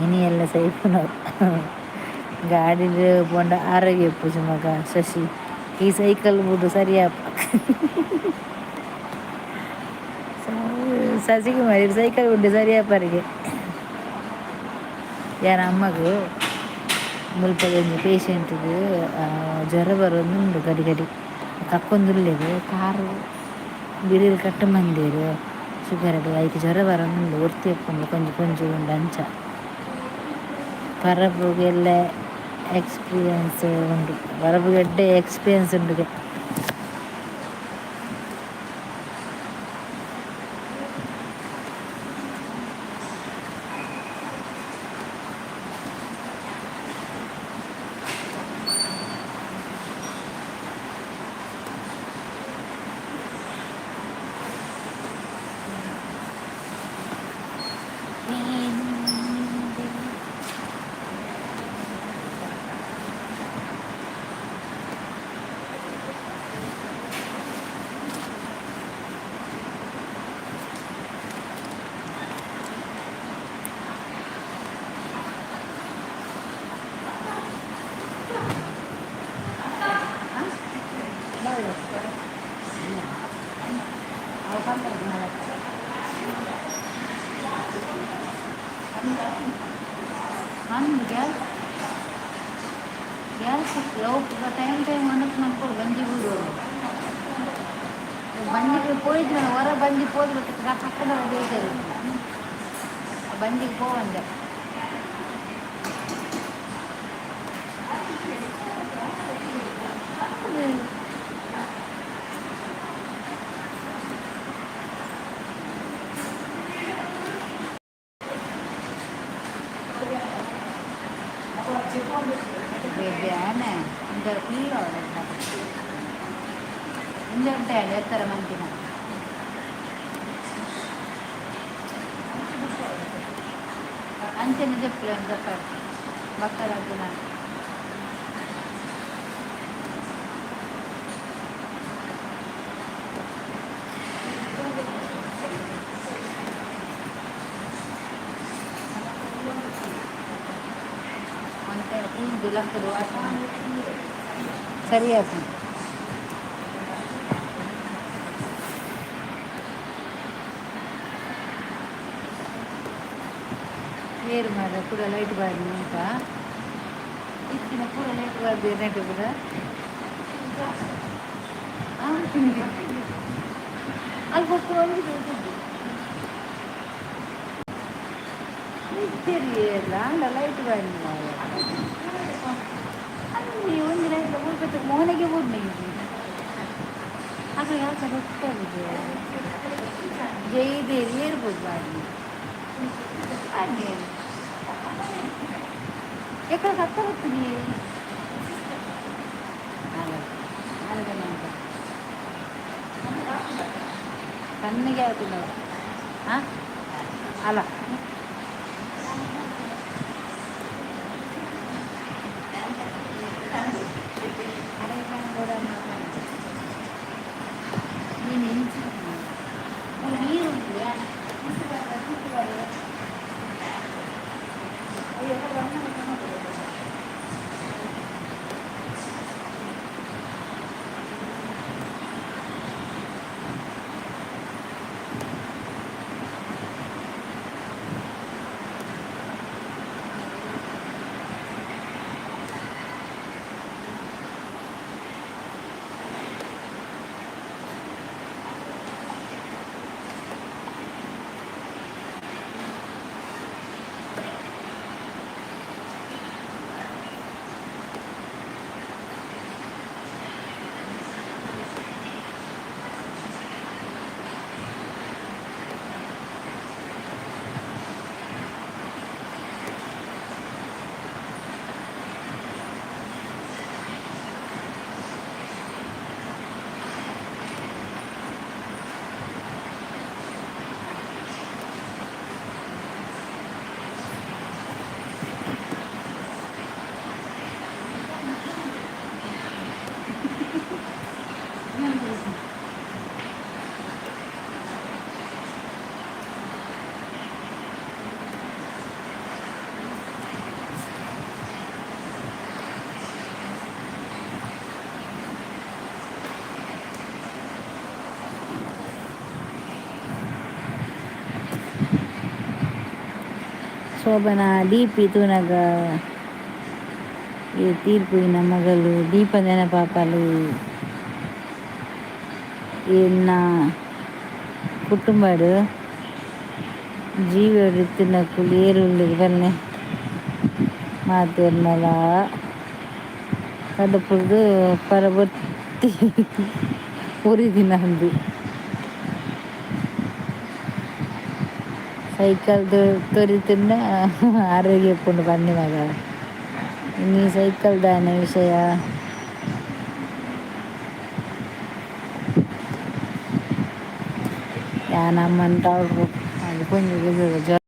ಇನಿ ಎಲ್ಲ ಸೈಪುನವು. ಗಾಡಿಡ್ ಪೋಂಡ ಆರೋಗ್ಯ ಇಪ್ಪುಜಿ ಮಗ ಶಶಿ. ಈ ಸೈಕಲ್ ಬುಡು ಸರಿಯಾಪ. ಶಶಿಕುಮಾರ್ ಸೈಕಲ್ ಬುಡ್ಡು ಸರಿಯಾಪರಿಗೆ. ಯಾರ ಅಮ್ಮಗ್ ಮುಲ್ಪದ ಒಂಜಿ ಪೇಷಂಟ್ಗ್ ಜ್ವರ ಬರೊಂದುಂಡು ಗಡಿ ಗಡಿ, ಕಕ್ಕೊಂದುಲ್ಲೆರ್. ಕಾರ್ ಬಿರಿಲ್ ಕಟ್ಟ್ ಮಂದೆರ್ ಶುಗರ್. ಐಕ್ ಜ್ವರ ಬರೊಂದುಂಡು, ಒರ್ತಿ ಉಪ್ಪುಂಡು ಕೊಂಜಿ ಕೊಂಜಿ ಉಂಡು. ಅಂಚ ಪರಬುಗೆಲ್ಲ ಎಕ್ಸ್ಪೀರಿಯನ್ಸ್ ಉಂಡು, ಪರಬುಗ್ ಎಡ್ಡೆ ಎಕ್ಸ್ಪೀರಿಯನ್ಸ್ ಉಂಡುಗೆ. ಅಂದ್ ಗ್ಯಾಸ್ ಗ್ಯಾಸ್ ಟೈಮ್ ಟೈಮ್ ಅನ್ನಕ್ಕೆ ಮನ್ಕೊಡು. ಬಂಜಿ ಬಿಡು, ಬಂಜಿಗೆ ಪೋಯಿದ್ರೆ ಹೊರ ಬಂಜಿ ಪೋದು ಪಕ್ಕದ ಬೇಜಾರು. ಬಂಜಿಗೆ ಪೋವಂದೆ. ಬೇನೆ ಇಂದ ಫುಲ್ ಇಂದ ಉಂಟೆ ಎತ್ತರ ಮಂತಿನ. ಅಂಚನೆ ಜಪ್ಪಲೆ ಒಂದು ಜಪ್ಪಾಡು ಬಕ್ಕರಾಜು ನಾನು. ಒಂತೆ ಕುಂದು ಲಕ್ಕದು ಸರಿ ಆಯ್ತು. ಏರು ಮಾರ ಪೂರ ಲೈಟ್ ಬಾರ್ದು ಉಂಟಾ ಇತ್ತಿನ ಪೂರ ಲೈಟ್ ಬಾರ್ದು ನೆಟ್ ಪೂರ ಅಲ್ಲಿ ಕೊಟ್ಟು ಒಂಜಿ ನಿತ್ಯರಿ ಅಂಡ ಲೈಟ್ ಬಾರ್ದು ಅಲ್ಲಿ ಒಂಜಿ ಲೈಟ್ ಮುಲ್ಪತ್ತು ಮೋನೆಗೆ ಊರ್ನೆ. ಆಗ ಯಾಕೆ ಗೊತ್ತಾಗುದು? ಜೈದೇರಿ ಏರ್ಬೋದು ಬಾರ್ದು ಅಲ್ಲಿ ಎక్కడ ಕತ್ತ ಕಣ್ಣಿಗೆ ಆಯ್ತು. ಹಾಂ, ಅಲ್ಲ ನೀನು ನೀರು ಶೋಭನ ದೀಪಿ ತೂನಗ ಈ ತೀರ್ ಪೋಯಿನ ಮಗಲ್ ದೀಪ ನೆನಪಾಪಲ್. ಎನ್ನ ಕುಟುಂಬಡ್ ಜೀವಡ್ ಇತ್ತಿನಕುಲು ಏರ್ ಉಲ್ಲೆರ್ ಪನ್ನೆ ಮಾತೆರ್ನಲ ಕಡಪುಡ್ದು ಪರ ಒರ್ತಿ ಒರಿದಿನಾಂದ್. ಸೈಕಲ್ ತೊರಿತುಂಡ ಆರೋಗ್ಯ ಇಪ್ಪುಂಡು ಪನ್ನಿ ಮಗ ಇನಿ ಸೈಕಲ್ ದಾನೆ ವಿಷಯ. ಯಾನ್ ಅಮ್ಮನ್ ಜ್ವರ.